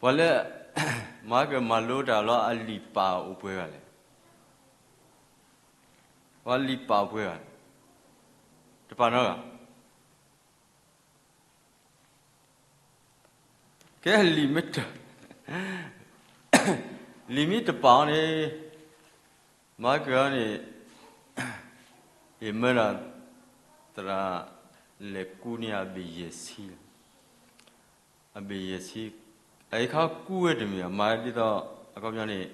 ပှၤလၢ မၤကမၤလိတၢ်လီၤအလံာ်ပာ်အိၣ်ပှဲၤဂၤလဲၣ်. ပှၤလံာ်ပာ်အိၣ်ပှဲၤဂၤလဲၣ်. တပာ်နီတဂၤ. ကဲလံာ်မ့ၢ်တ လံာ်မ့ၢ်တပာ်အီၤန့ၣ် မၤကန့ၣ် ယမၢဒၣ် သရၣ်လဲၤကူန့ၢ်အဘ့ၣ်ယဲၢ်ဆံ, အဘ့ၣ်ယဲၢ်ဆံ, အအံၤခါကူဝဲတမ့ၢ် မၤဒ်သိး အခီပညီန့ၣ်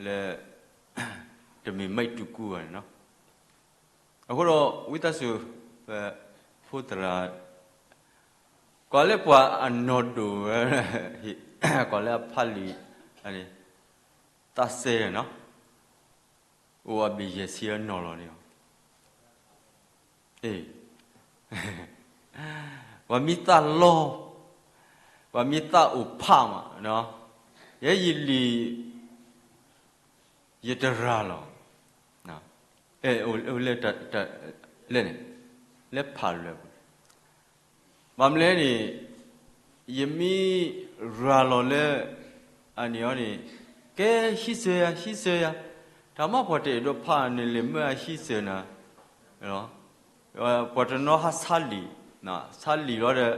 လၢ တမ့ၢ်မ့ၢ်တူၢ်ကူဘၣ်န့ၣ်နီၤ. အဃိဒီး ဝံသးစူၤ ပဖိသရၣ် ကွၢ်လၢပှၤအနီၢ်ဒိၣ်ဝဲ ကွၢ်လၢအဖးလံာ် သးစဲနီၤ, အိၣ်အဘ့ၣ်ယဲၢ်ဆံအနီၢ်လီၤန့ၣ်လီၤ. အ့ ပှၤမ့ၢ်သးလီၤ, ပှၤမ့ၢ်သးအိၣ်ဖးမး, ယဲယလံာ် ယတရၤလီၤ, လၢ လၢဖးလွဲၢ်ပူၤ ဘၣ်မနုၤလဲၣ်န့ၣ် ယမ့ၢ်ရၤလီၤလၢ အန့ၣ်အီၤန့ၣ် ကဲဟံးစၢၤယၤ ဟံးစၢၤယၤ, တၢ်မၤပှၤတအဲၣ်ဒိးဖးန့ၣ် လဲၤမၢအဟံးစၢၤနၤ, ပှၤတနီၤဟးဆါလံာ်, ဆါလံာ်လီၤဒီး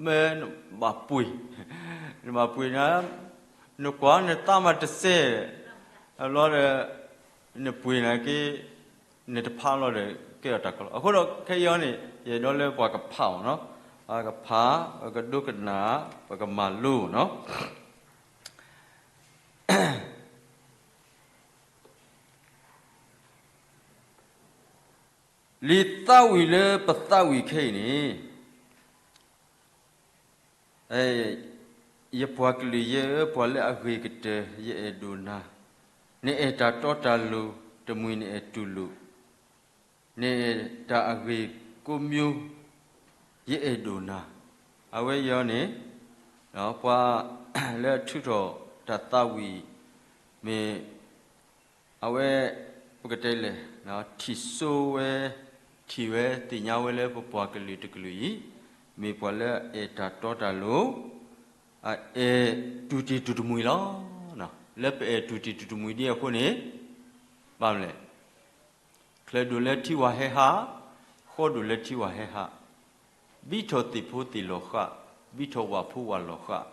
မၢနဘၣ်ပှ့ၤ, နဘၣ်ပှ့ၤနၤ, နကွၢ်နသးမၤတစဲး, လီၤဒီး နပှ့ၤနၤက့ နတဖးလီၤဒီး ကဲအီၤတၢ်ကီလီၤ. အဃိဒီးခဲအံၤအီၤန့ၣ် ယအဲၣ်ဒိးလၢပှၤကဖးအီၤနီၤ, ပှၤကဖး, ပကဒိကနၣ်, ပကမၤလိနီၤ. လံာ်သးဝံၣ်လၢပသးဝံၣ်ခဲအံၤန့ၣ် ယပှၤကလုာ်ယဲဧၢ, ပှၤလၢအဂ့ၤကတၢၢ် ယအဲၣ်ဒိၣ်နၤ, နအဲၣ်တၢ်တီတၢ်လိၤ, တမှံၤနအဲၣ်တူၢ်လိာ်, နအဲၣ်တၢ်အဂ့ၤကိးမံၤ, ယအဲၣ်ဒိၣ်နၤ. အဝဲအံၤန့ၣ် ပှၤလၢအထုးထီၣ်တၢ်သးဝံၣ် မ့ၢ် အဝဲ ပကတဲလဲၣ် ထံၣ်စိဝဲ, ထံၣ်ဝဲသ့ၣ်ညါဝဲလၢပပှၤကလုာ်တကလုာ်အံၤ မ့ၢ်ပှၤလၢအအဲၣ်တၢ်တီတၢ်လိၤ, အအဲၣ်တူၢ်တံၢ်တူၢ်တမှံၤလီၤ. လၢပအဲၣ်တူၢ်တံၢ်တူၢ်တမှံၤဒ်အဃိန့ၣ် ဘၣ်မနုၤလဲၣ်, ချၢၣ်ဒိၣ်လၢထံဝၤဟဲဟး, ဃီဒိၣ်လၢထံဝၤဟဲဟး, ဘံထီၣ်သ့ၣ်ဖိသ့ၣ်လီၤဃာ်, ဘံထီၣ်ဝၣ်ဖိဝၣ်လီၤဃာ်,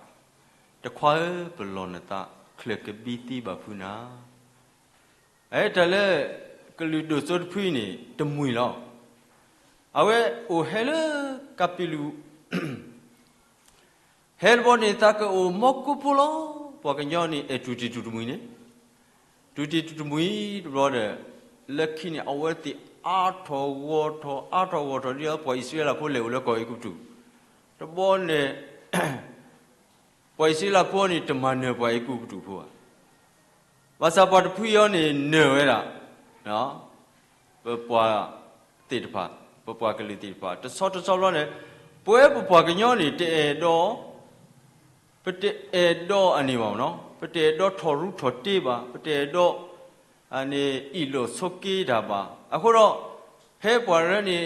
တခွါဧၢ ပလီၢ်နသး, ချၢၣ်ကဘံသ့ဘၣ်ဖုးနၤ. အတၢ်လၢ ကလုာ်ဒိၣ်စိတဖုအံၤန့ၣ် တမှံၤလီၤ. အဝဲအိၣ်ဟဲလၢ ကပံလူး ဟဲတဘျီန့ၣ် သးကအိၣ်မီကိးဖိလီၤ. ပှၤကညီန့ၣ် အဲၣ်တူၢ်တံၢ်တူၢ်တမှံၤန့ၣ်, တူၢ်တံၢ်တူၢ်တမှံၤတဘျီဒီး လၢခံန့ၣ် အဝဲသ့ၣ်အါထီၣ်ဂီၢ်ထီၣ် အါထီၣ်ဂီၢ်ထီၣ်ဒ်သိး ပှၤအံၣ်စရ့လးဖိလဲၤအိၣ်လၢကီၢ်အဲၤကူပတူး, တဘျီန့ၣ် ပှၤအံၣ်စရ့လးဖိန့ၣ် တမၤနၢၤပှၤအဲၤကူပတူးဖိဘၣ်. ဘၣ်ဆၣ်ပှၤတဖုအံၤန့ၣ် နၢၤဝဲဒၣ် ပပှၤသ့ၣ်တဖၣ်, ပပှၤကလုာ်သ့ၣ်တဖၣ် တဆီတဆီဘျီန့ၣ်, ပဝဲပပှၤကညီန့ၣ် တအဲၣ်ဒိး, ပတအဲၣ်ဒိးအန့ၣ်ဘၣ်နီၤ, ပတအဲၣ်ဒိးထီၣ်ရူထီၣ်တ့ဘၣ်, ပတအဲၣ်ဒိး အန့ၣ်အ့ၣ်လိာ်ဆိးက့တၢ်ဘၣ်. အဃိဒီး ဖဲပှၤရၢန့ၣ်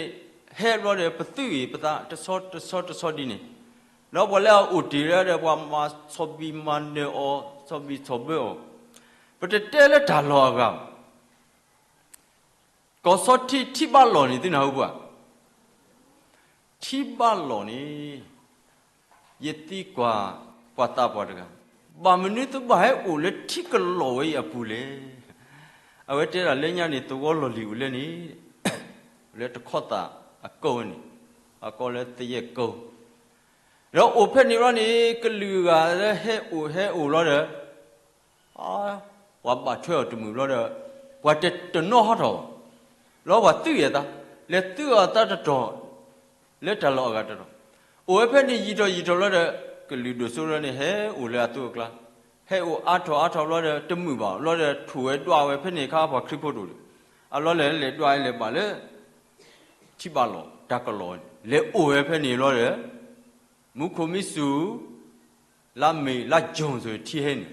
ဟဲဘျီဒီး ပသုးအံၤပသး တဆီတဆီတဆီဒ်န့ၣ်, ဒီးပှၤလၢအအိၣ်တ့ၢ်ဒီး ပှၤမၤဆီၣ်ဘံၣ်မၤနၢၤအီၤ ဆီၣ်ဘံၣ်ဆီၣ်ဘၢအီၤ, ပတတဲလၢတၢ်လီၢ်အဂၤဘၣ်. ကီၢ်စီထံ ထံဘၣ်လီၢ်န့ၣ် သုနၢ်ဟူပှၤ ထံဘၣ်လီၢ်န့ၣ် ယသံကွၢ်ပှၤသးပှၢ်တဂၤ, ဘၣ်မနုၤသုဘၣ်ဟဲအိၣ်လၢထံကလီၢ်ဝဲအံၤအပူၤလဲၣ်. အဝဲတဲဒၣ်လၢညါန့ၣ် သဝီလီၢ်လံၤအိၣ်လၢန့ၣ်, လၢတခီသၣ်အကိးန့ၣ်, အကိးလၢသယဲၢ်ကိး, ဒီးအိၣ်ဖဲန့ၣ်ဘျီန့ၣ် ကလုာ်ဂၤလၢဟဲအိၣ်ဟဲအိၣ်လီၤဒီး ပှၤဘၣ်ထွဲအီၤတမုာ်ဘျီဒီး ပှၤတနီၣ်ဟးထီၣ်ဘၣ်, လီၤပှၤသုးအသး, လဲၤသုးအသးတတီၤ, လၢတၢ်လီၢ်အဂၤတတီၤ, အိၣ်ဝဲဖဲန့ၣ်ယံာ်ထီၣ်ယံာ်ထီၣ်ဘျီဒီး ကလုာ်ဒိၣ်စိလၢန့ၣ် ဟဲအိၣ်လၢအသိးအကျါ, ဟဲအိၣ်အါထီၣ်အါထီၣ်ဘျီဒီး တမုာ်ဘၣ်ဘျီဒီး ထိၣ်ဝဲဒွးဝဲဖဲန့ၣ်အခါ ပှၤခရံာ်ဖိတအိၣ်ဒီး, အဘျီလဲၤလဲၤဒွးလဲၤဘၣ်လၢ ထံဘၣ်လီၢ် တၢ်ကလီၢ်န့ၣ် လဲၤအိၣ်ဝဲဖဲန့ၣ်ဘျီဒီး မူခိၣ်မံဆူၣ် လါမ့ၤလါယူၤစိၤ ထံဟဲန့ၣ်,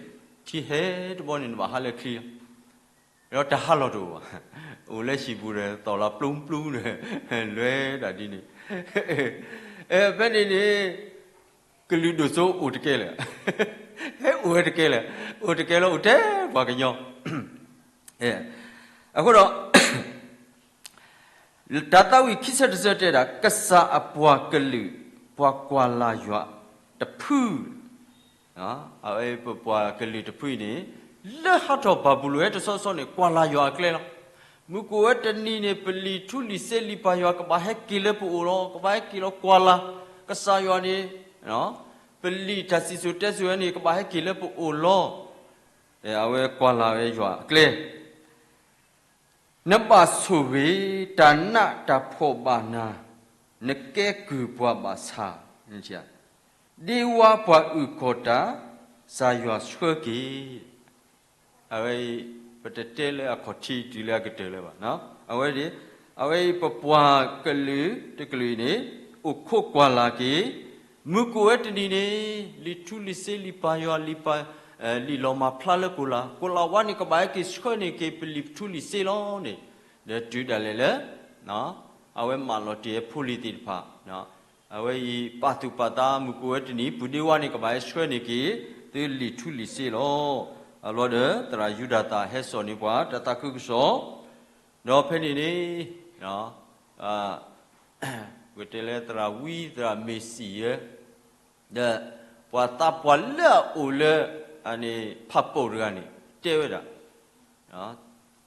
ထံဟဲတဘျီန့ၣ် နဘၣ်ဟးလၢချံလီၤ, ဒီးတၢ်ဟးလီၢ်တအိၣ်ဘၣ်, အိၣ်လၢဟံၣ်ပူၤဒီး သီၣ်လီၤပျူၤပျူၤဒီး လွဲဒၣ်ဒ်န့ၣ်, ဖဲန့ၣ်န့ၣ် ကလုာ်ဒိၣ်စိအိၣ်တကဲလၢၤ, ဟဲအိၣ်ဝဲတကဲလၢၤ, အိၣ်တကဲလၢၤ အိၣ်ထဲပှၤကညီ. အဃိဒီး တၢ်သးဝံၣ်ခံဆၢတဆၢတဲဒၣ် ကစၢ်အပှၤကလုာ် ပှၤကွၢ်လၢ်ယွၤတဖု, အဝဲပပှၤကလုာ်တဖုအံၤန့ၣ် လၢဟးထီၣ်ဘၤဘူလိၣ်ဝဲတဆီဆီန့ၣ် ကွၢ်လၢ်ယွၤအကျဲလီၤ. မုၢ်ကအိၣ်ဝဲတနံၤန့ၣ် ပလံာ်ထူလံာ်စ့လံာ်ပၢ်ယွၤကဘၣ်ဟဲက့ၤလၢပအိၣ်လီၤ, ကဘၣ်ဟဲက့ၤလီၤကွၢ်လၢ်, ကစၢ်ယွၤန့ၣ် ပလံာ်တၢ်စံၣ်စိၤတဲစိၤဝဲန့ၣ် ကဘၣ်ဟဲက့ၤလၢပအိၣ်လီၤ. အဝဲကွၢ်လၢ်ဝဲယွၤအကျဲ နဘၣ်ဆိၣ်ဂ့ၤတၢ်နးတၢ်ဖှီၣ်ဘၣ်နၤ, နကဲကုၢ်ပှၤဘၣ်ဆၣ်, ဒ့ဝါပှၤအုၣ်ကီၤတၢ်, ကစၢ်ယွၤဆှၢက့ၤ. အဝဲအံၤ ပတတဲလၢအခီၣ်ထံးတုၤလၢအကတၢၢ်လၢၤဘၣ်. အဝဲဒၣ် အဝဲအံၤပပှၤကလုာ်တကလုာ်အံၤန့ၣ် အိၣ်ခိးကွၢ်လၢ်က့ၤ, မုၢ်ကအိၣ်ဝဲတနံၤန့ၣ် လံာ်ထူလံာ်စ့လံာ်ပၢ်ယွၤ လံာ်လီၤမၢ်ဖျါလၢကိၣ်လၤ, ကိၣ်လၤဝါန့ၣ် ကဘၣ်ဟဲက့ၤဆှၢန့ၢ်က့ၤပလံာ်ထူလံာ်စ့လီၤန့ၣ်, ဒီးတုၤဒၣ်လဲာ်လၢ အဝဲမၢလီၤတ့ၢ်ဝဲဖိလံၤသ့ၣ်တဖၣ်, အဝဲအံၤပာ်သူၣ်ပာ်သး မုၢ်ကအိၣ်ဝဲတနံၤ ပုၢ်ဒ့ဝါန့ၣ် ကဘၣ်ဟဲဆှၢန့ၢ်က့ၤ သုလံာ်ထူလံာ်စ့လီၤ. အဘျီဒီး သရၣ်ယူဒၤသၣ်ဟဲစိာ်န့ၢ်ပှၤ တၢ်သးခုကစီၣ်, ဒီးဖဲန့ၣ်န့ၣ် ပကတဲလၢသရၣ်ဝံ သရၣ်မ့ၢ်စံၣ်ယဲ ဒီးပှၤသးပှၢ်လၢအအိၣ်လၢ ဖးပိာ်တဂၤန့ၣ် တဲဝဲဒၣ်,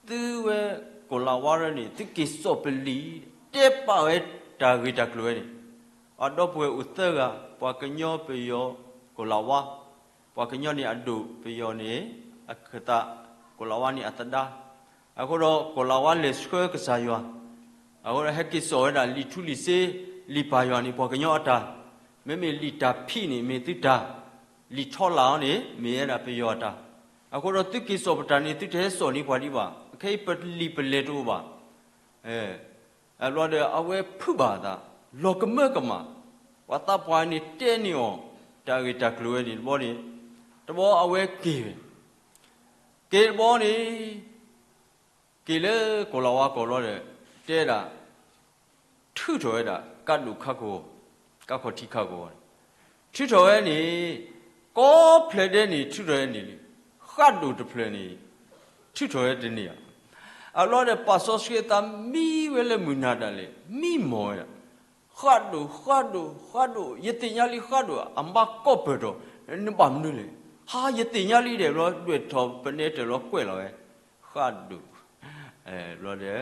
သုဝဲကိၣ်လၤဝါရၢန့ၣ် သုက့ၤစိာ်ပလံာ်, တဲပာ်ဝဲတၢ်ဂ့ၢ်တၢ်ကျိၤဝဲန့ၣ်, အဒီပုၢ်ဝဲၢ်အိၣ်သၢဂၤ, ပှၤကညီပယီၤကိၣ်လၤဝါ, ပှၤကညီန့ၣ်အဒိၣ်ပယီၤန့ၣ် အခၢၣ်သး, ကိၣ်လၤဝါန့ၣ်အသဒါ, အဃိဒီးကိၣ်လၤဝါလဲၤဆှၢကစၢ်ယွၤ, အဃိဒီးဟဲက့ၤစိာ်ဝဲဒၣ်လံာ်ထူလံာ်စ့, လံာ်ပၢ်ယွၤန့ၣ် ပှၤကညီအတၢ်, မ့မ့ၢ်လံာ်တၢ်ဖံးန့ၣ် မ့ၢ်သုတၢ်, လံာ်ထီလာ်အီၤန့ၣ် မ့ၢ်ဝဲဒၣ်ပယီၤအတၢ်, အဃိဒီးသုက့ၤစိာ်ပတၢ်န့ၣ် သုတဟဲစိာ်န့ၢ်ပှၤဒံးဘၣ်, ခဲအံၤပလံာ်ပလဲၢ်တအိၣ်ဘၣ်. အဘျီဒီးအဝဲဖုးဘၣ်အသး, လီၤကမၢကမၣ်, ပှၤသးပှၢ်န့ၣ်တဲန့ၢ်အီၤ တၢ်ဂ့ၢ်တၢ်ကျိၤဝဲန့ၣ်တဘျီန့ၣ်, တဘျီအဝဲက့ၤဝဲ, က့ၤတဘျီန့ၣ် က့ၤလၢကိၣ်လၤဝါကီၢ်ဘျီဒီး တဲဒၣ်, ထုးထီၣ်ဝဲဒၣ် ကးဒိၣ်ခါကဝီၤ, ကးခီၣ်ထံးခါကဝီၤန့ၣ်, ထုးထီၣ်ဝဲန့ၣ်, ကိးဖျၢၣ်ဒဲးန့ၣ် ထုးထီၣ်ဝဲန့ၣ်လံ, ဃးဒိၣ်တဖျၢၣ်န့ၣ် ထုးထီၣ်ဝဲတန့ၢ်ဧါ. အဘျီဒီးပာ်စီဆှံအသး မံဝဲလၢမုၢ်နၤဒၣ်လဲာ်, မံမီၢ်ဝဲဒၣ်, ဃးဒိၣ်, ဃးဒိၣ်, ဃးဒိၣ်, ယသ့ၣ်ညါလံဃးဒိၣ်, အမါကိးပၢၢ်ထီၣ်, နဘၣ်မနုၤလဲၣ်, ဟါ ယသ့ၣ်ညါလံဒဲးဘျီ ဒွဲၣ်ထီၣ်ပနဲတၢၢ်လီၤကွဲးလီၤဝဲ, ဃးဒိၣ်, ဘျီ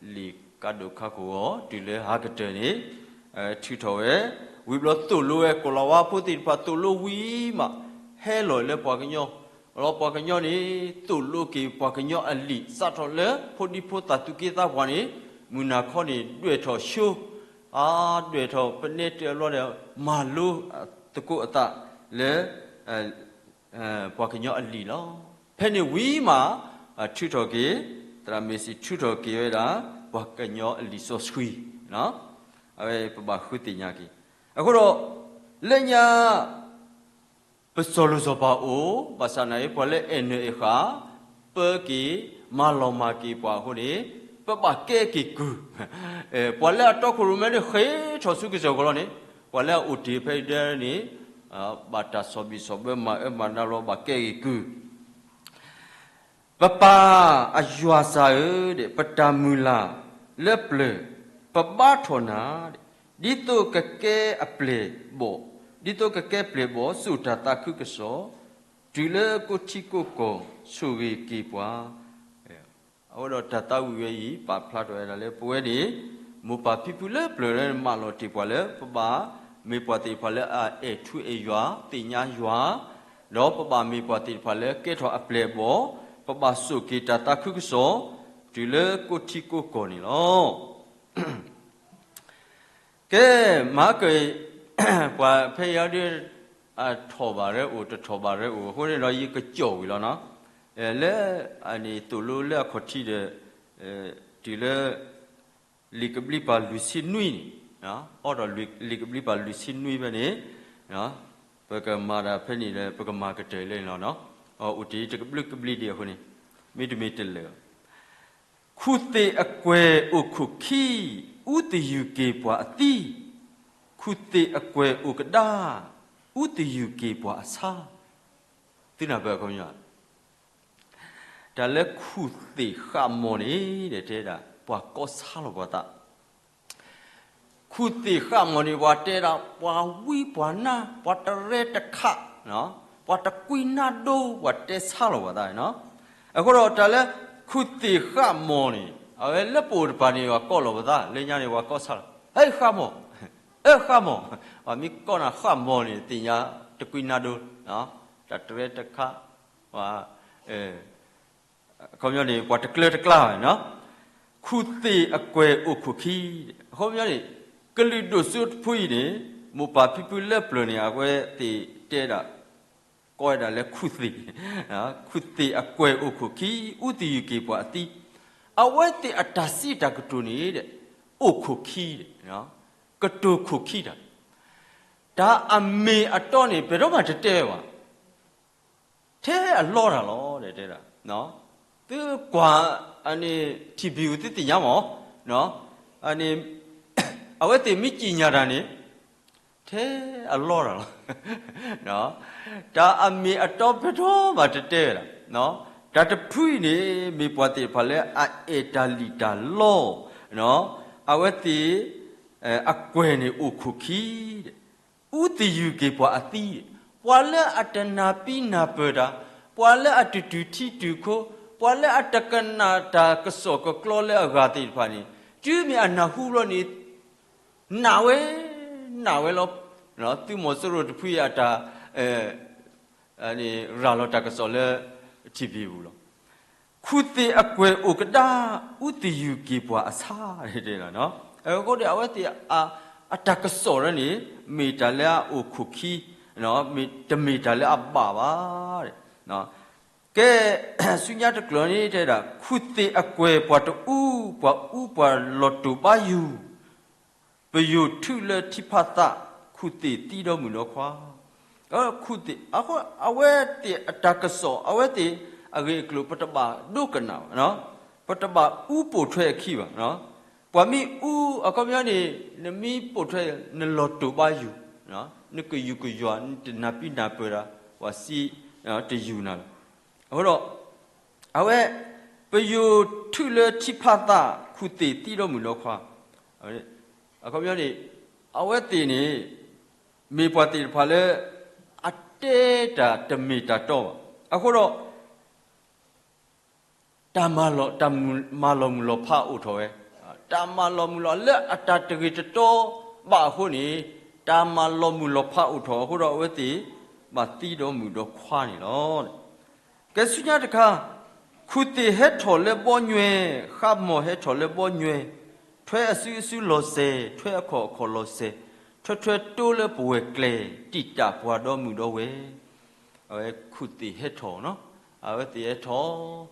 ဒီး လံာ်ကးဒိၣ်ခါကဝီၤ တုၤလၢဟးကတၢၢ်န့ၣ် ထုးထီၣ်ဝဲ, ဝံၤဘျီသိၣ်လိဝဲ ကိၣ်လၤဝါဖိသ့ၣ်တဖၣ်သိၣ်လိဝံၤမး, ဟဲလီၤလၢပှၤကညီ, လီၤပှၤကညီန့ၣ် သိၣ်လိက့ၤပှၤကညီအလံာ် စးထီၣ်လၢဖိဒံဖိသၣ်သူၣ်က့သးပှၢ်န့ၣ်, မုၢ်နၤခီန့ၣ် ဒွဲၣ်ထီၣ်ဆိ, အါ ဒွဲၣ်ထီၣ်ပနဲတၢၢ်ဘျီဒီး မၤလိသကိးအသးလၢ ပှၤကညီအလံာ်လီၤ. ဖဲန့ၣ်ဝံၤမး ထုးထီၣ်က့ၤ, သရၣ်မ့ၢ်စံၣ်ထုးထီၣ်က့ၤဝဲဒၣ် ပှၤကညီအလံာ်စီဆှံ, အဝဲပဘၣ်ဃုသ့ၣ်ညါက့ၤ. အဃိဒီး လၢညါ ပစီၤလိၤစီၤပၤအိၣ်, ဘၣ်ဆၣ်နာ်က့ ပှၤလၢအဲၣ်နၢၤအဲၣ်ဃာ် ပၢက့ၤ မၤလီၤမၢ်က့ၤပှၤအဃိန့ၣ် ပဘၣ်ကဲက့ၤကုၢ်, ပှၤလၢအတီခိၣ်ရိၣ်မဲန့ၣ် ဃ့ထီၣ်ဆူကစၢၢ်ကီးလီၤန့ၣ်, ပှၤလၢအအိၣ်တ့ၢ်ဖဲအံၤဒဲန့ၣ် ဘၣ်တၢ်ဆီၣ်ဘံၣ်ဆီၣ်ဘၢ မၤအၢမၤနးလီၤ ဘၣ်ကဲက့ၤကုၢ်. ပပၢ်အယွၤစၢ်ဧၢ, ပတၢ်မုၢ်လၢ်လၢပျၢၤ ပဘါထီၣ်နၤ, ဒ်သိးကကဲအပျဲၢ်ဘီၣ်, ဒ်သိးကကဲပျဲၢ်ဘီၣ် စိာ်တၢ်သးခုကစီၣ်, တုၤလၢကိးထံကိးကီၢ် ဆိၣ်ဂ့ၤက့ၤပှၤ. အဃိဒီးတၢ်သးဝံၣ်ဝဲအံၤ ပာ်ဖျါထီၣ်ဝဲဒၣ်လၢ ပဝဲန့ၣ် မိၢ်ပၢ်ဖံဖုလၢပျၢၤလၢမၢလီၤတ့ၢ်ပှၤလၢ ပဘၣ်မ့ၢ်ပှၤသ့ၣ်တဖၣ်လၢအအဲၣ်ထူအဲၣ်ယွၤ သ့ၣ်ညါယွၤ, ဒီးပဘၣ်မ့ၢ်ပှၤသ့ၣ်တဖၣ်လၢကဲထီၣ်အပျဲၢ်အဘီၣ်, ပဘၣ်စိာ်က့ၤတၢ်သးခုကစီၣ် တုၤလၢကိးထံကိးကီၢ်န့ၣ်လီၤ. ကဲ, မၤက, ပှၤဖဲအံၤဒ် အထီၣ်ဘၣ်ရၢအိၣ် တထီၣ်ဘၣ်ရၢအိၣ်အဃိန့ၣ်ဒီး ယကကၠီၣ်ဝံၤလီၤနီၤ. လၢအန့ၣ်သိၣ်လိလၢအခီၣ်ထံးဒီး တုၤလၢ လံာ်ကဘျံးပၤလွံၢ်ဆံနွံန့ၣ်, အိၣ်ဒီးလံာ်ကဘျံးပၤလွံၢ်ဆံနွံဖဲန့ၣ်, ပကမၤဒၣ်ဖဲန့ၣ်ဒီး ပကမၤကတၢၢ်လၢန့ၣ်လီၤ. အိၣ်တ့ၢ်တကဘျုးကဘျံးဒံးအဃိန့ၣ်, မ့တမ့ၢ်တလၢာ် ခူၣ်သ့ၣ်အကွဲၤအိၣ်ခိၣ်ခံ, အူသယုၢ်က့ၤပှၤအသံ, ခူၣ်သ့ၣ်အကွဲၤအိၣ်ကဒါ, အူသယုၢ်က့ၤပှၤအဆါ, သုနၢ်ပၢၢ်အခီပညီ, တၢ်လၢခူၣ်သ့ၣ်ဃးမီၢ်န့ၣ် တဲဒၣ် ပှၤကီၢ်ဆါလီၤပှၤသး, ခူၣ်သ့ၣ်ဃးမီၢ်န့ၣ် ပှၤတဲဒၣ် ပှၤဝံပှၤနါ ပှၤတရဲတခး, ပှၤတကွံနါဒိ ပှၤတဲဆါလီၤပှၤသး, အဃိဒီးတၢ်လၢ ခူၣ်သ့ၣ်ဃးမီၢ်န့ၣ် အဝဲလၢပအိၣ်တပၤန့ၣ် ပှၤကီၢ်လီၤပှၤသး, လၢညါန့ၣ် ပှၤကီၢ်ဆါလီၤ, ဟဲဃးမီၢ်, ဟဲဃးမီၢ်, ပှၤမ့ၢ်ကီၢ်နၤဃးမီၢ်န့ၣ် သ့ၣ်ညါတကွံနါဒိ, တၢ်တရဲတခး, ပှၤ အခီပညီန့ၣ် ပှၤတကျၢတကျါဘၣ်နီၤ, ခူၣ်သ့ၣ်အကွဲၢ်အိၣ်ခိၣ်ခံ, အခီပညီန့ၣ် ကလုာ်ဒိၣ်စိတဖုအံၤန့ၣ် မိၢ်ပၢ်ဖံဖုလၢပျၢၤန့ၣ် အဝဲသ့ၣ်တဲဒၣ် ကိးဝဲဒၣ်လၢခူၣ်သ့ၣ်, ခူၣ်သ့ၣ်အကွဲၢ်အိၣ်ခိၣ်ခံ, အူသယုၢ်က့ၤပှၤအသံ, အဝဲသ့ၣ်အတၢ်စံးတၢ်ကတိၤန့ၣ် အိၣ်ခိၣ်ခံ, ကတိၤခိၣ်ခံတၢ်, တၢ်အမ့ၢ်အတီန့ၣ် ပှၤတဂၤမးတတဲဘၣ် ထဲအလီတၢ်လီၤ တဲဒၣ်, သုကွၢ် အန့ၣ် ထံၣ်ဘံၣ်အူ သုသ့ၣ်ညါမး, အန့ၣ် အဝဲသ့ၣ်မ့ၢ်ကံၣ်ညါတၢ်န့ၣ် ထဲအလီတၢ်လီၤ, တၢ်အမ့ၢ်အတီပှၤတဂၤမးတတဲဝဲဒၣ်, တၢ်တဖုအံၤန့ၣ် မ့ၢ်ပှၤသ့ၣ်တဖၣ်လၢအအဲၣ်တၢ်လံၣ်တၢ်လီ, အဝဲသ့ၣ် အကွဲၢ်န့ၣ်အိၣ်ခိၣ်ခံ အူသယုၢ်က့ၤပှၤအသံ, ပှၤလၢအတနၢ်ပံနၢ်ပၢၢ်တၢ်, ပှၤလၢအတတုၤထံတုၤခိ, ပှၤလၢအတကနၣ်တၢ်ကစီၣ်ကကျီလၢအဂၤသ့ၣ်တဖၣ်န့ၣ် တုၤမ့ၢ်အနၢ်ဟူဘျီန့ၣ် နာ်ဝဲ, နာ်ဝဲလီၤ, သုးမီၤစိရိၤတဖုအံၤအတၢ် ရၤလီၤတၢ်ကစီၣ်လၢထံၣ်ဘံၣ်အူလီၤ. ခူၣ်သ့ၣ်အကွဲၢ်အိၣ်ကဒါ, အူသယုၢ်က့ၤပှၤအဆါ, တဲလီၤ. အဃိန့ၣ် အဝဲသ့ၣ် အတၢ်ကစီၣ်ဒ်န့ၣ် မ့ၢ်တၢ်လၢအအိၣ်ခိၣ်ခံ, တမ့ၢ်တၢ်လၢအဘၣ်ဘၣ်. ကဲ, ဆူညါတကျိၤန့ၣ်တဲဒၣ် ခူၣ်သ့ၣ်အကွဲၢ်ပှၤတအူ, ပှၤအူပှၤလီၤတိာ်ဘါယူၤ ပယိၤထုးလၢထံဖးသး, ခူၣ်သ့ၣ်သံဒီမုၣ်ဒီခွါ, ခူၣ်သ့ၣ်, အဝဲသ့ၣ်အတၢ်ကစီၣ်, အဝဲသ့ၣ်အဂ့ၢ်အကျိၤ ပတဘၣ်ဒိကနၣ်ဘၣ်, ပတဘၣ်အူပိာ်ထွဲအခံဘၣ်. ပှၤမ့ၢ်အူ, အခီပညီန့ၣ် နမ့ၢ်ပိာ်ထွဲ နလီၤတိာ်ဘါယူၤ, နကယူၤကယီၤ, နတနၢ်ပံနၢ်ပၢၢ်တၢ်, ပှၤစံးတယူၤနၤလီၤ. အဃိဒီး အဝဲ ပယိၤထုးလၢထံဖးသး, ခူၣ်သ့ၣ်သံဒီမုၣ်ဒီခွါ, အခီပညီန့ၣ် အဝဲသ့ၣ်န့ၣ် မ့ၢ်ပှၤသ့ၣ်တဖၣ်လၢ အတဲတၢ်တမ့ၢ်တၢ်တီဘၣ်. အဃိဒီး တၢ်မၤလီၤ, တၢ်မၤလီၤမုၢ်လီၤဖးအိၣ်ထီၣ်ဝဲ, တၢ်မၤလီၤမုၢ်လီၤလၢအတၢ်တဂ့ၤတတီဘၣ်အဃိန့ၣ် တၢ်မၤလီၤမုၢ်လီၤဖးအိၣ်ထီၣ်အဃိဒီး အဝဲသ့ၣ်ဘၣ်သံဒီမုၣ်ဒီခွါန့ၣ်လီၤ. ကဲဆူညါတခါ, ခူၣ်သ့ၣ်ဟဲထီၣ်လၢဘီညွဲ, ဃးမီၢ်ဟဲထီၣ်လၢဘီညွဲ, ထွဲအစုအစုလီၤစဲၤ, ထွဲအခီၣ်အခီၣ်လီၤစဲၤ, ထွဲထွဲတိလၢပဝဲၢ်ကျဲၤ, တံာ်တာ်ပှၤဒီမုၣ်ဒီဝဲၢ် အဝဲခူၣ်သ့ၣ်ဟဲထီၣ်နီၤ, အဝဲသ့ၣ်ဟဲထီၣ်,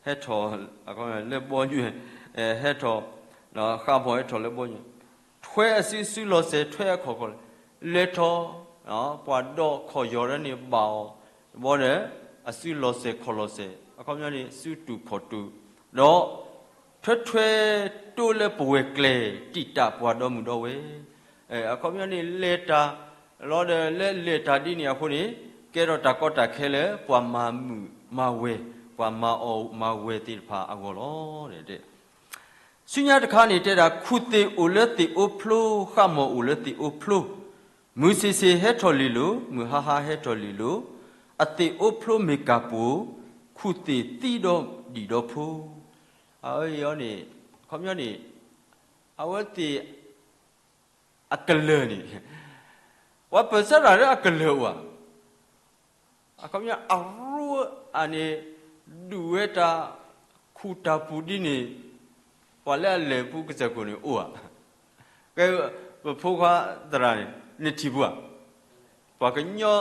ဟဲထီၣ်, လၢဘီညွဲ, ဟဲထီၣ်, ဃးမီၢ်ဟဲထီၣ်လၢဘီညွဲ, ထွဲအစုအစုလီၤစဲၤ ထွဲအခီၣ်ခီၣ်, လဲၤထီၣ်, ပှၤဒီးခီၣ်ယီၤဒၣ်န့ၣ်ဘၣ်အီၤ, ဘီဒီး အစုလီၤစဲၤခီၣ်လီၤစဲၤ, အခီပညီန့ၣ် စုတူာ်ခီၣ်တူာ်, ဒီး ထွဲထွဲတိလၢပဝဲၢ်ကျဲၤ တံာ်တာ်ပှၤဒီမုၣ်ဒီဝဲၢ်, အခီပညီန့ၣ် လဲၤတၢ်, လီၤဒီးလၢလဲၤတၢ်ဒ်န့ၣ်အဃိန့ၣ် ကဲထီၣ်တၢ်ကီတၢ်ခဲလၢပှၤမၤမုာ်မၤဝဲၢ်, ပှၤမၤအီၣ်မၤဝဲၢ်သ့ၣ်တဖၣ်အဂီၢ်လီၤ. ဆူညါတခါန့ၣ်တဲဒၣ် ခူၣ်သ့ၣ်အိၣ်လၢသ့ၣ်အိဖျိ, ဃးမီၢ်အိၣ်လၢသ့ၣ်အိဖျိ, မုၢ်ဆ့ၣ်ဆ့ၣ်ဟဲထီၣ်လံၤလိၤ, မုၢ်ဟါဟါဟဲထီၣ်လံၤလိၤ, အသ့ၣ်အိဖျိမ့ၢ်ကၢ်ပူၤ, ခူၣ်သ့ၣ်သံဒီဒံၣ်ဒီဖိ, အဝဲအံၤန့ၣ်, အခီပညီန့ၣ်, အဝဲသ့ၣ် အကလၢၢ်န့ၣ်, ပှၤပၢၢ်ဆၢတၢ်လၢအကလၢၢ်အိၣ်ဧါ, အခီပညီအရူအန့ၣ်, ဒုးဝဲတၢ်ခူၣ်တၢ်ပူၤဒ်န့ၣ်, ပှၤလၢအလဲၤပူၤကစၢၢ်ခိၣ်န့ၣ်အိၣ်ဧါ, ကဲ, ပဖိခွါသရၣ်န့ၣ် နထံၣ်ပူၤဧါ, ပှၤကညီ,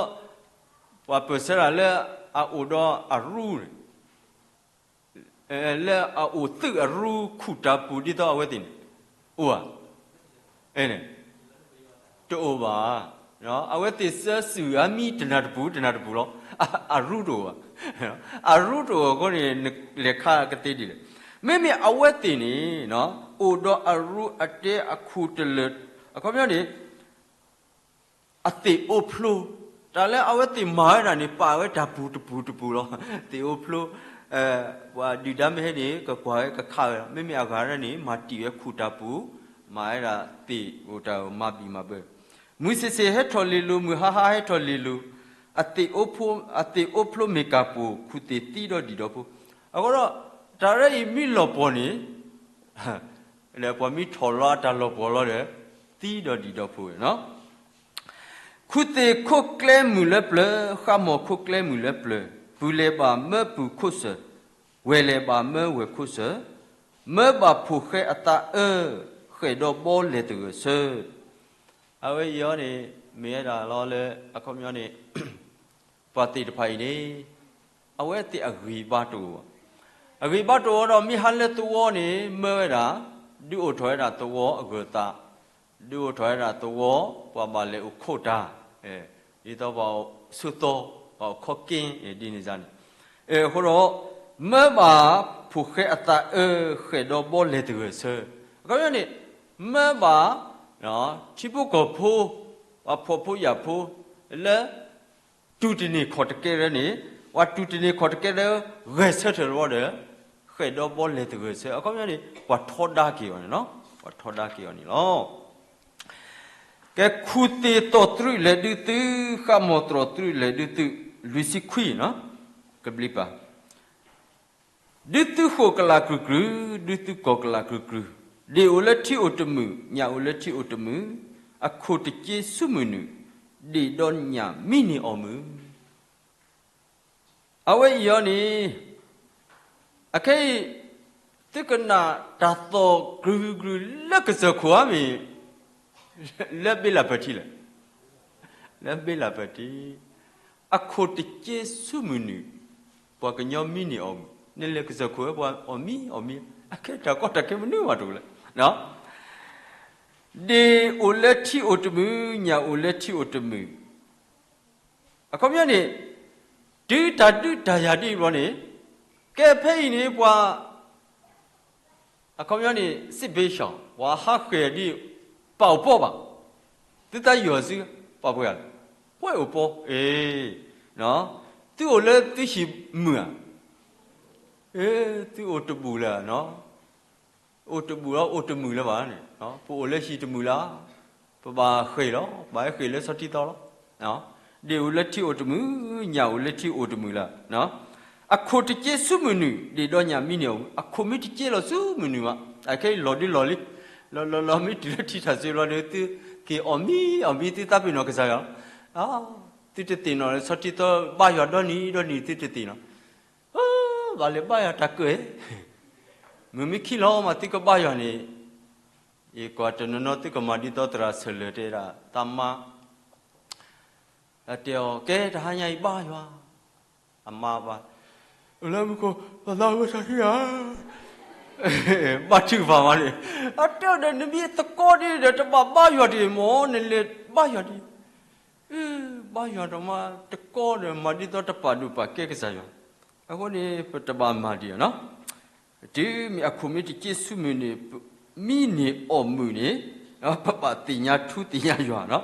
ပှၤပၢၢ်ဆၢတၢ်လၢအအိၣ်ဒီးအရူန့ၣ် လၢအအိၣ်သုးအရူခူၣ်တၢ်ပူၤဒ်သိးအဝဲသ့ၣ်န့ၣ်, အိၣ်ဧါ, တအိၣ်ဘၣ်, အဝဲသ့ၣ်စၢၤစုၣ်အါမံၤတနၢ်တပူၤတနၢ်တပူၤလီၤ, အရူတအိၣ်ဘၣ်, အရူတအိၣ်အဃိန့ၣ် နလဲၤခါကသ့ဒ်လဲၣ်, မ့မ့ၢ်အဝဲသ့ၣ်န့ၣ်, အိၣ်ဒီးအရူအတဲအခူၣ်တလၢာ်, အခီပညီန့ၣ် အသ့ၣ်အိဖျိ တၢ်လၢအဝဲသ့ၣ်မၤဝဲဒၣ်န့ၣ် ပာ်ဝဲတၢ်ပူၤတပူၤတပူၤလီၤ. သ့ၣ်အိၣ်ဖျိ, ပှၤဒုၣ်ဒါမ့ၢ်ဟဲန့ၣ် ကကွၢ်ဝဲကခးဝဲလီၤ. မ့မ့ၢ်အဂၤန့ၣ် မၤတံာ်ဝဲခူၣ်တၢ်ပူၤ, မၤဝဲဒၣ်သ့ၣ်အိၣ်တၢ်မၤဘံၣ်မၤဘၢ. မုၢ်ဆ့ၣ်ဆ့ၣ်ဟဲထီၣ်လ့ၤလိၤ, မုၢ်ဟါဟါဟဲထီၣ်လ့ၤလိၤ, အသ့ၣ်အိၣ်ဖျိမ့ၢ်ကၢ်ပိၢ်, ခူၣ်သ့ၣ်သံဒီးဒံၣ်ဒီးဖိ. အဃိဒီး တၢ်ရၢအံၤမ့ၢ်လီၤပှီၢ်န့ၣ် ပှၤမ့ၢ်ထီၣ်လီၤအတၢ်လီၤပှီၢ်လီၤဒီး သံဒီးဒံၣ်ဒီးဖိဝဲနီၤ. ခူၣ်သ့ၣ်ခိၣ်ကျဲမုၢ်လၢပျၢၤ, ဃါမီၤခိၣ်ကျဲမုၢ်လၢပျၢၤ, ပုၢ်လဲၤဘၣ်မၢပုၢ်ခိၣ်စၢၤ, ဝဲၢ်လဲၤဘၣ်မၢဝဲၢ်ခိၣ်စၢၤ, မၢဘၣ်ဖိၣ်ဃဲအသးအၢ, ဃဲၣ်ဒီးဘီလဲၤသဂၢၢ်ဆၢ. အဝဲအံၤအီၤန့ၣ် မ့ၢ်ဝဲဒၣ်လီၤလၢအခီပညီန့ၣ် ပှၤသ့ၣ်တဖၣ်အံၤန့ၣ် အဝဲသ့ၣ်အဂံၢ်ဘါတအိၣ်ဘၣ်. အဂံၢ်ဘါတအိၣ်ဒီး မ့ၢ်ဟါလၢသဝီန့ၣ် မၢဝဲဒၣ် ဒုးအိၣ်ထီၣ်ဝဲဒၣ်သဝီအဂၢၢ်အသး, ဒုးအိၣ်ထီၣ်ဝဲဒၣ်သဝီ ပှၤဘၣ်လဲၤအိၣ်ခိးတၢ်, ဒ်သိးပှၤအိၣ်ဆိးသီ, ပှၤအိၣ်ခီက့, ဒ်န့ၣ်န့ၣ်. အဃိဒီး မၢဘၣ်ဖိၣ်ဃဲအသးအၢ, ဃဲၣ်ဒီးဘီလဲၤသဂၢၢ်ဆၢ. အခီပညီန့ၣ် မၢဘၣ် ထံဖိကီၢ်ဖိ, ပှၤဖှီၣ်ဖိယာ်ဖိ လၢ တူၢ်တန့ၢ်ခီၣ်တကဲလၢန့ၣ်, ပှၤတူၢ်တန့ၢ်ခီၣ်တကဲလၢ ဂဲၤဆၢထၢၣ်တဝီဒီး ဃဲၣ်ဒီးဘီလဲၤသဂၢၢ်ဆၢ. အခီပညီန့ၣ် ပှၤထီဒါက့ၤအီၤန့ၣ်လီၤ. ပှၤထီဒါက့ၤအီၤန့ၣ်လီၤ. ကဲ ခူၣ်သ့ၣ်သီၣ်တြုးလဲၤဒုးသု, ဃါမီၤသီၣ်တြုးလဲၤဒုးသု, လွံၢ်ဆံခွံနီၤ, ကဘျံးပၤ ဒုးသုဃိာ်ကလာ်ကရုၢ်ကရုၢ်, ဒုးသုကီၢ်ကလာ်ကရုၢ်ကရုၢ်, ဒ့ၣ်အိၣ်လၢထံအိၣ်တမုာ်, ညၣ်အိၣ်လၢထံအိၣ်တမုာ်, အခိၣ်တက့ဆူမုၢ်နုာ်, ဒ့ၣ်ဒီးညၣ်မံန့ၢ်အီၣ်မုာ်. အဝဲအံၤအီၤန့ၣ် အခဲအံၤ သုကနၣ်တၢ်သီၣ်ကရုၢ်ကရုၢ်လၢကစၢၢ်ခိၣ်ဧါမ့ၢ် လၢဘ့လၢ်ပၢၢ်ထံလဲၣ်, လၢဘ့လၢ်ပၢၢ်ထံ, အခိၣ်တက့ဆူမုၢ်နုာ်, ပှၤကညီမံန့ၢ်အီၣ်မုာ်, နလဲၤကစၢၢ်ခိၣ်ဝဲပှၤအီၣ်မံအီၣ်မံ, အခဲတၢ်ကီတၢ်ခဲမနုၤမးတအိၣ်လဲၣ်. ဒ့ၣ်အိၣ်လၢထံအိၣ်တမုာ်, ညၣ်အိၣ်လၢထံအိၣ်တမုာ်, အခီပညီန့ၣ် တုၤတၢ်ဒုးတၢ်ယၤဒ်အံၤဘျီန့ၣ် ကဲဖဲအံၤန့ၣ် ပှၤ အခီပညီန့ၣ် စစ်ဘေးရှောင်, ပှၤဟးဃ့ၢ်ဒ် ပာ်အိၣ်ပီဘၣ်, သုသးယီၤစု ပာ်ပှဲၤလဲၣ်, ပှဲၤအိၣ်ပီ, အ့, သုအိၣ်လၢသုဟံၣ်မုာ်ဧါ, အ့, သုအိၣ်တဘူၣ်လၢၤ, အိၣ်တဘူၣ်လီၤ အိၣ်တမုာ်လၢၤဘၣ်န့ၣ်, ပအိၣ်လၢဟံၣ်တမုာ်လၢၤ, ပဘၣ်ဃ့ၢ်လီၤ, ဘၣ်ဟဲဃ့ၢ်လၢဆီထံသီလီၤ. ဒ့ၣ်အိၣ်လၢထံအိၣ်တမုာ်, ညၣ်အိၣ်လၢထံအိၣ်တမုာ်လၢၤ, အခိၣ်တက့ဆူမုၢ်နုာ်, ဒ့ၣ်ဒီးညၣ်မံန့ၢ်အီၣ်မုာ်, အခိၣ်မ့ၢ်တက့လီၤဆူမုၢ်နုာ်ဘၣ်, အခဲအံၤလီၤဒုးလီၤလံ, လီၤလီၤလီၤမ့ၢ်တုၤလၢထံထၣ်စ့ဘျီဒီး သုက့ၤအီၣ်မံအီၣ်မံ သုသးပ့ၤနီၣ်ကစၢ်ယွၤ, သုတသ့ၣ်နီၣ်လၢဆီထံသီဘါယွၤဒီနံၤဒီနံၤ သုတသ့ၣ်နီၣ်, ဘၣ်လဲၤဘါယွၤတၢ်ကၢၢ်, မုၢ်မ့ၢ်ခံလီၤမး သုကဘါယွၤန့ၣ်, ယကွၢ်တနီၤနီၤ သုကမၤဒ်သိးသရၣ်ဆၢၣ်လၢာ်တဲဒၣ် သးမါ, တဲအီၤ ကဲ တဟါညါအံၤဘါယွၤ, အမါဘၣ်, လၢမူခိၣ် ပသးဝဲဆၢထံဧါ, ဘါထုကဖၣ်မးန့ၣ်, အတဲအီၤဒီး နမ့ၢ်သကိးဒ်ဒီး တဘၣ်ဘါယွၤတဂ့ၤမၢ်, နလဲၤဘါယွၤဒ် ဘါယွၤဒီးမး တကိးဒီး မၤဒ်သိးတပာ်ဒိၣ်ပာ်ကဲကစၢ်ယွၤ, အဃိန့ၣ် ပတဘၣ်မၤဒံးအီၤနီၤ, တုၤမ့ၢ်အခိၣ်မ့ၢ်တက့ဆူမုၢ်န့ၣ်, မံန့ၢ်အီၣ်မုာ်န့ၣ်, ပဘၣ်သ့ၣ်ညါထူသ့ၣ်ညါယွၤနီၤ,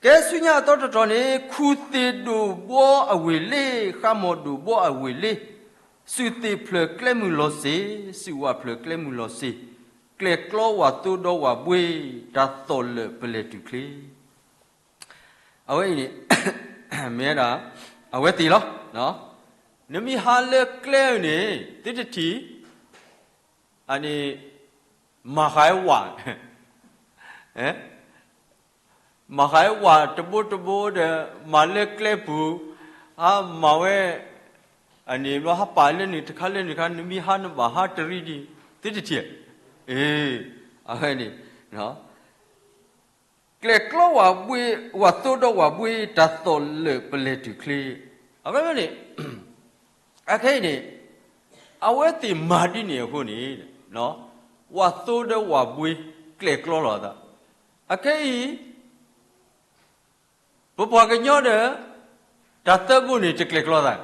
ကဲဆူညါအသီတတီၤန့ၣ် ခူၣ်သ့ၣ်ဒိၣ်ဘှီအဝ့ၢ်လ့, ဃါမီၤဒိၣ်ဘှီအဝ့ၢ်လ့, စုၣ်သ့ၣ်ဖျၢၣ်ကျဲမုၢ်လီၤစ့, စုၣ်ဝၣ်ဖျၢၣ်ကျဲမုၢ်လီၤစ့, ကျဲၣ်ကျီဝၣ်သိဒီးဝၣ်ဘှ့, တၢ်သီၣ်လၢာ်ပလဲၢ်တုၤချ့ အဝဲအံၤန့ၣ် မ့ၢ်ဝဲဒၣ် အဝဲသ့ၣ်လီၤ. နမ့ၢ်ဟးလၢကျဲန့ၣ် သုတထံၣ်, အန့ၣ် မၤဃးဝဲဝၣ်, မၤဃးဝဲဝၣ်တဘိတဘိဒီး မၤလၢကျဲပူၤ, ဟးမၤဝဲ အန့ၣ်ဘျီဟးပာ်လၢန့ၣ်တခါလၢန့ၣ်တခါ နမ့ၢ်ဟးနဘၣ်ဟးတရံးဒံး သုတထံၣ်, အ့, အဝဲန့ၣ် ကျဲၣ်ကျီဝၣ်ဘှ့, ဝၣ်သိဒီးဝၣ်ဘှ့, တၢ်သီၣ်လၢာ်ပလဲၢ်တုၤချ့, အဝဲန့ၣ် အခဲအံၤန့ၣ် အဝဲသ့ၣ်မၤဒ်န့ၣ်အဃိန့ၣ် ဝၣ်သိဒီးဝၣ်ဘှ့ ကျဲၣ်ကျီလီၤအသး, အခဲအံၤ ပပှၤကညီဒီး တၢ်သၢဘိန့ၣ် တကျဲၣ်ကျီသး ကျဲၣ်ကျီလံ,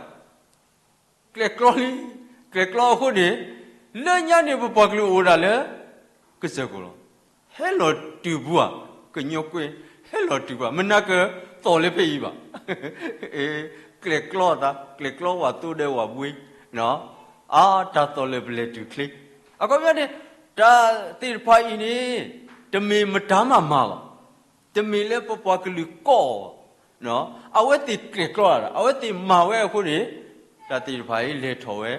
ကျဲၣ်ကျီအဃိန့ၣ် လၢညါန့ၣ် ပပှၤကလုာ်အိၣ်ဒၣ်လၢ ကစၢၢ်ခိၣ်လီၤ. ဟဲလီၤတုၤပူၤဧါ, ကညီကွဲ ဟဲလီၤတုၤဘၣ် မနၤကသီၣ်လၢဖဲအံၤဘၣ်. ကျဲကျီသး ကျဲကျီဝဲသိဒီးဝဲဘှ့, အါ တၢ်သီၣ်လၢပလဲၤတုၤချ့, အခီပညီန့ၣ် တၢ်သ့ၣ်တဖၣ်အံၤန့ၣ် တမ့ၢ်မတၤမၤမၤဘၣ်, တမ့ၢ်လၢပပှၤကလုာ်ကိးဘၣ်, အဝဲသ့ၣ်ကျဲကျီသး အဝဲသ့ၣ်မၤဝဲအဃိန့ၣ် တၢ်သ့ၣ်တဖၣ်အံၤလဲၤထီၣ်ဝဲ,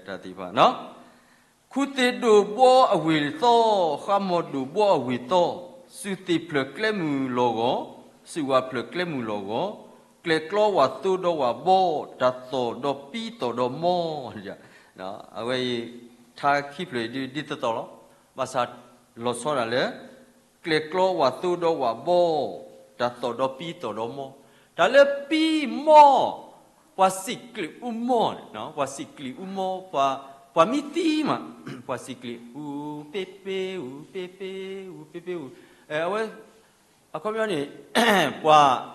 တၢ်သ့ၣ်တဖၣ် ခူသ့ၣ်ဒိၣ်ဘှီအဝ့ၢ်သီ, ဃါမီၤဒိၣ်ဘှီအဝ့ၢ်သီ, စုၣ်သ့ၣ်ဖျၢၣ်ကျဲမုၢ်လီၤဂီၤ, စုၣ်ဝးဖျၢၣ်ကျဲမုၢ်လီၤဂီၤ, ကျဲကျီဝဲသိဒီးဝဲဘှီ, တၢ်သီၣ်ဒီးပံသီၣ်ဒီးမီ, အဝဲအံၤ ထါခံဖျၢၣ်ဒ်သိးသိးလီၤ. ဘၣ်ဆၣ်လီၤဆီဒၣ်လၢ ကျဲကျီဝဲသိဒီးဝဲဘှီ, တၢ်သီၣ်ဒီးပံသီၣ်ဒီးမီ, တၢ်လၢပံမီ ပှၤစံးကျံးအူမီန့ၣ်, ပှၤစံးကျံးအူမီ, ပှၤမ့ၢ်သံမး, ပှၤစံးကျံးအူပ့ပ့အူ, ပ့ပ့အူ, ပ့ပ့အူ, အဝဲ အခီပညီန့ၣ် ပှၤ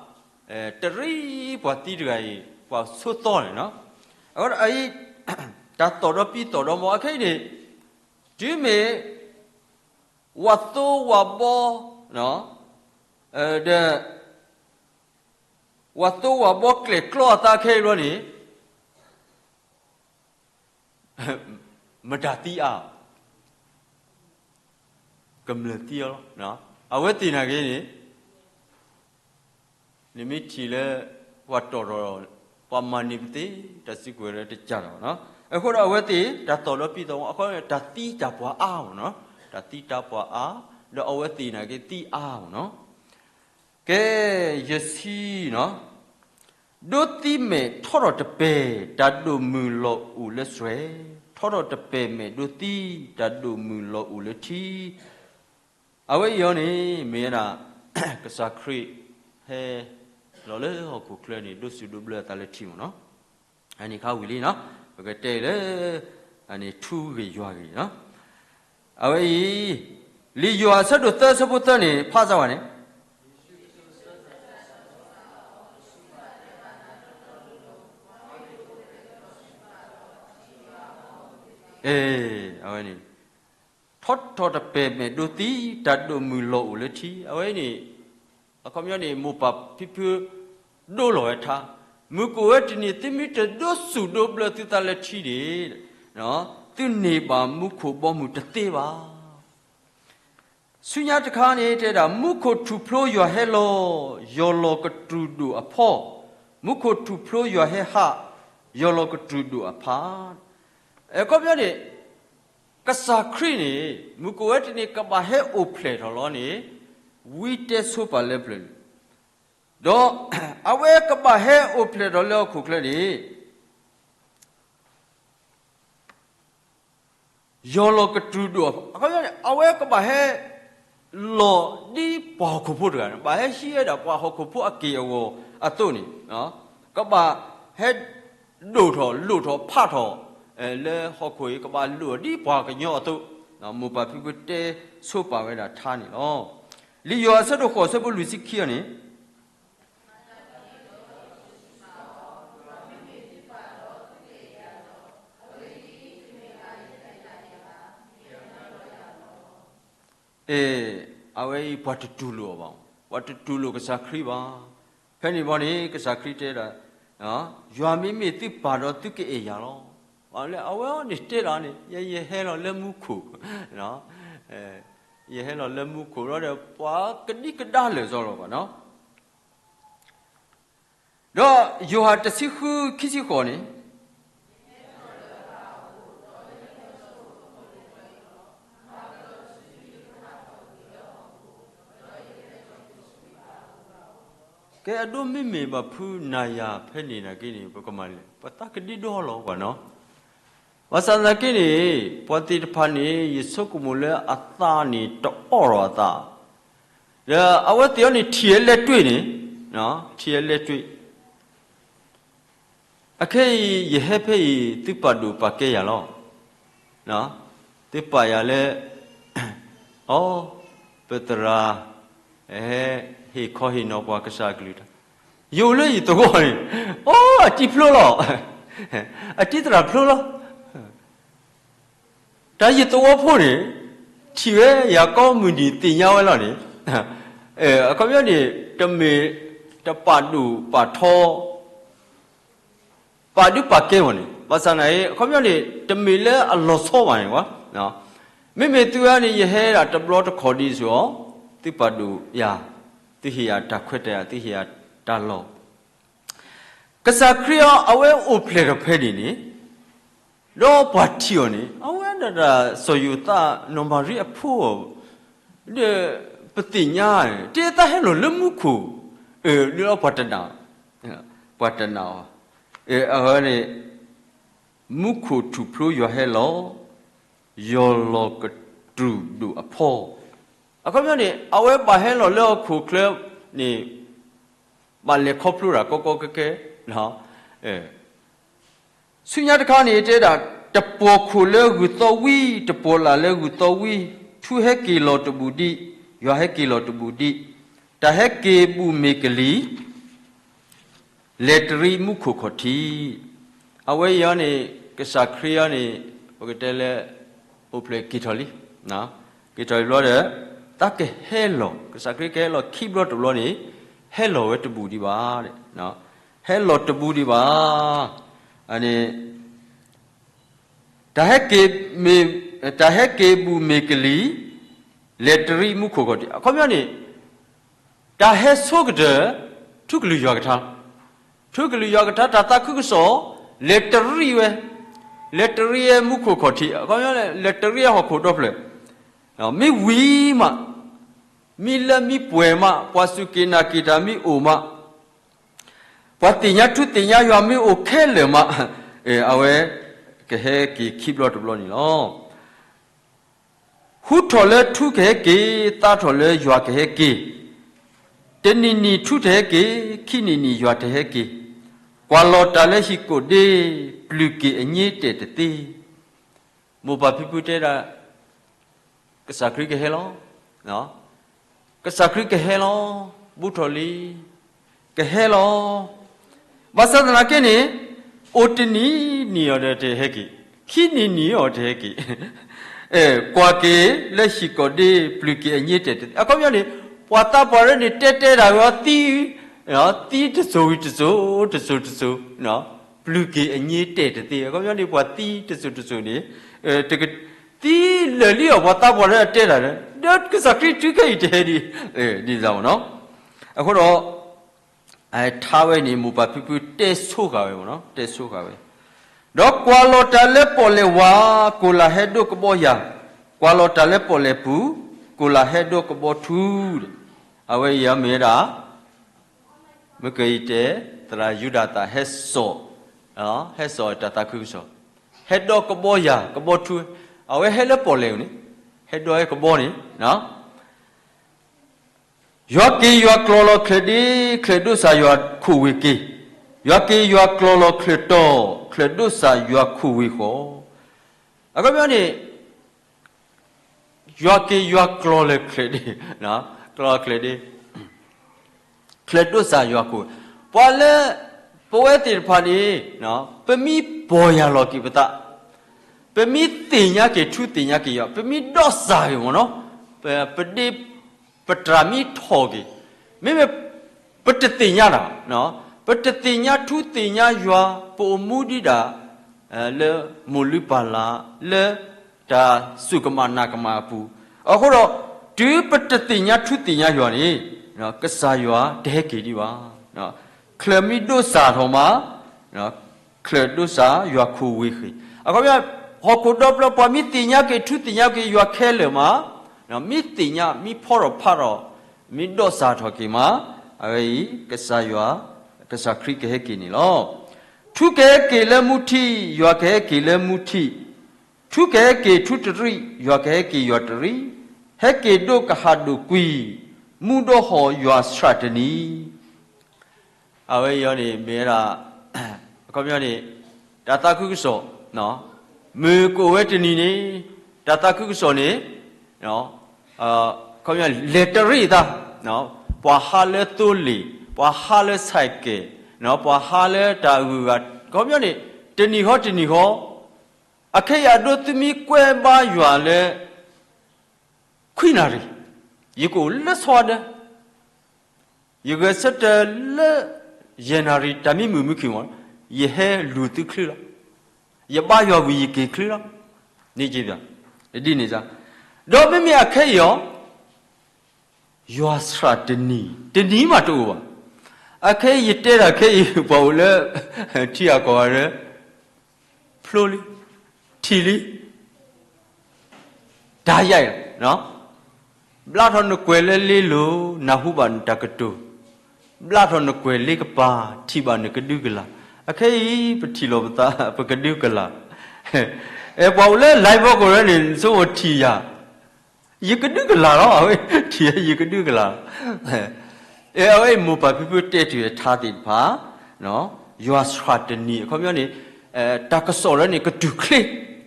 တရံးပှၤသံတဂၤအံၤ ပှၤဆိသီန့ၣ်, အအံၤ တၢ်သီၣ်ဒီးပံသီၣ်ဒီးမီ အခဲအံၤန့ၣ် တုၤမ့ၢ် ဝဲသိဝဲဘှီ ဒီး ဝဲသိဝဲဘှီကျဲကျီအသးခဲအံၤဘျီန့ၣ် မတၤသံအါ, ကမျၢၢ်သံအီၤလီၤ. အဝဲသ့ၣ်နာ်က့န့ၣ် နမ့ၢ်ထံၣ်လၢ ပှၤတီၢ်ထီၣ် ပှၤမၤန့ၢ်ပသ့ တၢ်စုကဝဲၤလၢတကးထီၣ်ဘၣ်နီၤ. အဃိဒီးအဝဲသ့ၣ် တၢ်သီၣ်ဒီးပံသီၣ်ဒီးမီ အခီ တၢ်သံတၢ်ပှၢ်အါမးနီၤ, တၢ်သံတၢ်ပှၢ်အါ, ဒီးအဝဲသ့ၣ်နာ်က့သံအါမးနီၤ. ကဲ ယဆံနီၤ, ဒိသံမဲာ်ထီထီၣ်တပဲာ် တၢ်ဒိၣ်မုၢ်လီၤအိၣ်လၢစွဲ, ထီထီၣ်တပဲာ်မဲာ်ဒိသံ တၢ်ဒိၣ်မုၢ်လီၤအိၣ်လၢထံ အဝဲအံၤအီၤန့ၣ် မ့ၢ်ဝဲဒၣ် ကစၢ်ခရံာ်ဟဲလီၤလၢဟီၣ်ခိၣ်ချၢန့ၣ် ဒိးစူၣ်ဒိးဘျၢအသးလၢထံမးနီၤ. အန့ၣ်ခါဝံၤလံနီၤ, ပကတဲလၢ အန့ၣ်ထူဂ့ၤယွၤဂ့ၤနီၤ. အဝဲအံၤ လံာ်ယိၤဟၣ်အဆၢဒိၣ်သၢအဆၢဖိသၢန့ၣ် ဖးစၢ်ဝဲန့ၣ် အဝဲန့ၣ် ထီထီၣ်တပဲာ်မဲာ်ဒိသံ တၢ်ဒိၣ်မုၢ်လီၤအိၣ်လၢထံ အဝဲန့ၣ် အခီပညီန့ၣ် မိၢ်ပၢ်ဖံဖု ဒိလီၤဝဲထါ, မုၢ်ကအိၣ်ဝဲတနံၤ သုမ့ၢ်တဒိးစူၣ်ဒိးဘျၢသုသးလၢထံန့ၣ် သုန့ၢ်ဘၣ်မူခိၣ်ဘီမုၢ်တသ့ဘၣ်. ဆူညါတခါန့ၣ် တဲဒၣ် မူခိၣ်ထူၣ်ဖျိယွၤဟဲလီၤ, ယီၢ်လီၤကတြူၢ်ဒိၣ်အဖီ, မူခိၣ်ထူၣ်ဖျိယွၤဟဲဟး, ယီၢ်လီၤကတြူၢ်ဒိၣ်အဖီ. အခီပညီန့ၣ် ကစၢ်ခရံာ်န့ၣ် မုၢ်ကအိၣ်ဝဲတနံၤ ကဘၣ်ဟဲအိၣ်ဖျဲၣ်ထီၣ်လီၤန့ၣ် ဝံတဲဆိပာ်လၢပျၢၤန့ၣ်, ဒီးအဝဲကဘၣ်ဟဲအိၣ်ဖျဲၣ်ထီၣ်လၢဟီၣ်ခိၣ်ချၢန့ၣ် ယီၢ်လီၤကတြူၢ်ဒိၣ်, အခီပညီန့ၣ် အဝဲကဘၣ်ဟဲလီၤဒ်ပှၤဟီၣ်ခိၣ်ဖိတဂၤန့ၣ်, ဘၣ်ဟဲဟံးဝဲဒၣ်ပှၤဟီၣ်ခိၣ်ဖိအက့ၢ်အဂီၤအသိးန့ၣ်, ကဘၣ်ဟဲဒိၣ်ထီၣ်လိၣ်ထီၣ်ဖးထီၣ် လၢဟီၣ်ခိၣ်အံၤ ကဘၣ်လိၣ်ဒ်ပှၤကညီအသိး, မိၢ်ပၢ်ဖံဖုတဲဆိပာ်ဝဲဒၣ်ထါန့ၣ်လီၤ. လံာ်ယိၤဟၣ်အဆၢဒိၣ်ဃိးအဆၢဖိလွံၢ်ဆံခံန့ၣ် အဲ အဝဲအံၤပှၤတတူၢ်လိာ်အီၤဘၣ်, ပှၤတတူၢ်လိာ်ကစၢ်ခရံာ်ဘၣ်. ဖဲန့ၣ်ဘီန့ၣ် ကစၢ်ခရံာ်တဲဒၣ်, ယွၤမ့မ့ၢ်သုပၢ်ဒီးသုကအဲၣ်ယၤလီၤ. လၢအဝဲအံၤန့ၣ်တဲဒၣ်န့ၣ် ယ ယဟဲလီၤလၢမူခိၣ်, ယဟဲလီၤလၢမူခိၣ်ဒီး ပှၤကဒံကဒါလၢာ်စီလီၤဘၣ်နီၤ. ဒီးယိၤဟၣ်တဆံဃု ခံဆံဃိးန့ၣ် ကဲအဒိမ့မ့ၢ်ဘၣ်ဖုနၤယၤဖဲန့ၣ်နာ်က့န့ၣ် ပကမၤလဲၣ်, ပသးကဒံဒီလီၤဘၣ်နီၤ. ဘၣ်ဆၣ်သနာ်က့န့ၣ် ပှၤသ့ၣ်တဖၣ်န့ၣ် ယဆိကမိၣ်လၢအသးန့ၣ်တအိၣ်ထီၣ်အသး, ဒီးအဝဲသ့ၣ်အံၤန့ၣ် ထံၣ်ဝဲလဲၤတွ့ၢ်န့ၣ်, ထံၣ်ဝဲလဲၤတွ့ၢ် အခဲအံၤ ယဟဲဖဲအံၤ သုပာ်ဒိၣ်ပာ်ကဲယၤလီၤ. သုပာ်ယၤလၢ အီ ပသရၣ် ဟဲဟ့ၣ်ခီဟ့ၣ်နီၤပှၤကစၢ်အကလုၢ်တၢ်, ယအိၣ်လၢယသဝီန့ၣ် အီ အတံၤဖျိလီၤ, အတံၤသရၣ်ဖျိလီၤ. တၢ်ယသဝီဖိန့ၣ် ထံၣ်ဝဲယၤကိးမုၢ်နံၤသ့ၣ်ညါဝဲလီၤန့ၣ်, အခီပညီန့ၣ် တမ့ၢ်တပာ်ဒိၣ်ပာ်ထီ ပာ်ဒုးပာ်ကဲအီၤန့ၣ် ဘၣ်ဆၣ်သနာ်က့ အခီပညီန့ၣ် တမ့ၢ်လၢအလီၤဆီဘၣ်န့ၣ်ဝဲ, မ့မ့ၢ်သုဝဲန့ၣ် ယဟဲဒၣ်တဘျီတခီၣ်ဒံးစ့ၢ်ကီး, သုပာ်ဒိၣ်ယၤ, သုဟ့ၣ်ယၤတၢ်ခွဲးတၢ်ယာ်, သုဟ့ၣ်ယၤတၢ်လီၢ် ကစၢ်ခရံာ်အီၤ အဝဲအိၣ်ဖျဲၣ်ထီၣ်ဖဲန့ၣ်န့ၣ်, ဒီးပှၤထံၣ်အီၤန့ၣ် အဝဲဒၣ်စီၤယိၤသး နီၢ်မၤရံအဖိအီၤ, ဒီးပသ့ၣ်ညါ တဲသးဟဲလီၤလၢမူခိၣ်, ဒ်လီၤပှၤတနာ်, ပှၤတနာ်အီၤ, အဝဲန့ၣ် မူခိၣ်ထူၣ်ဖျိယွၤဟဲလီၤ, ယီၢ်လီၤကတြူၢ်ဒိၣ်အဖီ, အခီပညီန့ၣ် အဝဲဘၣ်ဟဲလီၤလၢဟီၣ်ခိၣ်ချၢန့ၣ် ဘၣ်လဲၤခီဖျိတၢ်ကီကီခဲခဲ, ဆူညါတခါန့ၣ် တဲဒၣ် တပီၢ်ခိၣ်လၢဂုၢ်သီဝံၤ, တပီၢ်လၢ်လၢဂုၢ်သီဝံၤ, ထူဟဲက့ၤလီၤတဘူးဒံး, ယွၤဟဲက့ၤလီၤတဘူးဒံး, တၢ်ဟဲက့ၤဘူးမ့ၢ်ကလံၤ လဲၤတရံးမူခိၣ်ခီၣ်ထံး, အဝဲအံၤန့ၣ် ကစၢ်ခရံာ်အံၤန့ၣ် ပကတဲလၢ အိၣ်ဖျဲၣ်က့ၤထီၣ်လံ, က့ၤထီၣ်လံဘျီဒီး တၢ်ကဟဲလီၤ, ကစၢ်ခရံာ်ကဟဲလီၤခံဘျီတဘျီန့ၣ် ဟဲလီၤဝဲတဘူးဒံးဘၣ်, ဟဲလီၤတဘူးဒံးဘၣ်, န့ၣ် တၢ်ဟဲက့ၤမ့ၢ်, တၢ်ဟဲက့ၤဘူးမ့ၢ်ကလံၤ လဲၤတရံးမူခိၣ်ခီၣ်ထံး, အခီပညီန့ၣ် တၢ်ဟဲဆိကတၢၢ် ထူကလုၢ်ယွၤကထါ, ထူကလုၢ်ယွၤကထါ တၢ်သးခုကစီၣ် လဲၤတရံးဝဲ, လဲၤတရံးဝဲမူခိၣ်ခီၣ်ထံး, အခီပညီန့ၣ် လဲၤတရံးဝဲဟီၣ်ခိၣ်ဒီဖျၢၣ်, မ့ၢ်ဝံၤမး, မ့ၢ်လၢမ့ၢ်ပှဲၤမး, ပှၤစူၢ်က့ၤနာ်က့ၤတၢ်မ့ၢ်အိၣ်မး, ပှၤသ့ၣ်ညါထူသ့ၣ်ညါယွၤမ့ၢ်အိၣ်ခဲလၢာ်မး, အဝဲကဟဲက့ၤခံဘျီတဘျီန့ၣ်လီၤ. ဟူထီၣ်လၢထူကဟဲက့ၤ, သါထီၣ်လၢယွၤကဟဲက့ၤ, တနံၤနံၤထူတဟဲက့ၤ, ခံနံၤနံၤယွၤတဟဲက့ၤ, ကွၢ်လီၤတၢ်လၢဟံၣ်ကိာ်ဒ့, ပျုၢ်က့ၤအည့တဲာ်တသ့. မိၢ်ပၢ်ဖံဖုတဲဒၣ် ကစၢ်ခရံာ်ကဟဲလီၤ, ကစၢ်ခရံာ်ကဟဲလီၤ, ဘူးထီၣ်လံ, ကဟဲလီၤ. ဘၣ်ဆၣ်သနာ်က့န့ၣ် အိၣ်တနံၤနံၤအီၤဒီးတဟဲက့ၤ, ခံနံၤနံၤအီၤတဟဲက့ၤ, ကွၢ်က့ၤလၢဟံၣ်ကိာ်ဒ့ ပျုၢ်က့ၤအည့တဲာ်တသ့. အခီပညီန့ၣ် ပှၤသးပှၢ်ရၢန့ၣ် တဲတဲဒၣ်ဝဲအီၤသံ, သံတစိၤဝံၤတစိၤ, တစိၤတစိၤ, ပျုၢ်က့ၤအည့တဲာ်တသ့. အခီပညီန့ၣ် ပှၤသံတစိၤတစိၤန့ၣ် သံလၢာ်လံအီၤ ပှၤသးပှၢ်လၢအတဲတၢ်ဒီး ဒီးကစၢ်ခရံာ်တုၤခဲအံၤတဟဲဒံး, ဒ်န့ၣ်မ့ၢ်နီၤ. အဃိဒီး ထါဝဲန့ၣ် မိၢ်ပၢ်ဖံဖုတဲဆိဃာ်ဝဲမ့ၢ်နီၤ, တဲဆိဃာ်ဝဲ, ဒီးကွၢ်လီၤတၢ်လၢပီၣ်လဲၣ်ဝၤ, ကိၣ်လၢ်ဟဲဒိးကဘီယၤ, ကွၢ်လီၤတၢ်လၢပီၣ်လဲၣ်ပူၤ, ကိၣ်လၢ်ဟဲဒိးကဘီထူ, အဝဲအံၤမ့ၢ်ဝဲဒၣ် မ့ၢ်ကယံၤတဲ သရၣ်ယူဒၤသၣ်ဟဲစိာ်, ဟဲစိာ်တၢ်သးခုကစီၣ်, ဟဲဒိးကဘီယၤ ကဘီထူ, အဝဲဟဲလၢပီၣ်လဲၣ်န့ၣ်, ဟဲဒိးဟဲကဘီန့ၣ်, ယွၤက့ၤယွၤကျီၤလီၤချၢၣ်ဒ့, ချၢၣ်ဒိးစၢ်ယွၤခိၣ်ဝ့ၢ်က့ၤ, ယွၤက့ၤယွၤကျီၤလီၤချၢၣ်တီ, ချၢၣ်ဒိးစၢ်ယွၤခိၣ်ဝ့ၢ်ဃီ, အခီပညီန့ၣ် ယွၤက့ၤယွၤကျီၤလီၤချၢၣ်ဒ့, ကျီၤလီၤချၢၣ်ဒ့, ချၢၣ်ဒိးစၢ်ယွၤခိၣ်, ပှၤလၢ ပဝဲသ့ၣ်တဖၣ်န့ၣ် ပမ့ၢ်ပီၢ်ယၢ်လီၤက့ၤပသး, ပမ့ၢ်သ့ၣ်ညါက့ၤထူသ့ၣ်ညါက့ၤယွၤ, ပမ့ၢ်ဒိးစၢ်က့ၤမ့ၢ်နီၤ, ပဒ့ ပတြၢ်မ့ၢ်ထီၣ်က့ၤ, မ့မ့ၢ် ပတသ့ၣ်ညါတၢ်, ပတသ့ၣ်ညါထူသ့ၣ်ညါယွၤ, ပအိၣ်မူဒံးဒၣ် လၢမိၢ်လုၢ်ပၢ်လၢ် လၢတၢ်စူၢ်ကမၣ်နာ်ကမၣ်အပူၤ, အဃိဒီး တုၤပတသ့ၣ်ညါထူသ့ၣ်ညါယွၤန့ၣ် ကစၢ်ယွၤတဟဲက့ၤဒံးဘၣ်. ချၢၣ်မ့ၢ်ဒိးစၢ်ထီၣ်မး ချၢၣ်ဒိးစၢ်ယွၤခိၣ်ဝ့ၢ်ဃ့ၢ်, အခီပညီ ဟီၣ်ခိၣ်ဒီဖျၢၣ် ပှၤမ့ၢ်သ့ၣ်ညါက့ၤထူသ့ၣ်ညါက့ၤယွၤခဲလၢာ်မး, မ့ၢ်သ့ၣ်ညါ မ့ၢ်ဖီထီၣ်ဖးထီၣ် မ့ၢ်ဒိးစၢ်ထီၣ်က့ၤမး, အဝဲအံၤ ကစၢ်ယွၤ ကစၢ်ခရံာ်ကဟဲက့ၤန့ၣ်လီၤ. ထူကဟဲက့ၤလၢမူထံး ယွၤကဟဲက့ၤလၢမူထံး, ထူကဟဲက့ၤထူတရံး ယွၤကဟဲက့ၤယွၤတရံး, ဟဲက့ၤဒိးကဟၣ်ဒိၣ်ကွံာ် မူဒီးဟီၣ်ယွၤဆှၣ်တနံၤ အဝဲအံၤန့ၣ် မ့ၢ်ဝဲဒၣ် အခီပညီန့ၣ် တၢ်သးခုကစီၣ် မ့ၢ်ကအိၣ်ဝဲတနံၤန့ၣ် တၢ်သးခုကစီၣ်န့ၣ် အခီပညီ လဲၤတရံးသး ပှၤဟးလၢသိလ့ၣ်, ပှၤဟးလၢဆဲးကဲး, ပှၤဟးလၢတၢ်အဂုၤအဂၤ, အခီပညီန့ၣ် တနံၤဃီတနံၤဃီ အခဲအံၤအဒိ သုမ့ၢ်ကွဲဘါယွၤလၢ ခွံနၣ်ရံၣ်, ယကအိၣ်လၢဆီဒၢ, ယဂဲၤဆၢထၢၣ်လၢ ယဲၢ်နၣ်ရံၣ်တၢ်မံမုာ်မုာ်ခံမီၤ, ယဟဲလူၤသုချုလီၤ. ယဘါယွၤဝံၤယက့ၤချုလီၤ. န့ၣ်က့ၤ, ဒ်န့ၣ်စ့ၢ်, ဒီးမ့မ့ၢ်အခဲအံၤအီၤ ယွၤဆှၣ်တနံၤ, တနံၤမးတအိၣ်ဘၣ်. အခဲအံၤယတဲတၢ်ခဲအံၤ ပှၤအိၣ်လၢ ထံဂၤကီၢ်ဂၤဒီး ဖျိလံ, ထံၣ်လံ, ဒါရိုက်လီၤ. ဘျါထီၣ်နကွဲၤလၢလ့လိၤ နၢ်ဟူဘၣ်နတၢ်ကတိၤ, ဘျါထီၣ်နကွဲၤလ့ကပၤ ထံၣ်ဘၣ်နကဒုကလၢ်. အခဲအံၤ ပထံၣ်လိာ်ပသး ပကဒုကလၢ်, အဲ ပှၤအိၣ်လၢ live ဘီကီၢ်ရၢန့ၣ် နဆိကမိၣ်ထံၣ်ယၤ ယကဒုကလၢ်လီၤ. အဝဲထံၣ်ယၤ ယကဒုကလၢ်လီၤ. အဲ အဝဲအံၤ မိၢ်ပၢ်ဖံဖုတဲတ့ၢ်ထါသ့ၣ်တဖၣ်, ယွၤဆှၣ်တနံၤ အခီပညီန့ၣ် တၢ်ကစီၣ်လၢန့ၣ် ကတုၤချ့,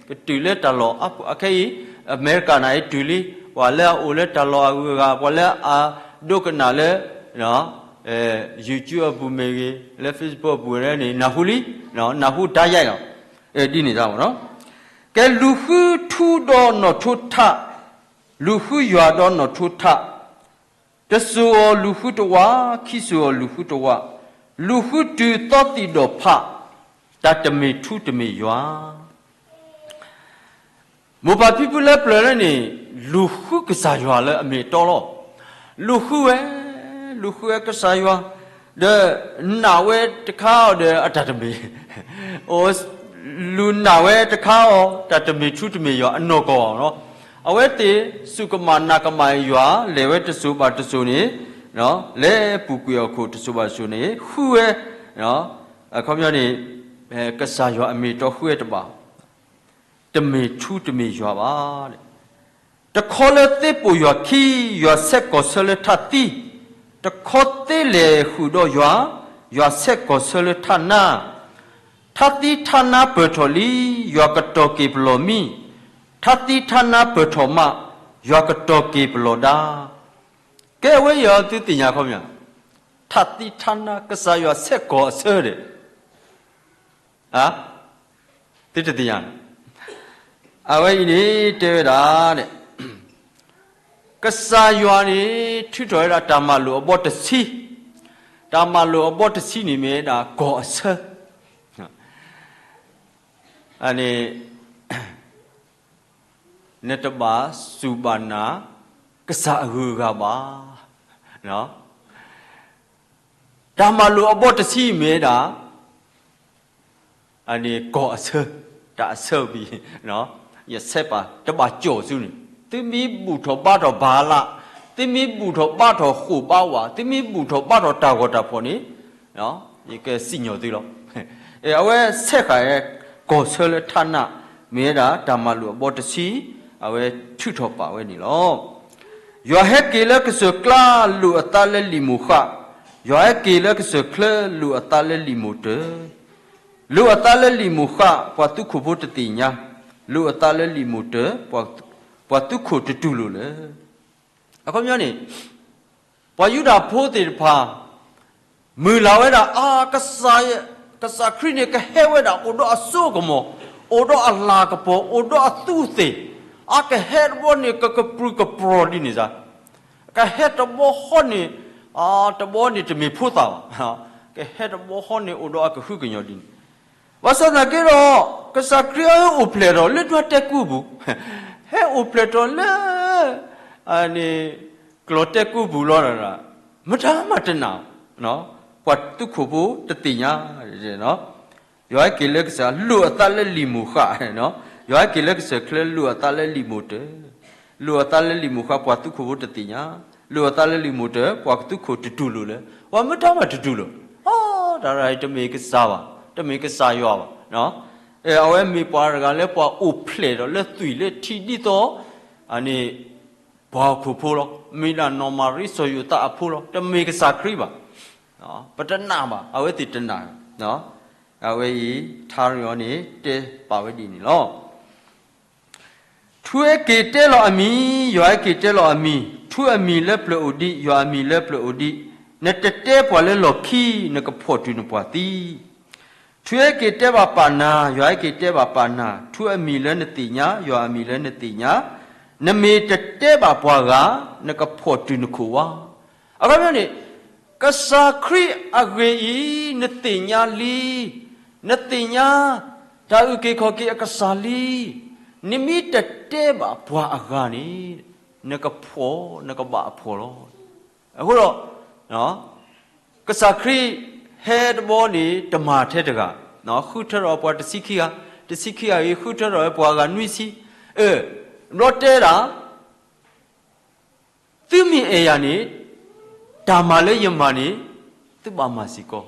ကတုၤလၢတၢ်လီၢ်အါပူၤ, အခဲအံၤ အမဲရကၤန့ၣ် တုၤလံ, ပှၤလၢအအိၣ်လၢတၢ်လီၢ်အဂုၤအဂၤ, ပှၤလၢအဒိကနၣ်လၢ YouTube အပူၤမ့ၢ်ဂ့ၤ, လၢ Facebook အပူၤန့ၣ် နၢ်ဟူလံ, နၢ်ဟူဒါရိုက်လီၤ. ဒ်န့ၣ်တၢ်မ့ၢ်နီၤ. ကဲ လူၤဃုထူဒီးနီၣ်ထိထၣ်, လူၤဃုယွၤဒီးနီၣ်ထိထၣ်, တစိၤအီၤလူၤဃုတဝး, ခံစိၤအီၤလူၤဃုတဝး, လူၤဃုတုၤသီသံၣ်ဒီးဖး, တၢ်တမ့ၢ်ထူတမ့ၢ်ယွၤ မိၢ်ပၢ်ဖံဖုလၢပျၢၤလၢန့ၣ် လူၤဃုကစၢ်ယွၤလၢအမ့ၢ်အတီလီၤ. လူၤဃုဝဲ, လူၤဃုဝဲကစၢ်ယွၤ, ဒီးနာ်ဝဲတခါအီၤဒီးအတၢ်တမ့ၢ်, လူၤနာ်ဝဲတခါအီၤ တၢ်တမ့ၢ်ထူတမ့ၢ်ယွၤအနီၢ်ကီၢ်လီၤ. အဝဲသ့ၣ်စူၢ်ကမၣ်နာ်ကမၣ်ယွၤ လဲၤဝဲတစိၤဘၣ်တစိၤန့ၣ်, လဲၤပူၤကွံာ်အီၤခိၣ်တစိၤဘၣ်တစိၤန့ၣ် ဃုဝဲ, အခီပညီန့ၣ် ကစၢ်ယွၤအမ့ၢ်အတီဃုဝဲတဘၣ် တမ့ၢ်ထူတမ့ၢ်ယွၤဘၣ်. တခီလၢသ့ပိာ်ယွၤခံ, ယွၤဆဲးကီၢ်ဆၢလၢထးသံ, တခီသ့လဲၤဃုာ်ဒီးယွၤ, ယွၤဆဲးကီၢ်ဆၢလၢထးနါ, ထးသံထးနါပၢၢ်ထီၣ်လံ, ယွၤကတီၤက့ၤပလီၢ်မံ, ထးသံထးနါပၢၢ်ထီၣ်မး, ယွၤကတီၤက့ၤပလီၢ်ဒါ. ကဲ အဝဲအံၤအီၤသုသ့ၣ်ညါခီပညီ, ထးသံထးနါ ကစၢ်ယွၤဆဲးကီၢ်အဆၢဒီး သုတသ့ၣ်ညါ, အဝဲအံၤန့ၣ်တဲဝဲဒၣ်, ကစၢ်ယွၤန့ၣ် ထုးထီၣ်ဝဲဒၣ်တၢ်မၤလိာ်အဘီတဆံ, တၢ်မၤလိာ်အဘီတဆံန့ၣ်မ့ၢ်ဝဲဒၣ်ကီၢ်အဆၢ, န့ၣ် နတဘၣ်စူၢ်ဘၣ်နာ် ကစၢ်အဂုၤအဂၤဘၣ်. တၢ်မၤလိာ်အဘီတဆံမ့ၢ်ဝဲဒၣ် ကီၢ်အဆၢ, တၢ်အဆၢဝံၤ, ယဆဲးပာ်တဘၣ်ကၠီၣ်ဆူန့ၣ်, သုမ့ၢ်ဘူၣ်ထီၣ်ဘါထီၣ်ဘၤလး, သုမ့ၢ်ဘူၣ်ထီၣ်ဘါထီၣ်ဃိာ်ဘါဝး, သုမ့ၢ်ဘူၣ်ထီၣ်ဘါထီၣ်တၢ်ဂီၤတၢ်ဖီၣ်န့ၣ်, ယကစံၣ်ညီၣ်သုလီၤ. အဝဲဆဲးဃာ်ဝဲ ကီၢ်ဆၢလၢထးနါ, မ့ၢ်ဝဲဒၣ်တၢ်မၤလိာ်အဘီတဆံ, အဝဲထုးထီၣ်ပာ်ဝဲန့ၣ်လီၤ. ယွၤဟဲက့ၤလၢကစၢၢ်ကျါ လိာ်အသးလၢလံာ်မိၢ်ဃး, ယွၤဟဲက့ၤလၢကစၢၢ်ချၢ လိာ်အသးလၢလံာ်မိၢ်တၢၢ်, လိာ်အသးလၢလံာ်မိၢ်ဃး ပှၤသုးခိၣ်ဖိတသ့ၣ်ညါ, လိာ်အသးလၢလံာ်မိၢ်တၢၢ် ပှၤသုးခိၣ်တတူၢ်လိာ်လၢ အခီပညီန့ၣ် ပှၤယူဒၤဖိသ့ၣ်တဖၣ် မုၢ်လၢ်ဝဲဒၣ် အါ ကစၢ်ခရံာ်န့ၣ် ကဟဲဝဲဒၣ် အိၣ်ဒီးအစိအကမီၤ, အိၣ်ဒီးအလၤကပီၤ, အိၣ်ဒီးအသူးအသ့ၣ်, အကဟဲတဘျီန့ၣ် ကကပြုၢ်ကပြီၤဒ်န့ၣ်စ့ၢ်, ကဟဲတဘျီဃီန့ၣ်, တဘျီန့ၣ်တမ့ၢ်ဖိသၣ်ဘၣ်, ကဟဲတဘျီဃီန့ၣ် အိၣ်ဒီးအကဟုကညီၤဒ်န့ၣ် ဘၣ်ဆၣ်သနာ်က့ဒီး ကစၢ်ခရံာ်ဟဲအိၣ်ဖျဲၣ်ထီၣ်လၢဒွဲၣ်တဲာ်ကူပူၤ, ဟဲအိၣ်ဖျဲၣ်ထီၣ်လၢ န့ၣ် ကျီၢ်တဲာ်ကူပူၤလီၤ, မတၤမၤတနာ်, ပှၤသုးခိၣ်ဖိတသ့ၣ်ညါ, ယွၤဟဲက့ၤလၢကစၢၢ် လိာ်အသးလၢလံာ်မိၢ်ဃး, ယွၤဟဲက့ၤလၢကစၢၢ်ချၢ လိာ်အသးလၢလံာ်မိၢ်တၢၢ်, လိာ်အသးလၢလံာ်မိၢ်ဃး ပှၤသုးခိၣ်ဖိတသ့ၣ်ညါ, လိာ်အသးလၢလံာ်မိၢ်တၢၢ် ပှၤသုးခိၣ်တတူၢ်လိာ်လၢၤ, ပှၤမတၤမၤတတူၢ်လိာ်, အတၢ်ရၢ်အံၤတမ့ၢ်ကစၢ်ဘၣ်, တမ့ၢ်ကစၢ်ယွၤဘၣ်, အဝဲမ့ၢ်ပှၤတဂၤလၢပှၤအိၣ်ဖျဲၣ်ထီၣ်လၢသွံၣ်လၢထံဒ်သိး န့ၣ် ပှၤဟီၣ်ခိၣ်ဖိလီၤ, မ့ၢ်ဒၣ်နီၢ်မၤရံစီၤယိၤသးအဖိလီၤ, တမ့ၢ်ကစၢ်ခရံာ်ဘၣ်, ပတနာ်ဘၣ်, အဝဲသ့ၣ်တနာ်, အဝဲအံၤ ထါရံအီၤန့ၣ် တဲပာ်ဝဲဒ်န့ၣ်လီၤ. ထူအဲက့ၤတဲလီၤအမံၤ, ယွၤအဲက့ၤတဲလီၤအမံၤ, ထူအမံၤလၢပျၢၤအိၣ်ဒံး, ယွၤအမံၤလၢပျၢၤအိၣ်ဒံး, နတတဲပှၤလၢလီၢ်ခံ, နကဖီၣ်တုၤနပှၤသံ ထူအဲက့ၤတဲဘၣ်ပာ်နၤ, ယွၤအဲက့ၤတဲဘၣ်ပာ်နၤ, ထူအမံၤလၢနသ့ၣ်ညါ, ယွၤအမံၤလၢနသ့ၣ်ညါ, နမ့ၢ်တတဲဘၣ်ပှၤဂၤ, နကဖီၣ်တုၤနခိၣ်ဝါ. အခီပညီန့ၣ်, ကစၢ်ခရံာ်အဂ့ၢ်အံၤ နသ့ၣ်ညါလံ, နသ့ၣ်ညါတၢ်အုၣ်က့ၤခီၣ်က့ၤအကစၢ်လံ, နမ့ၢ်တတဲဘၣ်ပှၤအဂၤန့ၣ် နကဖှီၣ် နကဘၣ်အဖှီၣ်လီၤ. အဃိဒီး ကစၢ်ခရံာ်ဟဲတဘျီန့ၣ် တမၤထဲတဂၤ, ဃုထၢထီၣ်ပှၤတဆံခံဂၤ, တဆံခံဂၤအံၤ ဃုထၢထီၣ်ပှၤဂၤနွံဆံ, အၢ, ဘျီတဲဒၣ် သုမ့ၢ်အဲၣ်ယၤန့ၣ် တၢ်မၤလၢယမၤန့ၣ် သုဘၣ်မၤစ့ၢ်ကီး,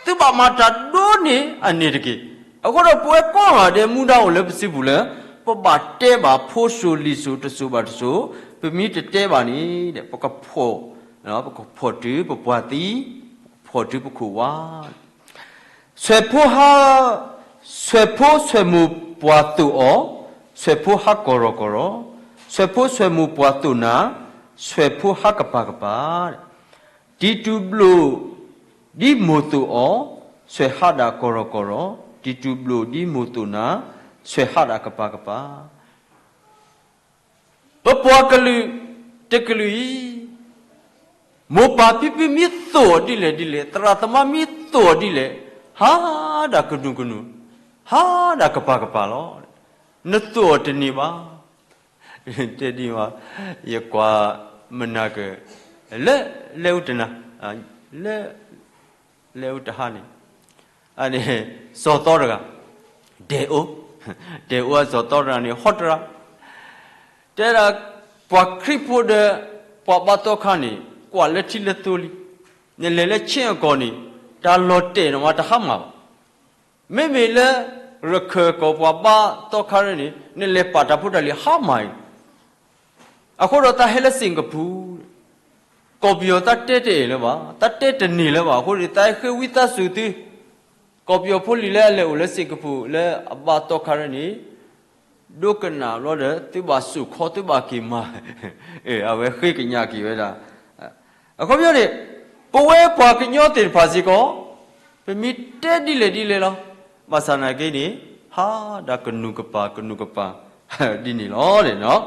သုဘၣ်မၤတၢ်ဒိၣ်န့ၢ်အန့ၣ်တက့ၢ်. အဃိဒီးပဝဲကိးဂၤဒဲးမူဒါအိၣ်လၢပစုပူၤလၢ ပဘၣ်တဲဘၣ်ဖိစိၤလံၤစိၤတစိၤဘၣ်တစိၤ, ပမ့ၢ်တတဲဘၣ်န့ၣ် ပကဖှီၣ်, ပကဖှီၣ်တုၤပပှၤသံ, ပကဖှီၣ်တုၤပခိၣ်ဝါ ဆွဲးဖိဟါ, ဆွဲးဖိဆွဲးမိၢ်ပှၤသိၣ်အီၤ, ဆွဲးဖိဟါကီၢ်ရီၢ်ကီၢ်ရီၢ်, ဆွဲးဖိဆွဲးမိၢ်ပှၤသိၣ်နၤ, ဆွဲးဖိဟါကပၤကပၤ, တံၤတူၢ်ဘျိၣ်ဒ်မိၢ်သိၣ်အီၤ, ဆွဲးဟါဒၣ်ကီၢ်ရီၢ်ကီၢ်ရီၢ်, တံၤတူၢ်ဘျိၣ်ဒ်မိၢ်သိၣ်နၤ, ဆွဲးဟါဒၣ်ကပၤကပၤ ပပှၤကလုာ်တကလုာ်အံၤ, မိၢ်ပၢ်ဖံဖုမ့ၢ်သိၣ်အီၤဒ်လဲၣ်ဒ်လဲၣ်, သရၣ်သမါမ့ၢ်သိၣ်အီၤဒ်လဲၣ်, ဟါဒၣ်ကနူၤကနူၤ, ဟါဒၣ်ကပၤကပၤလီၤ. နသိၣ်အီၤတန့ၢ်ဘၣ်. တဲဒ်မး, ယကွၢ်မနၤက, လၢ, လဲၤအိၣ်တနၤ, လၢ, လဲၤအိၣ်တဟါန့ၣ် အန့ၣ်, စီၤသီတဂၤ, ဒဲအိ, ဒဲအိအစီၤသီတဂၤန့ၣ် ဟီတရၤ, တဲဒၣ်, ပှၤခရံာ်ဖိဒီး ပှၤဘါသီခါန့ၣ် ကွၢ်လၢထံလၢသိလံ, နလဲၤလၢဆ့ၣ်အကီၢ်န့ၣ် တၢ်လီၤတဲာ်န့ၣ်မးတဟါမၢ်ဘၣ်. မ့မ့ၢ်လၢ ရခၢၣ်ကီၢ်ပှၤဘါသီခါန့ၣ် နလဲၤပာ်တၢ်ဖိတၢ်လံၤဟါမၢ်အံၤ အဃိဒီးတၢ်ဟဲလၢစ့ၣ်ကပူၤ, ကီၢ်ပယီၤတၢ်တဲတအဲၣ်လၢၤဘၣ်, တၢ်တဲတန့ၢ်လၢၤဘၣ်, အဃိန့ၣ် တၢ်ဟဲဃ့ဝံသးစူၤသု, ကီၢ်ပယီၤဖိလံၤလၢအလဲၤအိၣ်လၢစ့ၣ်ကပူၤလၢအဘါသီခါန့ၣ်, ဒိကနၣ်ဘျီဒီး သုဘၣ်စိာ်ခီ သုဘၣ်က့ၤမၤ, အဝဲဃ့ကညးက့ၤဝဲဒၣ် အခီပညီန့ၣ်, ပဝဲပှၤကညီသ့ၣ်တဖၣ်စ့ၢ်ကီး, ပမ့ၢ်တဲဒ်လဲၣ်ဒ်လဲၣ်လီၤ. ဘၣ်ဆၣ်နာ်က့န့ၣ်, ဟါဒၣ်ကနူၤကပၤ ကနူၤကပၤ ဒ်န့ၣ်လီၤ.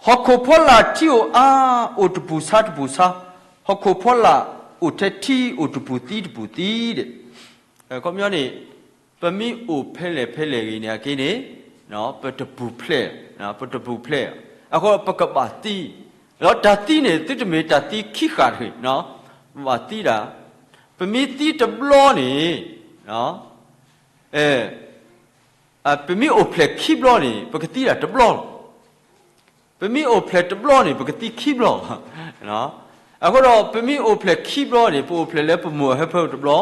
ဟီၣ်ခိၣ်ဖီလာ်ထံအိၣ်အါ, အိၣ်တပူၤဆါတပူၤဆါ, ဟီၣ်ခိၣ်ဖီလာ်အိၣ်ထဲထံအိၣ်တပူၤသံတပူၤသံဒဲး အခီပညီန့ၣ်, ပမ့ၢ်အိၣ်ဖဲလဲၣ်ဖဲလဲၣ်ဂ့ၤန့ၣ်အက့န့ၣ်, ပတပူၤဖျဲး, ပတပူၤဖျဲး, အဃိပကဘၣ်သံ, ဒီးတၢ်သံန့ၣ် သုတမ့ၢ်တၢ်သံခံဃာ်တဂ့ၤ, ပဘၣ်သံဒၣ်, ပမ့ၢ်သံတဘျီန့ၣ်, ပမ့ၢ်အိၣ်ဖျဲၣ်ခံဘျီန့ၣ် ပကသံဒၣ်တဘျီလီၤ. ပမ့ၢ်အိၣ်ဖျဲၣ်တဘျီန့ၣ် ပကသံခံဘျီ. အဃိဒီး ပမ့ၢ်အိၣ်ဖျဲၣ်ခံဘျီန့ၣ် ပအိၣ်ဖျဲၣ်လၢပမိၢ်အဟၢဖၢတဘျီ,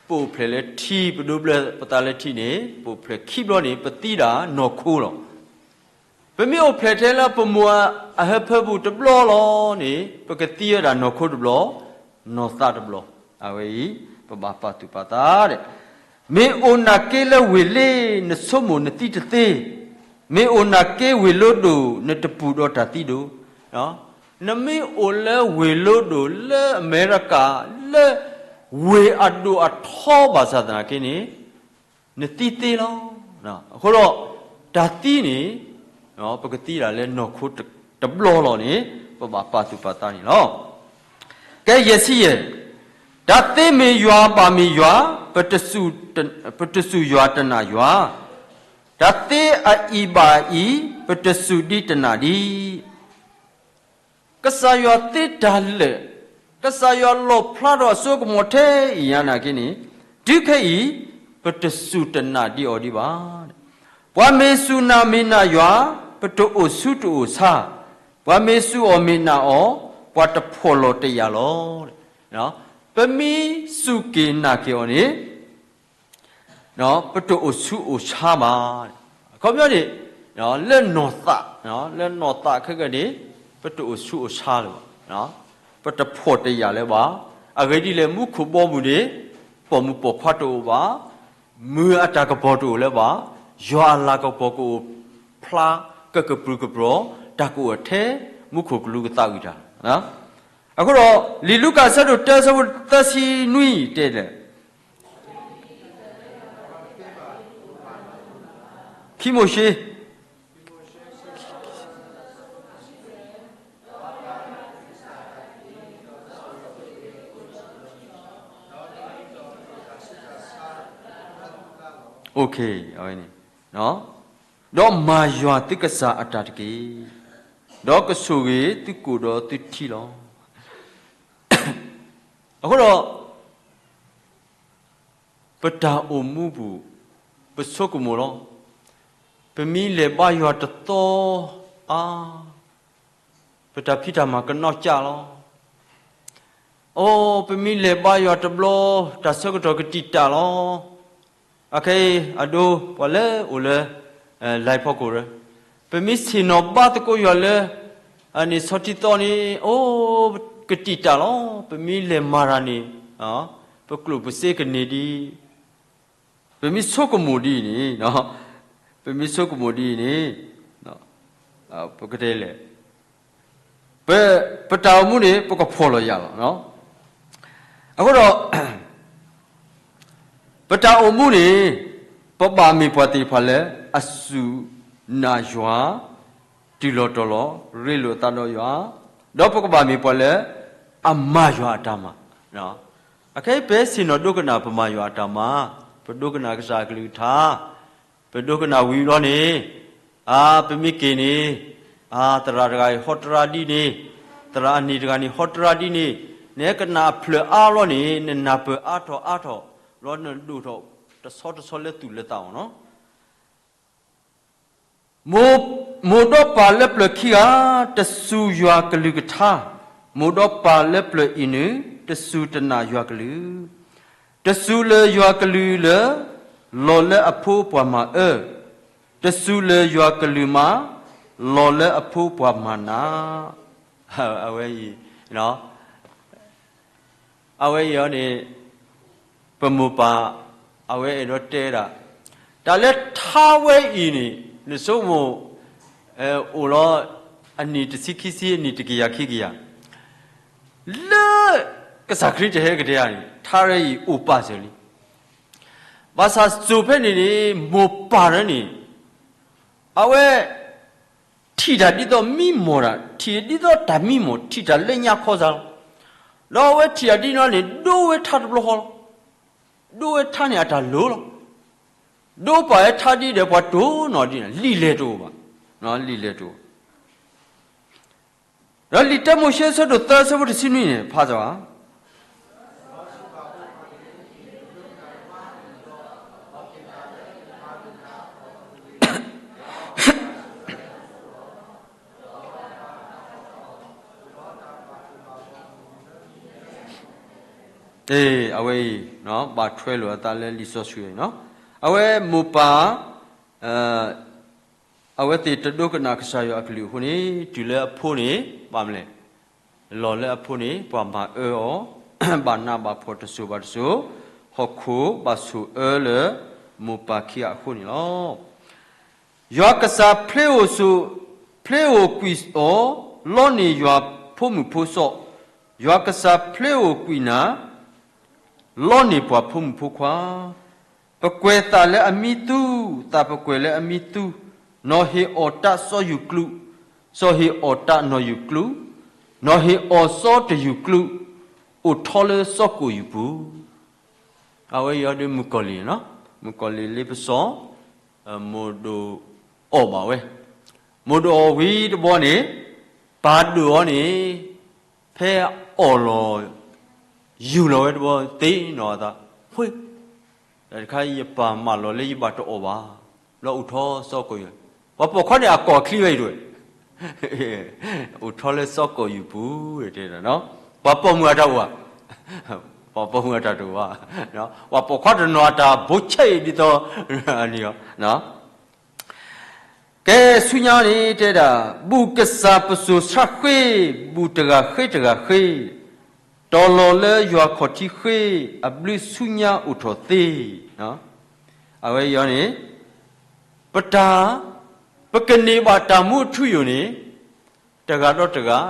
ပအိၣ်ဖျဲၣ်လၢထံ ပဒိးဘျၢပသးလၢထံန့ၣ် ပအိၣ်ဖျဲၣ်ခံဘျီန့ၣ် ပသံဒၣ်နီၢ်ခိလီၤ. ပမ့ၢ်အိၣ်ဖျဲၣ်ထဲလၢပမိၢ်အဟၢဖၢပူၤတဘျီလီၤန့ၣ် ပကသံဝဲဒၣ်နီၢ်ခိတဘျီ, နီၢ်သးတဘျီ, အဝဲအံၤ ပဘၣ်ပာ်သူၣ်ပာ်သးဒဲး မ့ၢ်အိၣ်နာ်က့လၢဝ့ၢ်လ့ နဆိကမိၣ်နသံတသ့, မ့ၢ်အိၣ်နာ်က့ဝ့ၢ်လိဒိၣ် နတပူၤဒီးတၢ်သံဒိၣ်. နမ့ၢ်အိၣ်လၢဝ့ၢ်လိဒိၣ်လၢအမဲရကၤ လၢဝ့ၢ်အဒိၣ်အထီဘၣ်ဆၣ်သနာ်က့န့ၣ် နသံသ့လီၤ. အဃိဒီး တၢ်သံန့ၣ် ပကသံဒၣ်လၢနီၢ်ခိတဘျီလီၤန့ၣ် ပဘၣ်ပာ်သူၣ်ပာ်သးန့ၣ်လီၤ. ကဲယဲၢ်ဆံယဲၢ်, တၢ်သ့မ့ၢ်ယွၤဘၣ်မ့ၢ်ယွၤ, ပတစူၢ်ယွၤတနာ်ယွၤ, တၢ်သ့အအံၤဘၣ်အံၤ, ပတစူၢ်ဒံးတနာ်ဒံး ကစၢ်ယွၤသ့တၢ်လၢာ်, ကစၢ်ယွၤလီၣ်ဖျါထီၣ်အစိကမီၤထဲအံၤညါနာ်က့န့ၣ်, တုၤခဲအံၤ ပတစူၢ်တနာ်ဒံးအီၤဒံးဘၣ်. ပှၤမ့ၢ်စူၢ်နာ်မ့ၢ်နာ်ယွၤ, ပတအိၣ်ဆူတအိၣ်ဆါ, ပှၤမ့ၢ်စူၢ်အီၤမ့ၢ်နာ်အီၤ, ပှၤတဖှီၣ်လီၤတယာ်လီၤ. ပမ့ၢ်စူၢ်က့ၤနာ်က့ၤအီၤန့ၣ် ပတအိၣ်ဆူးအိၣ်ဆါဘၣ်. အခီပညီန့ၣ်, လၢနီၢ်သး, လၢနီၢ်သးခဲကနံၣ်န့ၣ် ပတအိၣ်ဆူးအိၣ်ဆါလၢၤဘၣ်, ပတဖှီၣ်တယာ်လၢၤဘၣ်. အဂ့ၢ်ဒ်လဲၣ် မူခိၣ်ဘီမုၢ်န့ၣ် ပိာ်မုၣ်ပိာ်ခွါတအိၣ်ဘၣ်, မုၢ်အတၢ်ကပီၤတအိၣ်လၢၤဘၣ်, ယွၤအလၤကပီၤကအိၣ်ဖျါ ကကပြုၢ်ကပြီၤ တၢ်ကအိၣ်ထဲ မူခိၣ်ကလူးကသးဝံၣ်တၢ် အဃိဒီး လံာ်လူၤကၣ်အဆၢဒိၣ်တၢ အဆၢဖိသၢဆံနွံတဲလဲၣ်, ခံမိၤၡ့, ခံမိၤၡ့ အဝဲန့ၣ်, ဒီးမၤယွၤသုကစၢ်အတၢ်တက့ၢ်, ဒီးကဆိၣ်ဂ့ၤသုကိၣ်ဒီးသုထံလီၤ. အဃိဒီး ပတၢ်အိၣ်မူပူၤ ပဆိကမိၣ်လီၤ. ပမ့ၢ်လဲၤဘါယွၤတသီအါ, ပတၢ်ဖံးတၢ်မၤကနီၢ်ကၠၢ်လီၤ. အိ ပမ့ၢ်လဲၤဘါယွၤတဘျီ တၢ်ဆၢကတီၢ်ကတံာ်တာ်လီၤ. အခဲအံၤအဒိ ပှၤလၢအိၣ်လၢ လၢဖီခိၣ်ရၢ, ပမ့ၢ်ဆ့ၣ်နီၤဘါသကိးယွၤလၢ အန့ၣ်ဆီထံသီန့ၣ် အိ ကတံာ်တာ်လီၤ. ပမ့ၢ်လဲၤမၤတၢ်န့ၣ် ပကျိၣ်ပစ့ကန့ၢ်ဒံး, ပမ့ၢ်ဆိကမိၣ်ဒ်အံၤန့ၣ်, ပမ့ၢ်ဆိကမိၣ်ဒ်အံၤန့ၣ်, ပကတဲလဲၣ်, ပတၢ်အိၣ်မူန့ၣ် ပကဖှီၣ်လီၤယၤလီၤ. အဃိဒီး ပတၢ်အိၣ်မူန့ၣ် ပဘၣ်မ့ၢ်ပှၤသ့ၣ်တဖၣ်လၢ အစူၢ်နာ်ယွၤ, တုၤလီၤတီၤလီၤ, ရ့လိာ်အသးဒီးယွၤ, ဒီးပကဘၣ်မ့ၢ်ပှၤလၢ အမၤယွၤအတၢ်မၤ, အခဲအံၤပဆ့ၣ်နီၤဒိကနၣ်ပမၤယွၤအတၢ်မၤ, ပဒိကနၣ်ကစၢ်အကလုၢ်ကထါ, ပဒိကနၣ်ဝံၤဘျီန့ၣ်, အါ ပမ့ၢ်က့ၤန့ၣ်, အါ သရၣ်တဂၤအံၤဟီတရါဒ်န့ၣ်, သရၣ်အန့ၣ်တဂၤန့ၣ်ဟီတရါဒ်န့ၣ်, နကနၣ်အဖျၢၣ်အါဘျီန့ၣ် နနၢ်ပၢၢ်အါထီၣ်အါထီၣ်, ဘျီနဒိၣ်ထီၣ်တဆီတဆီလၢသူၣ်လၢသးအီၤလီၤ. မိၢ်ဒီးပၢ်လၢပျၢၤခံဂၤ, တစူၢ်ယွၤကလုၢ်ကထါ, မိၢ်ဒီးပၢ်လၢပျၢၤအံၤန့ၣ်, တစူၢ်တနာ်ယွၤကလုၢ်, တစူၢ်လၢယွၤကလုၢ်လၢ, လီၤလၢအဖိပှၤမၤအၢ, တစူၢ်လၢယွၤကလုၢ်မး, လီၤလၢအဖိပှၤမၤနး, အဝဲအံၤ အဝဲအံၤအီၤန့ၣ်, ပမိၢ်ပၢ်, အဝဲအဲၣ်ဒိးတဲဒၣ်, တၢ်လၢထါဝဲအံၤန့ၣ်, နဆိကမိၣ်, အိၣ်လီၤ, အနံၣ်တဆံခံဆံ အနံၣ်တကယၤခံကယၤ, လၢ, ကစၢ်ခရံာ်တဟဲကတဲဂၤန့ၣ် ထါဝဲအံၤအိၣ်ပာ်စၢၤလံ, ဘၣ်ဆၣ်စိၤဖဲန့ၣ်န့ၣ် မိၢ်ပၢ်ရၢန့ၣ်, အဝဲ ထံၣ်တၢ်ဒ်သိးမံမီၢ်တၢ်, ထံၣ်ဒ်သိးတၢ်မံမီၢ်, ထံၣ်တၢ်လၢညါခီစါလီၤ. ဒီးအဝဲထံၣ်တၢ်ဒ်န့ၣ်န့ၣ် ဒိဝဲထါတဘျီဃီလီၤ. ဒိဝဲထါန့ၣ်အတၢ်လိၤလီၤ. ဒိပာ်ဝဲထါဒ်ဒီးပှၤတိၢ်နီၣ်ဒ်န့ၣ် လံာ်လဲၢ်တအိၣ်ဘၣ်, လံာ်လဲၢ်တအိၣ် ဒီးလံာ်တၢမိၤၡ့အဆၢဒိၣ်သၢအဆၢဖိတဆံနွံန့ၣ် ဖးစၢၤဘၣ်. အဝဲအံၤ, ဘၣ်ထွဲလိာ်အသးလၢလံာ်စီဆှံအံၤ, အဝဲမိၢ်ပၢ်, အဝဲသ့ၣ်တဒိကနၣ်ကစၢ်ယွၤအကလုၢ်အဃိန့ၣ် တုၤလၢအဖိန့ၣ်, ဘၣ်မနုၤလဲၣ်, လီၤလၢအဖိန့ၣ် ပှၤမၤအၢအီၤ, ဘၣ်နးဘၣ်ဖှီၣ်တစိၤဘၣ်တစိၤ, ဟီၣ်ခိၣ်ဘၣ်ဆိၣ်အၢလၢမိၢ်ပၢ်ခံဂၤအဃိန့ၣ်လီၤ. ယွၤကစၢ်ဖျ့အိၣ်ဆိၣ်, ဖျ့အိၣ်ကွံာ်အီၤ, လီန့ၢ်ယွၤဖိမုၣ်ဖိစီၤ, ယွၤကစၢ်ဖျ့အိၣ်ကွံာ်နၤ, လီန့ၢ်ပှၤဖိမုၣ်ဖိခွါ, ပကွဲၤသးလၢအမံသူ, သးပကွဲၤလၢအမံသူ, နီၢ်ဟ့ၣ်အီၣ်တၢ်စီၤယူၢ်ကျူး, စီၤဟ့ၣ်အီၣ်တၢ်နီၢ်ယူၢ်ကျူး, နီၢ်ဟ့ၣ်အီၣ်စီၤတယူၢ်ကျူး, အိၣ်ထီလၢစီၤကိာ်ယူၢ်ပူၤ. အဝဲအံၤဒီးမုၣ်ကီၤလံၢ်, မုၣ်ကီၤလံၢ်လ့ပစီ, မိၢ်ဒိၣ်အီၣ်ဘၣ်ဝဲ, မိၢ်ဒိၣ်အီၣ်ဝံၤတဘျီန့ၣ်, ပၢ်ဒိၣ်အီၤန့ၣ်, ဖဲအအီၣ်လီၤ, ယူၢ်လီၤဝဲတဘျီသ့ၣ်နီၣ်အသး, ဝ့ၢ်, တၢ်တခါအံၤယပၢ်မၢလီၤလၢယဘၣ်တအီၣ်ဘၣ်, ဘျီအိၣ်ထီစီၤကိာ်ယူၢ်, ပှၤပိာ်ခွါန့ၣ်အကိာ်ချံဝဲအံၤတဝဲ အိၣ်ထီလၢစီၤကိာ်ယူၢ်ပူၤ, ပှၤပိာ်မုၣ်အတၢ်အိၣ်ဧါ, ပှၤပိာ်မုၣ်အတၢ်တအိၣ်ဘၣ်, ပှၤပိာ်ခွါတနီၤအတၢ်ဘိးဆဲးအံၤဒ်သိး, န့ၣ်, ကဲဆူညါန့ၣ်တဲဒၣ်, ဘူၣ်ကစၢ်ပစိၤဆှါဃ့, ဘူၣ်တဂၤဃ့တဂၤဃ့, တီၤလီၤလၢယွၤခီၣ်ထံးဃ့, အဘျုးဆူညါအိၣ်ထီၣ်သ့, အဝဲအံၤန့ၣ်, ပတၢ်, ပကန့ၢ်ဘၣ်တၢ်မူအထူအယိာ်န့ၣ်, တဂၤဒီးတဂၤ,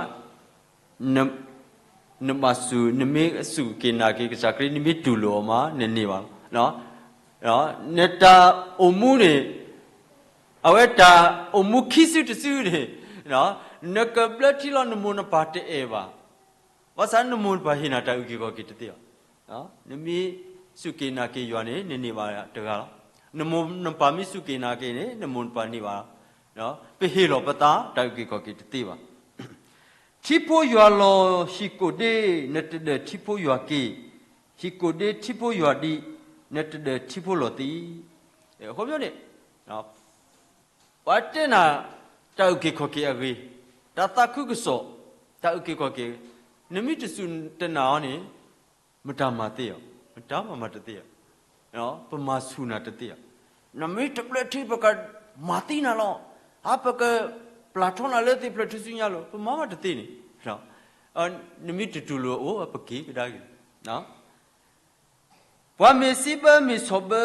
နဘၣ်စူၢ်, နမ့ၢ်စူၢ်က့ၤနာ်က့ၤကစၢ်ခရံာ် နမ့ၢ်တူၢ်လိာ်အီၤမး နန့ၢ်ဘၣ်လီၤ. နတၢ်အိၣ်မူန့ၣ်, အဝဲတၢ်အိၣ်မူခံစုတစုန့ၣ်, နကဘျၢထံလီၤနမိၢ်နပၢ်တအဲၣ်ဘၣ်, ဘၣ်ဆၣ်နမိၢ်နပၢ်ဟ့ၣ်နၤတၢ်အုၣ်က့ၤခီၣ်က့ၤတသ့ဘၣ်. နမ့ၢ်စူၢ်က့ၤနာ်က့ၤယွၤန့ၣ် နန့ၢ်ဘၣ်တဂၤလီၤ. နမိၢ်နပၢ်မ့ၢ်စူၢ်က့ၤနာ်က့ၤန့ၣ် နမိၢ်နပၢ်န့ၢ်ဘၣ်. ပဟ့ၣ်လီၤပသး တၢ်အုၣ်က့ၤခီၣ်က့ၤတသ့ဘၣ်. ထံဖိယွၤလီၤဟံၣ်ကိၣ်ဒ့, နတဒၢးထံဖိယွၤက့ၤ, ဟံၣ်ကိၣ်ဒ့ထံဖိယွၤဒံး, နတဒၢးထံဖိလီၤသံ. အဃိန့ၣ် ပှၤတဲနၤ တၢ်အုၣ်က့ၤခီၣ်က့ၤအဂ့ၤ, တၢ်သးခုကစီၣ်, တၢ်အုၣ်က့ၤခီၣ်က့ၤအဂ့ၤ, နမ့ၢ်တစူၢ်တနာ်အီၤန့ၣ် မတၤမၤသ့အီၤ, မတၤမၤမၤတသ့အီၤ, ပမၤဆူၣ်နၤတသ့အီၤ, နမ့ၢ်တဘျၢထံ ပကမၤသံနၤလီၤ, အပကပျၢ်ထီနၤလၢသ့ၣ်ဖျၢၣ်ထူၣ်စုညါလီၤ, ပမၤမၤတသ့န့ၣ်, နမ့ၢ်တတူၢ်လိာ်အိၣ် ပက့ၤကဒါက့ၤ ပှၤမ့ၢ်စံးဘၢမ့ၢ်ဆီၣ်ဘၢ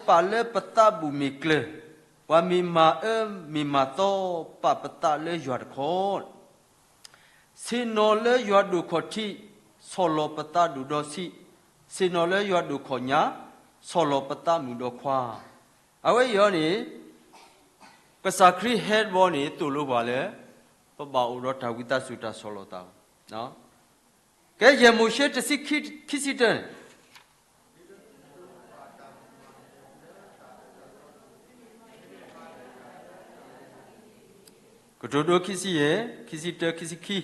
ပာ်လၢပသးဘူၣ်မ့ၢ်ကျၢၤ, ပှၤမ့ၢ်မၤအၢမ့ၢ်မၤသီ ပာ်ပသးလၢယွၤတခီ, ဆ့ၣ်နီၤလၢယွၤဒိၣ်ခီၣ်ထံး ဆီၣ်လီၤပသးဒိၣ်ဒီးဆံး, ဆ့ၣ်နီၤလၢယွၤဒိၣ်ခီၣ်ညါ ဆီၣ်လီၤပသးမုာ်ဒီးခွါ. အဝဲအံၤအီၤန့ၣ် ကစၢ်ခရံာ်ဟဲတဘျီန့ၣ် သိၣ်လိပှၤလၢ ပဘၣ်အိၣ်ဒီးတၢ်ဝံသးစူၤတၢ်ဆီၣ်လီၤသးလီၤ. ကဲယဲၢ်မိၤၡ့တဆံခံ ခံဆံတၢန့ၣ် ကတိၤဒိခံဆံယဲၢ်, ခံဆံတၢ, ခံဆံခံ.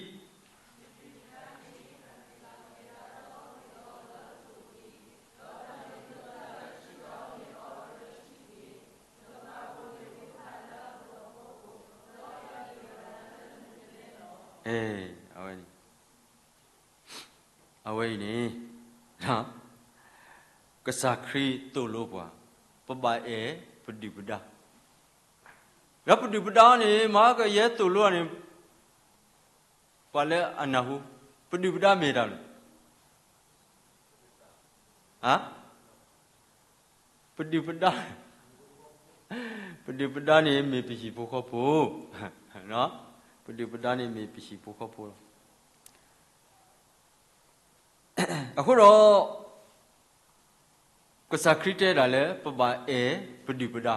အဝဲန့ၣ် အဝဲအံၤန့ၣ် ကစၢ်ခရံာ်သိၣ်လိပှၤ ပဘၣ်အဲၣ်ပဒုၣ်ပဒါ, ဒီးပဒုၣ်ပဒါန့ၣ် မၤကယဲၢ်သိၣ်လိန့ၣ် ပှၤလၢအနၢ်ဟူ ပဒုၣ်ပဒါမ့ၢ်တၢ်လဲၣ်. ပဒုၣ်ပဒါ, ပဒုၣ်ပဒါန့ၣ်မ့ၢ်ပဟံၣ်ဖိဃီဖိ, ပဒုၣ်ပဒါန့ၣ်မ့ၢ်ပဟံၣ်ဖိဃီဖိလီၤ. အဃိဒီး ကစၢ်ခရံာ်တဲဒၣ်လၢ ပဘၣ်အဲၣ်ပဒုၣ်ပဒါ,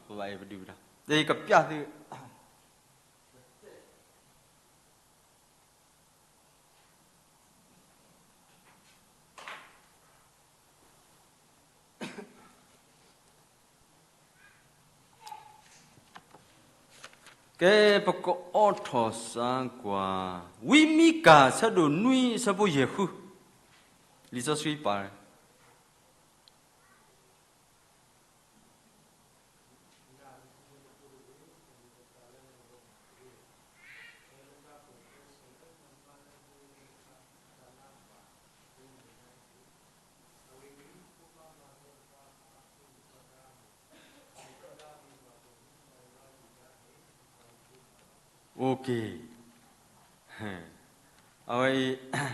ပဘၣ်အဲၣ်ပဒုၣ်ပဒါ, ဒီးယကပျးသု ကဲ ပကအိးထီၣ်စၢ်ကွၢ် ဝံမံကၤ ဆၢဒိၣ်နွံ ဆၢဖိယဲၢ်ဃု, လံာ်စီဆှံပာ် အဝဲအံၤ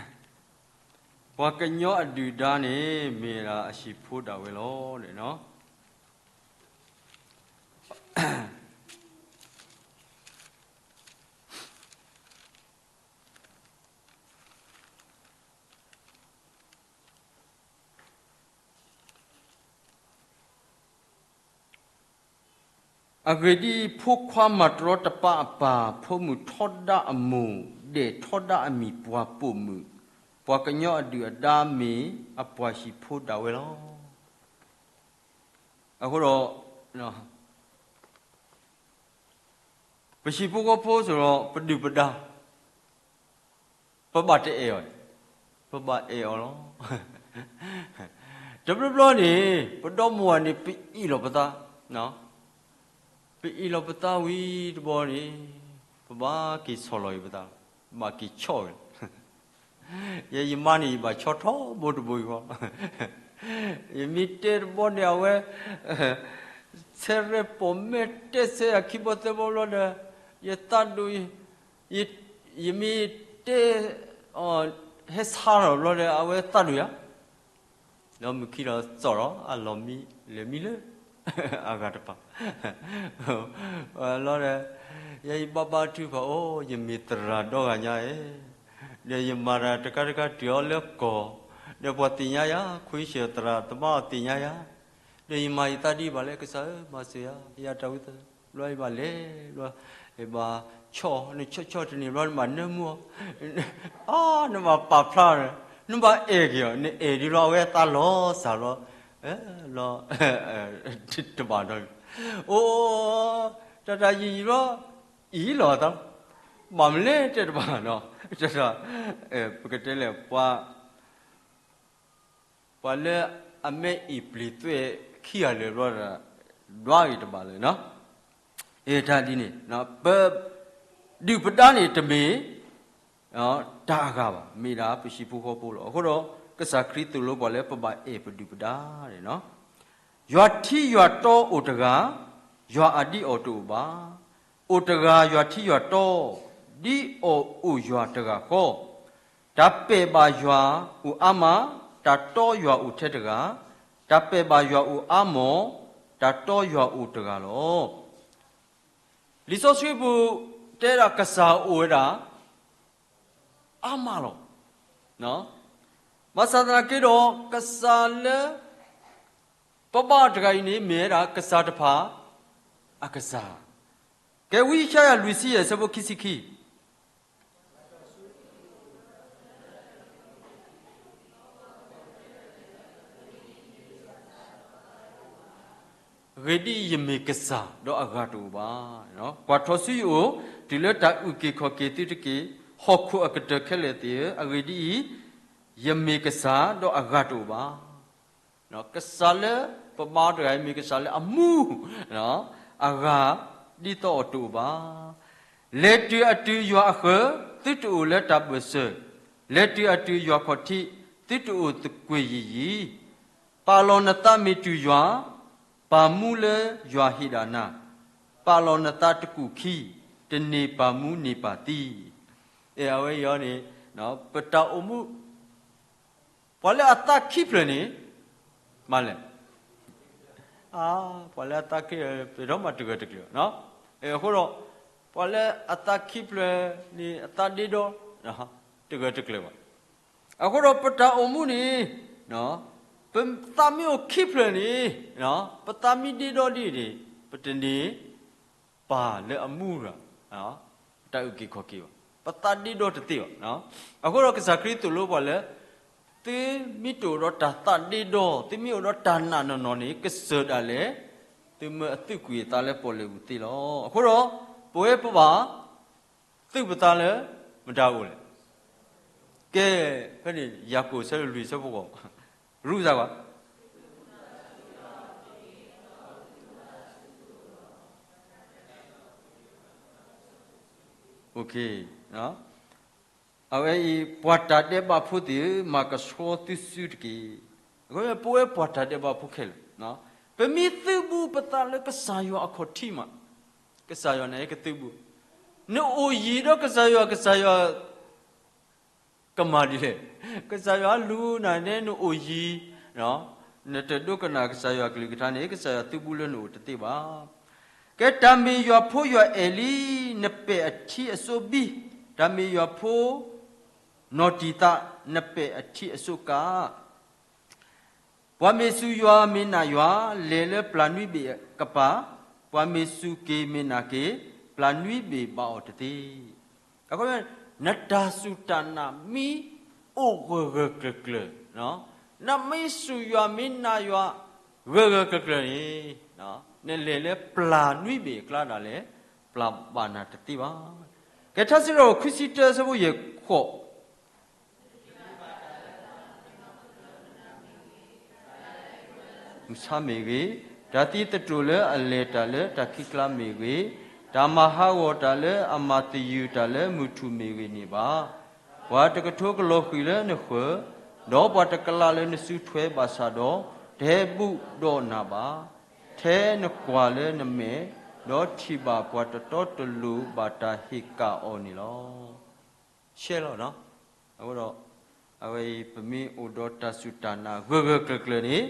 ပှၤကညီအဒုၣ်ဒါန့ၣ် မ့ၢ်ဒၣ်အဟံၣ်ဖိဒၣ်ဝဲလီၤ. အဂ့ၢ်ဒ်အံၤ, ဖိခွါမၤတရီတပါအပၢ်, ဖိမုၣ်ထီဒါအမိၢ်, ဒဲးထီဒါအမံၤ, ပှၤပိာ်မုၣ်, ပှၤကညီအဒုၣ်အဒါမ့ၢ်အပှၤဟံၣ်ဖိဒၣ်ဝဲလီၤ. အဃိဒီး ပဟံၣ်ဖိဃီဖိစ့ၢ်ကီး ပဒုၣ်ပဒါ ပဘၣ်တအဲၣ်အီၤ, ပဘၣ်အဲၣ်အီၤလီၤ. တဘျီဘျီန့ၣ် ပဒီမါဝၤန့ၣ် ပအ့ၣ်လီၤပသး, ပအ့ၣ်လီၤပသးဝံၤတဘျီန့ၣ် ပဘၣ်က့ၤဆီၣ်လီၤက့ၤပသး, ဘၣ်က့ၤဆီၣ်က့ၤ ယဲယမါန့ၣ် ယဘၣ်ဆီၣ်ထီဘိတဘိယူၢ်ဃီ, ယမ့ၢ်တဲတဘျီန့ၣ် အဝဲ ဆဲရဲပိာ်မဲာ်တဲဆဲယၤခံဘျီသၢဘျီဘျီဒီး ယသးဒိၣ်, ယမ့ၢ်တဲ ဟဲဆါထီၣ်ဘျီဒီး အဝဲသးဒိၣ်ယၤ, ဒီးမုၢ်ခံဒီးစီၤဒီး အလီၢ်မံလဲၤမံလၢ အဂၤတပၤ လီၤဒီး ယဲယဘၣ်ဘါထုကဖၣ် အိၣ် ယမ့ၢ်သရၣ်ဒီဂၤညါဧၢ, ဒီးယမၤတၢ်တခါတခါတုၤအီၤလၢကီၢ်, ဒီးပှၤသ့ၣ်ညါယၤ ခွံဆၢၣ်သရၣ်သမါအီၤသ့ၣ်ညါယၤ, ဒီးယမၤယသးဒ်ဘၣ်လဲၣ် ကစၢ်ဧၢ မၤစၢၤယၤ ယတၢ်ဝံသးစူၤ ဘျီယဘၣ်လဲၤ ဘျီ ယဘၣ်ဆီၣ် နဆီၣ်ဆီၣ်တန့ၢ်ဘျီ နဘၣ်နၢမူအီၤ, အါ နဘၣ်ပာ်ဖျါအီၤ, နဘၣ်အဲၣ်က့ၤအီၤ, နအဲၣ်ဒ်ဘျီ အဝဲသးလီၤစၢ်ဘျီ လီၤ တဘၣ်ဒီး အိၣ် တၢ်တၢ်ယံာ်ယံာ်လီၤ အံၤလီၤသး ဘၣ်မနုၤလဲၣ်တဲတဘၣ်နီၤ တၢ် ပကတဲလဲၣ် ပှၤ ပှၤလၢအမ့ၢ်အံၤပျံၤသွဲၣ်ခံဂၤလၢာ်ဘျီဒီး ဒွးဂ့ၤတဘၣ်လၢၤနီၤ တၢ်ဒ်န့ၣ် ပ ဒုၣ်ပဒါန့ၣ်တမ့ၢ် တၢ်အဂၤဘၣ် မ့ၢ်ဒၣ်ပဟံၣ်ဖိဃီဖိလီၤ. အဃိဒီး ကစၢ်ခရံာ်သိၣ်လိပှၤလၢပဘၣ်အဲၣ်ပဒုၣ်ပဒါန့ၣ် ယွၤထံယွၤတီအိၣ်တဂၤ, ယွၤအဒံၣ်အီၤတအိၣ်ဘၣ်. အိၣ်တဂၤယွၤထံယွၤတီ, ဒံၣ်အီၤအိၣ်ယွၤတဂၤဃီ. တၢ်ပဲာ်ဘၣ်ယွၤအိၣ်အါမး, တၢ်တီယွၤအိၣ်ထဲတဂၤ, တၢ်ပဲာ်ဘၣ်ယွၤအိၣ်အါမး, တၢ်တီယွၤအိၣ်တဂၤလီၤ. လံာ်စီဆှံပူၤတဲဒၣ်ကစၢ်အိၣ်ဝဲဒၣ် အါမးလီၤ. ဘၣ်ဆၣ်သနာ်က့ဒီး ကစၢ်လၢ ပဘါတဂၤအံၤန့ၣ် မ့ၢ်ဝဲဒၣ်ကစၢ်တဖၣ်အကစၢ်. ကဲဝံယၡါယၤလွံၢ်ဆံယဲၢ်ဆၢဖိခံဆံခံ အဂ့ၢ်ဒ်အံၤ, ယမ့ၢ်ကစၢ်ဒီးအဂၤတအိၣ်ဘၣ်. ကွၢ်ထီၣ်ဆူယအိၣ် တုၤလၢတၢ်အုၣ်က့ၤခီၣ်က့ၤသုတက့ၢ်. ဟီၣ်ခိၣ်အကတၢၢ်ခဲလၢာ်သ့ၣ်ဧၢ, အဂ့ၢ်ဒ်အံၤ, ယမ့ၢ်ကစၢ်ဒီးအဂၤတအိၣ်ဘၣ်. ကစၢ်လၢပဘါတဂၤအံၤ မ့ၢ်ကစၢ်လၢအမူ အဂၤဒ်သိးအီၤတအိၣ်ဘၣ်. လဲၤတုၤအတုၤယွၤအဃၢၤ, သုတအိၣ်လၢတၢ်ဘၢၣ်စၢၤ, လဲၤတုၤအတုၤယွၤခီၣ်ထံး, သုတအိၣ်သကွ့ၢ်ယံာ်ယံာ်. ပာ်လီၤနသးမ့ၢ်တုၤယွၤ, ပာ်မူလၢယွၤဟ့ၣ်ဒၣ်နၤ, ပာ်လီၤနသးတကူာ်ခံ, တန့ၢ်ပာ်မူန့ၢ်ပာ်သံ. အဝဲအံၤန့ၣ် ပတၢ်အိၣ်မူ ပှၤလၢအသးခံဖျၢၣ်န့ၣ် မၤလဲၣ်, ပှၤလၢအသးခံ ပဒီမးတဂၢၢ်တကျၢၤ. အဃိဒီး ပှၤလၢအသးခံဖျၢၣ်န့ၣ် အသးဒ့ဒီ တဂၢၢ်တကျၢၤဘၣ်. အဃိဒီးပတၢ်အိၣ်မူန့ၣ် ပသးမ့ၢ်အိၣ်ခံဖျၢၣ်န့ၣ် ပသးမ့ၢ်ဒ့ဒီဒ်န့ၣ် ပတန့ၢ် ပၢ်လၢအမူရၤ တၢ်အုၣ်က့ၤခီၣ်က့ၤဘၣ်, ပသးဒ့ဒီတသ့ဘၣ်. အဃိဒီးကစၢ်ခရံာ်သိၣ်လိပှၤလၢ သုမ့ၢ်တအိၣ်ဒီးတၢ်သးဒ့ဒီ, သုမ့ၢ်အိၣ်ဒီးတၢ်နာ်နီၢ်နီၢ်န့ၣ် ကစၢ်ဒၣ်လဲာ် သုမၢအသူၣ်ကွံာ်အသးလၢပီၣ်လဲၣ်ပူၤသ့လီၤ. အဃိဒီး ပဝဲပဘၣ် သူၣ်ပသးလၢမတၤအိၣ်လဲၣ်. ကဲ ဖဲန့ၣ် ယၤကိာ်ဆၢလွံၢ်ဆၢဖိဃိး ရူသးကွၢ် အဝဲအံၤ ပှၤတၢ်ဒဲးဘးဖိသ့ၣ်ဧၢ, မၤကဆှီသုစုတက့ၢ်. ပဝဲပှၤတၢ်ဒဲးဘးဖိခဲလၢာ် ပမ့ၢ်သုးဘူးပသးလၢကစၢ်ယွၤအခီၣ်ထံးမး, ကစၢ်ယွၤန့ၣ်ကသုးဘူး, နအိၣ်ယံၤဒီးကစၢ်ယွၤ, ကစၢ်ယွၤ ကမၤဒ်လဲၣ်. ကစၢ်ယွၤလူၤနၤန့ၣ် နအိၣ်ယံၤ, နတဒိကနၣ်ကစၢ်ယွၤကလုၢ်ကထါန့ၣ် ကစၢ်ယွၤသုးဘူးလၢနအိၣ်တသ့ဘၣ်. ကဲတၢ်မ့ၢ်ယွၤဖိယွၤအဲၣ်လံ, နပဲာ်အထံအစိဘံ, တၢ်မ့ၢ်ယွၤဖိ နီၢ်တံၢ်သး, နပဲာ်အထံအစိကး ပှၤမ့ၢ်စူၢ်ယွၤမ့ၢ်နာ်ယွၤ, လဲၤလၢပျၢ်နွံဘ့ၣ်ကပၤ, ပှၤမ့ၢ်စူၢ်က့ၤမ့ၢ်နာ်က့ၤ, ပျၢ်နွံဘ့ၣ်ဘၣ်အီၤတသ့. အဃိ နတၢ်စူၢ်တၢ်နာ်မ့ၢ်အိၣ်ဂၢၢ်ဂၢၢ်ကျၢၤကျၢၤ, နမ့ၢ်စူၢ်ယွၤမ့ၢ်နာ်ယွၤ ဂၢၢ်ဂၢၢ်ကျၢၤကျၢၤန့ၣ်, နလဲၤလၢပျၢ်နွံဘ့ၣ်အကျါဒၣ်လဲာ် ပျၢ်ဘၣ်နၤတသ့ဘၣ်. ကဲထါစံးထီၣ်ပတြၢၤ ခွံဆံတၢ ဆၢဖိယဲၢ်ဃိး မုၢ်ဆါမ့ၢ်ဂ့ၤ, တၢ်သံသတြိာ်လၢအလဲၤတၢ်လၢတၢ်ခံးကျါမ့ၢ်ဂ့ၤ, တၢ်မၤဟးဂီၤတၢ်လၢအမၤသယုၢ်တၢ်လၢမုၢ်ထူၣ်မ့ၢ်ဂ့ၤန့ၣ်ဘၣ်. ပှၤတကထိကလီၤဃံၤလၢနဃၢၤ, ဒီးပှၤတကလးလၢနစုထွဲဘၣ်ဆၣ်ဒီး, တဟဲဘူးဒီးနၤဘၣ်. ထဲနကွၢ်လၢနမဲာ်, ဒီးထံၣ်ဘၣ်ပှၤတတီတလိၤဘၣ်တၢ်ဟ့ၣ်ကၣ်အီၤန့ၣ်လီၤ. ရှဲလီၤ. အဃိဒီး အဝဲအံၤ ပမ့ၢ်အိၣ်ဒီးတၢ်စူၢ်တၢ်နာ်ဂၢၢ်ဂၢၢ်ကျၢၤကျၢၤန့ၣ်,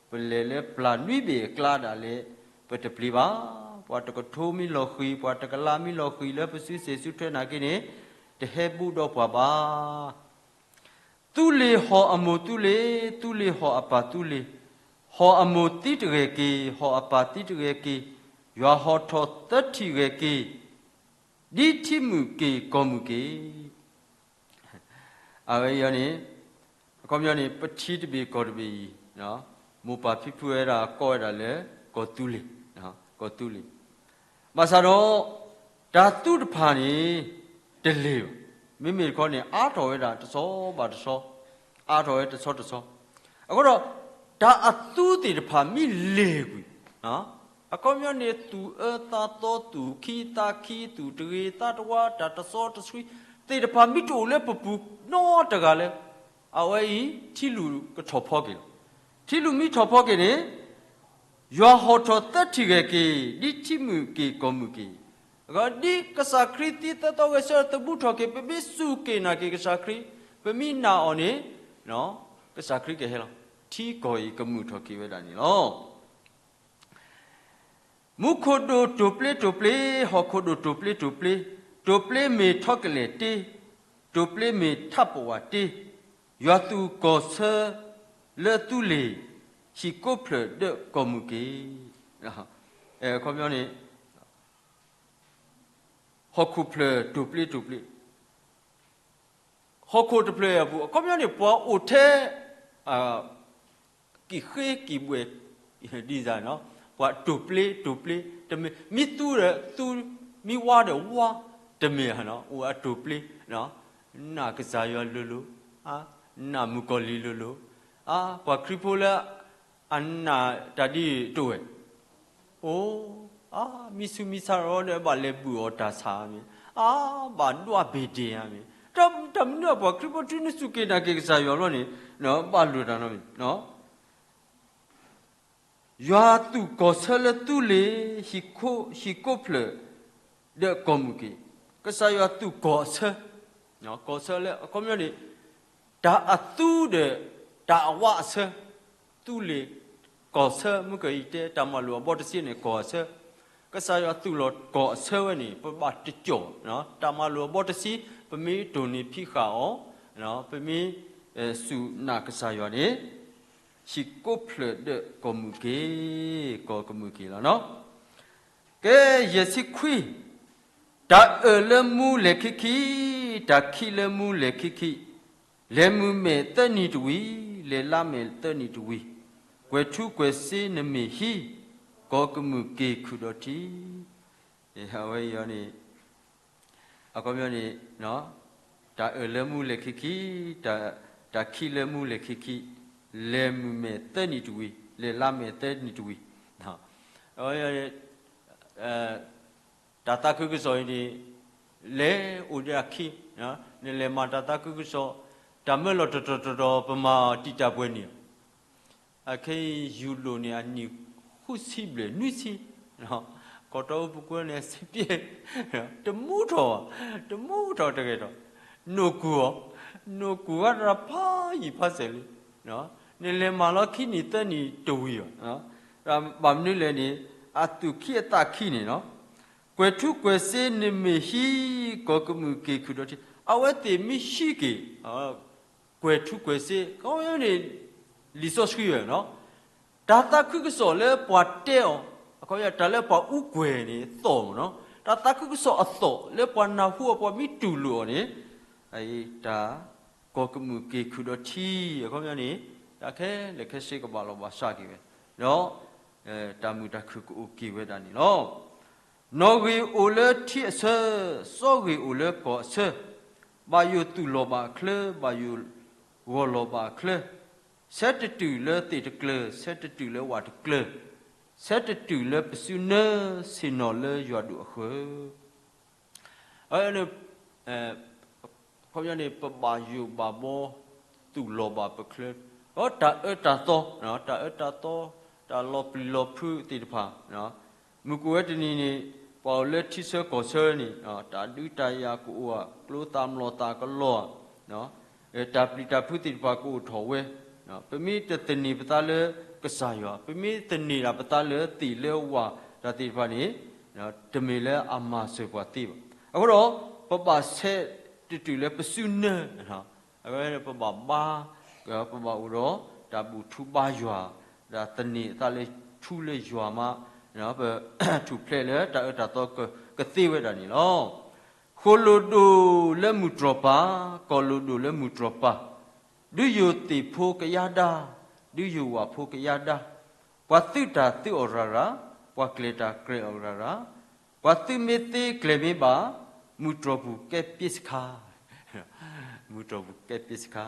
ပလဲၤလၢပျၢ်နွံဘ့ၣ်အကျါဒၣ်လဲာ် ပတပျံၤဘၣ်. ပှၤတကထိမ့ၢ်လီၤဃံၤ, ပှၤတကလးမ့ၢ်လီၤဃံၤလၢပစုစ့ၣ်စုထွဲနာ်က့န့ၣ်, တဟဲဘူးဒီးပှၤဘၣ်. သူလ့ၤဟီၣ်အမိၢ်သူလ့ၤ, သူလ့ၤဟီၣ်အပၢ်သူလ့ၤ, ဟီၣ်အမိၢ်သံတဂဲၤက့ၤ, ဟီၣ်အပၢ်သံတဂဲၤက့ၤ, ယွၤဟီၣ်ထီၣ်သၢထံၣ်ဂဲၤက့ၤ, ဒ်ထံမုၢ်က့ၤကီၢ်မုၢ်က့ၤ. အဝဲအံၤန့ၣ်, အခီပညီန့ၣ် ပထံတဘ့ၣ်ကီၢ်တဘ့ၣ်အံၤ, မိၢ်ပၢ်ဖံဖုဝဲဒၣ်ကိးဝဲဒၣ်လၢ ကီၢ်သူလ့ၤ, ကီၢ်သူလ့ၤ, ဘၣ်ဆၣ်ဒီး တၢ်သူတဖၣ်န့ၣ် တလ့ၤဘၣ်. မ့မ့ၢ်တခီန့ၣ် အါထီၣ်ဝဲဒၣ်တဆီဘၣ်တဆီ, အါထီၣ်ဝဲတဆီတဆီ, အဃိဒီး တၢ်အသူသ့ၣ်တဖၣ်မ့ၢ်လ့ၤကွံာ်, အခီပညီန့ၣ် သူၣ်အၢသးသီ သူၣ်ခံသးခံ သူၣ်တဂ့ၤသးတဝါ တၢ်တစီတဆှံသ့ၣ်တဖၣ်မ့ၢ်တအိၣ်လၢပပူၤနီတဂၤလၢ အဝဲအံၤ ထံလုၣ်ကထီၣ်ဖီက့ၤလီၤ. ထံလုၣ်မ့ၢ်ထီၣ်ဖီက့ၤန့ၣ် ယွၤဟီၣ်ထီၣ်သၢထံၣ်ဂဲၤက့ၤ ဒ်ထံမုၢ်က့ၤကီၢ်မုၢ်က့ၤ, ဒ်ကစၢ်ခရံာ်သံသၢသီဂဲၤဆၢထၢၣ်သမူထီၣ်က့ၤ ပမ့ၢ်စူၢ်က့ၤနာ်က့ၤကစၢ်ခရံာ်, ပမ့ၢ်နာ်အီၤန့ၣ် ကစၢ်ခရံာ်ကဟဲလီၤ. ထံကီၢ်အံၤကမုာ်ထီၣ်က့ၤဝဲဒၣ်န့ၣ်လီၤ. မူခိၣ်ဒိၣ်တိၢ်ပျ့တိၢ်ပျ့, ဟီၣ်ခိၣ်ဒိၣ်တိၢ်ပျ့တိၢ်ပျ့, တိၢ်ပျ့မ့ၢ်ထီကလဲာ်တ့, တိၢ်ပျ့မ့ၢ်ထးပဝးတ့, ယွၤသူၣ်ကီၢ်ဆၢလၢသူလ့ၤ, ဟံၣ်ကိးဖျၢၣ်ဒၢးကီၢ်မုၢ်က့ၤ, အခီပညီန့ၣ် ဟီၣ်ခိၣ်ဖျၢၣ်တိၢ်ပျ့တိၢ်ပျ့ ဟီၣ်ခိၣ်တဖျၢၣ်အပူၤ အခီပညီန့ၣ် ပှၤအိၣ်ထဲ ကံၣ်ဃ့ကံၣ်ဘှဲၣ် ဒ်န့ၣ်, ပှၤတိၢ်ပျ့တိၢ်ပျ့, တမ့ၢ် မ့ၢ်သူဒီးသူ, မ့ၢ်ဝါဒီးဝါ, တမ့ၢ်, အိၣ်အတိၢ်ပျ့, နာ်ကစၢ်ယွၤလိၤလိၤ, နာ်မုၣ်ကီၤလံၤလိၤလိၤ, ပှၤခရံာ်ဖိလၢ အနာ်တၢ်ဒ်တအိၣ်ဝဲ, အိၣ်, အါ, မံဆူးမံဆါဒီးဘၣ်လဲၤဘုၣ်အီၣ်တၢ်ဆါမ့ၢ်, အါ, ဘၣ်ဒွးဘ့ၣ်ဒ့ဧါမ့ၢ်, တၢ်မနုၤအပှၤခရံာ်ဖိတုၤနစူၢ်က့ၤနာ်က့ၤကစၢ်ယွၤဘျီန့ၣ် ဘၣ်လိၣ်တၢ်နီတမံၤ, ယွၤသူၣ်ကီၢ်ဆၢလၢသူလ့ၤ, ဟံၣ်ကိးဖျၢၣ် ဒီးကီၢ်မုၢ်က့ၤ, ကစၢ်ယွၤသူၣ်ကီၢ်အဆၢ, ကီၢ်ဆၢလၢအခီပညီန့ၣ် တၢ်အသူဒီး တၢ်အဝးအဆၢ, သူလ့ၤ, ကီၢ်ဆၢ မုၢ်ကယံၤတဲ တၢ်မၤလိာ်အဘီတဆံန့ၣ် ကီၢ်အဆၢ, ကစၢ်ယွၤသူၣ်လီၤကီၢ်အဆၢဝဲန့ၣ် ပဘၣ်တကၠီၣ်, တၢ်မၤလိာ်အဘီတဆံ ပမ့ၢ်တိၢ်န့ၢ်ဖံးဃာ်အီၤ, ပမ့ၢ် စူၢ်နာ်ကစၢ်ယွၤန့ၣ် ဟံၣ်ကိးဖျၢၣ်ဒီးကီၢ်မုၢ်က့ၤ, ကီၢ်ကမုၢ်က့ၤလီၤနီၤ. ကဲ ယဲၢ်ဆံခွံ, တၢ်အၢၣ်လၢမူလဲၣ်ခံခံ, တၢ်ခံးလၢမူလဲၣ်ခံခံ, လဲၤမုၢ်မဲာ်သၢနံၤတဝံၤ, လဲၤလါမဲာ်သၢနံၤတဝံၤ, ကွဲၤထူကွဲၤစ့နမ့ၢ်ဟံး, ကီၢ်ကမုၢ်က့ၤခုၣ်ဒီးထံ, အဝဲအံၤန့ၣ် အခီပညီန့ၣ် တၢ်အၢၣ်လၢမူလဲၣ်ခံခံ, တၢ်ခံးလၢမူလဲၣ်ခံခံ, လဲၤမုၢ်မဲာ်သၢနံၤတဝံၤ, လဲၤလါမဲာ်သၢနံၤတဝံၤ, တၢ်သးခုကစီၣ်အံၤန့ၣ် လဲၤအိၣ်ဒီးအခံ, နလဲၤမၤတၢ်သးခုကစီၣ်, တၢ်မၢလီၤတတီၤတတီၤ ပမၤတံာ်တာ်ပှဲၤန့ၣ် အခဲအံၤ ယူၤလိာ်န့ၣ် အနံၣ်ဃုဆံဘျဲၣ်နွံဆံ, ကီၢ်တီအူပူၤကွံာ်န့ၣ် စ့ပျဲ, တမူထီၣ်, တမူထီၣ်တဂဲၤထီၣ်, နိၢ်ကူၢ်အီၤ, နိၢ်ကူၢ်ဂၤတဖးယံာ်ဖးစဲးလံ, နလဲၤမၤလီၤခံနံၤသၢနံၤတဝံၤဘၣ်, ဘၣ်မနုၤလဲၣ်န့ၣ် အသူၣ်ခံအသးခံန့ၣ်လီၤ. ကွဲၤထူကွဲၤစ့နမ့ၢ်ဟံး, ကီၢ်ကမုၢ်က့ၤခုၣ်ဒီးထံ, အဝဲသ့ၣ်မ့ၢ်ဟံးက့ၤ ကွဲၤထူကွဲၤစ့ ခီပညီန့ၣ် လံာ်စီဆှံဝဲ, တၢ်သးခုကစီၣ်လၢပှၤတဲအီၤ, အခီပညီ တၢ်လၢပှၤအူကွဲၤန့ၣ်သီၣ်မ့ၢ်နီၤ, တၢ်သးခုကစီၣ်အသီၣ်လၢပှၤနၢ်ဟူအီၤ ပှၤမ့ၢ်တူၢ်လိာ်အီၤန့ၣ်, တၢ်ကီၢ်ကမုၢ်က့ၤခုၣ်ဒီးထံ, အခီပညီန့ၣ် တၢ်ခဲလၢာ်ခဲဆ့ကဘၣ်လီၤဘၣ်စးက့ၤဝဲ, ဒီး တၢ်မုာ်တၢ်ခုၣ်ကအိၣ်က့ၤဝဲဒၣ်န့ၣ်လီၤ. နီၣ်ဂံၢ်အိၣ်လၢထံအဆၢ, စီၤဂ့ၤအိၣ်လၢကီၢ်အဆၢ, ဘၣ်ယိၣ်သူၣ်လီၤဘၣ်အချၢ, ဘၣ်ယိၣ်ဂီၤလီၤဘၣ်အချၢ, ဆဲးတတုၤလၢသ့ၣ်တကျၢၤ, ဆဲးတတုၤလၢဝၣ်တကျၢၤ, ဆဲးတတုၤလၢပစုနၢ, ဆ့ၣ်နီၤလၢယွၤဒိၣ်အဃၢၤ အဝဲန့ၣ် ခီပညီန့ၣ် ပဘၣ်ယိၣ်ဘၣ်ဘီ သူၣ်လီၤဘၣ်ပချၢ, ဒီးတၢ်အၢတၢ်သီ, တၢ်အၢတၢ်သီ, တၢ်လီၤပျံၤလီၤဖုးသ့ၣ်တဖၣ်, မုၢ်ကအိၣ်ဝဲတနံၤန့ၣ် ပှၤအိၣ်လၢထံဆၢကီၢ်ဆၢန့ၣ် တၢ်ဒုးတၢ်ယၤကအိၣ်ဧါ, ကျိသၣ်မျိာ်သၣ်ကလီၤဧါ, တၢ်ပျံၤတၢ်ဖုးသ့ၣ်တဖၣ်ကအိၣ်ထီၣ်ဝဲ, ပမ့ၢ်တသန့ၤပသးလၢကစၢ်ယွၤ, ပမ့ၢ်သန့ၤဒၣ်ပသးလၢသ့ၣ်လၢဝၣ်တၢ်သ့ၣ်တဖၣ်န့ၣ်, တမ့ၢ်လၢအမၤစၢၤပှၤသ့ဘၣ်. အဃိဒီး ပဘၣ်ဆဲးတတုၤလၢပစုနၢ, အဝဲပဘၣ်ဘါ, ပဘၣ်အိၣ်ဒီးတၢ်ဘူၣ်ထူဘါယွၤ, ဒီးသန့ၤအသးလၢထူလၢယွၤမး, ပထူၣ်ဖျဲးလၢတၢ်အၢတၢ်သီကသ့ဝဲဒၣ်န့ၣ်လီၤ. ဃိၣ်လိၣ်ဒိၣ်လၢမုၢ်တြီၢ်ပၤ, ကီၢ်လိၣ်ဒိၣ်လၢမုၢ်တြီၢ်ပၤ, ဒုးယိၣ်သ့ၣ်ဖိကယၤဒါ, ဒုးယိာ်ဝးဖိကယၢ်ဒါ, ပှၤသုးတၢ်သုးအီၣ်ရၤရၤ, ပှၤကျဲၤတၢ်ကျဲၤအီၣ်ရၤရၤ, ပှၤသုးမ့ၢ်သ့ကျဲၤမ့ၢ်ဘၣ်, မုၢ်တြီၢ်ပူၤကဲပ့စခါ, မုၢ်တြီၢ်ပူၤကဲပ့စခါ.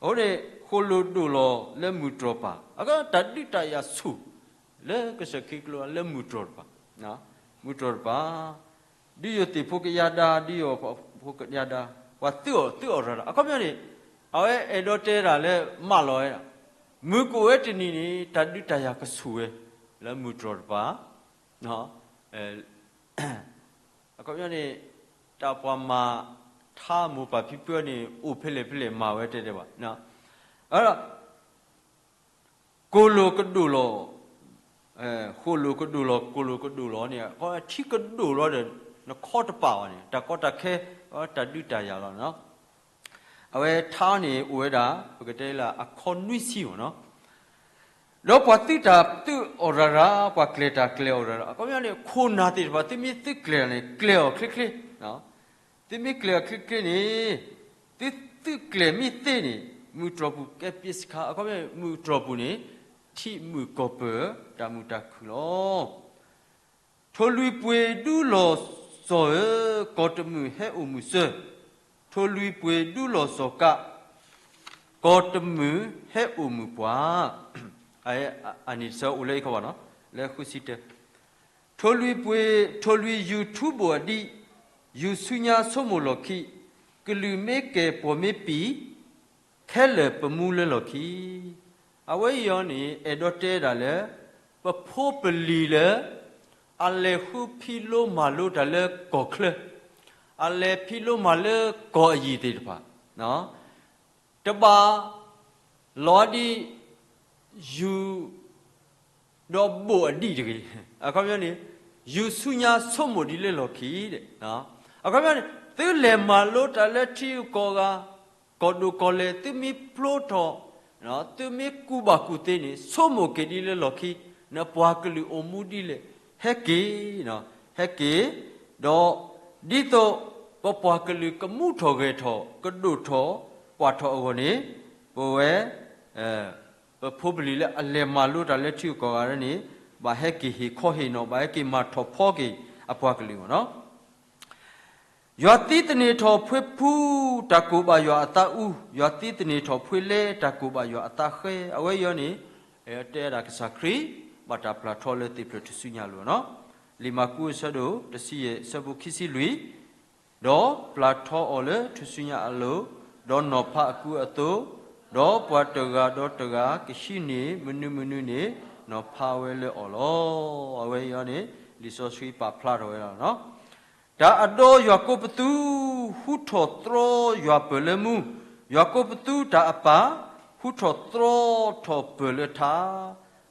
အဃိန့ၣ် ဃိၣ်လိာ်ဒိၣ်လီၤလၢမုၢ်တြီၢ်ပၤ, အဃိတၢ်ဒုးတၢ်ယၤဆူၣ် လၢကစၢၢ်ခ့ကလိလၢမုၢ်တြီၢ်တပၤ, မုၢ်တြီၢ်တပၤ, ဒုးယိာ်သ့ၣ်ဖိကယၢ်ဒါ, ဒုးယိာ်ဖိကယၢ်ဒါ, ပှၤသုးအီၣ်သုးအီၣ်ရၤရၤ, အခီပညီန့ၣ် အဝဲအဲၣ်ဒိးတဲဒၣ်လၢမၢလီၤဝဲဒၣ်, မုၢ်ကအိၣ်ဝဲတနံၤန့ၣ် တၢ်ဒုးတၢ်ယၤကဆူၣ်ဝဲ လၢမုၢ်တြီၢ်တပၤ အခီပညီန့ၣ် တၢ်ပှၤမၤထါမိၢ်ပၢ်ဖံဖုန့ၣ် အိၣ်ဖဲလဲၣ်ဖဲလဲၣ်မၤဝဲတဲတဲဘၣ်. အဒီး ကိၣ်လိာ်ကဒိၣ်လီၤ, ဃိၣ်လိာ်ကဒိၣ်လီၤ, ကိၣ်လိာ်ကဒိၣ်လီၤန့ၣ် ထံကဒိၣ်လီၤဒီး နခီတပာ်ဘၣ်န့ၣ် တၢ်ကီတၢ်ခဲ တၢ်ဒုးတၢ်ယၤလီၤ. အဝဲထါန့ၣ်အိၣ်ဝဲဒၣ် ပကတဲလၢအခီနွံဆံမ့ၢ်နီၤ. ဒီးပှၤသုးတၢ်သုးအီၣ်ရၤရၤ, ပှၤကျဲၤတၢ်ကျဲၤအီၣ်ရၤရၤ, အခီပညီန့ၣ် ခိၣ်နၢ်သ့ၣ်တဖၣ် သုမ့ၢ်သုးကျဲၤန့ၣ် ကျဲၤအီၣ်ချ့ချ့, သုမ့ၢ်ကျဲၤအီၣ်ချ့ချ့န့ၣ်, သုသုးကျဲၤမ့ၢ်သ့န့ၣ် မုၢ်တြီၢ်ပူၤကဲပ့စခါ, အခီပညီ မုၢ်တြီၢ်ပူၤန့ၣ် ထံးမုၢ်ကီၢ်ပၢၢ် တၢ်မုာ်တၢ်ခုၣ်လီၤ. ထိၣ်လွံၢ်ပှ့ၤဒူလီၢ်စီၤဧၢ, ကီၢ်တမုာ်ဟဲအိၣ်မုာ်စၢၤ, ထိၣ်လွံၢ်ပှ့ၤဒူလီၢ်စီၤကး, ကီၢ်တမုာ်ဟဲအိၣ်မုာ်ပှၤ, အန့ၣ်တဆၢအိၣ်လၢအံၤခီဘၣ်နီၤ, လၢဃုဆံတၢ, ထိၣ်လွံၢ်ပှ့ၤ, ထိၣ်လွံၢ်ယူၤထူဘိၣ်အဒံး, ယူၤဆူညါဆိကမိၣ်လီၢ်ခံ, ကလုာ်မ့ၢ်ကဲၣ်ပှီၢ်မ့ၢ်ပံာ် ခဲလၢာ်ပမူလၢလီၢ်ခံ. အဝဲအံၤအီၤန့ၣ် အဲၣ်ဒိးတဲဒၣ်လၢ ပဖိပလံၤလၢ အလဲၤဃုဖံးလိမၤလိတၢ်လၢကီၢ်ချၢ, အလဲၤဖံးလိမၤလၢကီၢ်အယံၤသ့ၣ်တဖၣ်, တဘၣ်လီၤဒ် ယူၤ ဒီးဘိၣ်အဒံးတဂ့ၤ. အခီပညီန့ၣ် ယူၤဆူညါဆိကမိၣ်ဒံးလၢလီၢ်ခံဒီး, အခီပညီန့ၣ် သုလဲၤမၤလိတၢ်လၢထံဂုၤကီၢ်ဂၤ, ကီၢ်ဒိၣ်ကီၢ်လဲၢ် သုမ့ၢ်ဖျိထီၣ်, သုမ့ၢ်ကူၣ်ဘၣ်ကူၣ်သ့န့ၣ် ဆိကမိၣ်က့ၤဒ်လၢလီၢ်ခံ, နပှၤကလုာ်အိၣ်မူဒ်လဲၣ်, ဟဲက့ၤ, ဟဲက့ၤ, ဒီးဒ်သိး ပပှၤကလုာ်ကမူထီၣ်ဂဲၤထီၣ် ကဒိၣ်ထီၣ်ပှၢ်ထီၣ်အဂီၢ်န့ၣ်, ပဝဲ ပဖိပလံၤလၢအလဲၤမၤလိတၢ်လၢထံဂုၤကီၢ်ဂၤန့ၣ်, ဘၣ်ဟဲက့ၤဟ့ၣ်ခီဟ့ၣ်နီၤ, ဘၣ်ဟဲက့ၤမၤထီၣ်ဖီက့ၤအပှၤကလုာ်မ့ၢ်နီၤ. ယွၤသံသန့ၤထီၣ်ဖှ့ဖူ တၢ်ကိၢ်ဘၣ်ယွၤအသးအူ, ယွၤသံသန့ၤထီၣ်ဖှ့လဲ တၢ်ကိၢ်ဘၣ်ယွၤအသးဃဲ, အဝဲအံၤန့ၣ် တဲဒၣ်ကစၢ်ခရံာ် ဘၣ်တၢ်ပျၢ်ထီလၢသ့ၣ်ဖျၢၣ်ထူၣ်စုညါအလိၤနီၤ. လံာ်မၢ်ကူးအဆၢဒိၣ်တဆံယဲၢ် အဆၢဖိခံဆံလွံၢ်, ဒီးပျၢ်ထီအီၤလၢထူၣ်စုညါအလိၤ, ဒီးနီၤဖးအကူအသိး, ဒီးပှၤတဂၤဒီးတဂၤကဟံးန့ၢ်မနုၤမနုၤန့ၣ်, နီၤဖးဝဲလၢအီၤလီၤ. အဝဲအံၤန့ၣ် လံာ်စီဆှံပာ်ဖျါထီၣ်ဝဲဒၣ်လီၤ. တၢ်အဒီယွၤကိးပသူ ဟူထီၣ်သြီယွၤပၢၢ်လၢမူ, ယွၤကိးပသူတၢ်အပၢ် ဟူထီၣ်သြီထီၣ်ပၢၢ်လၢထါ,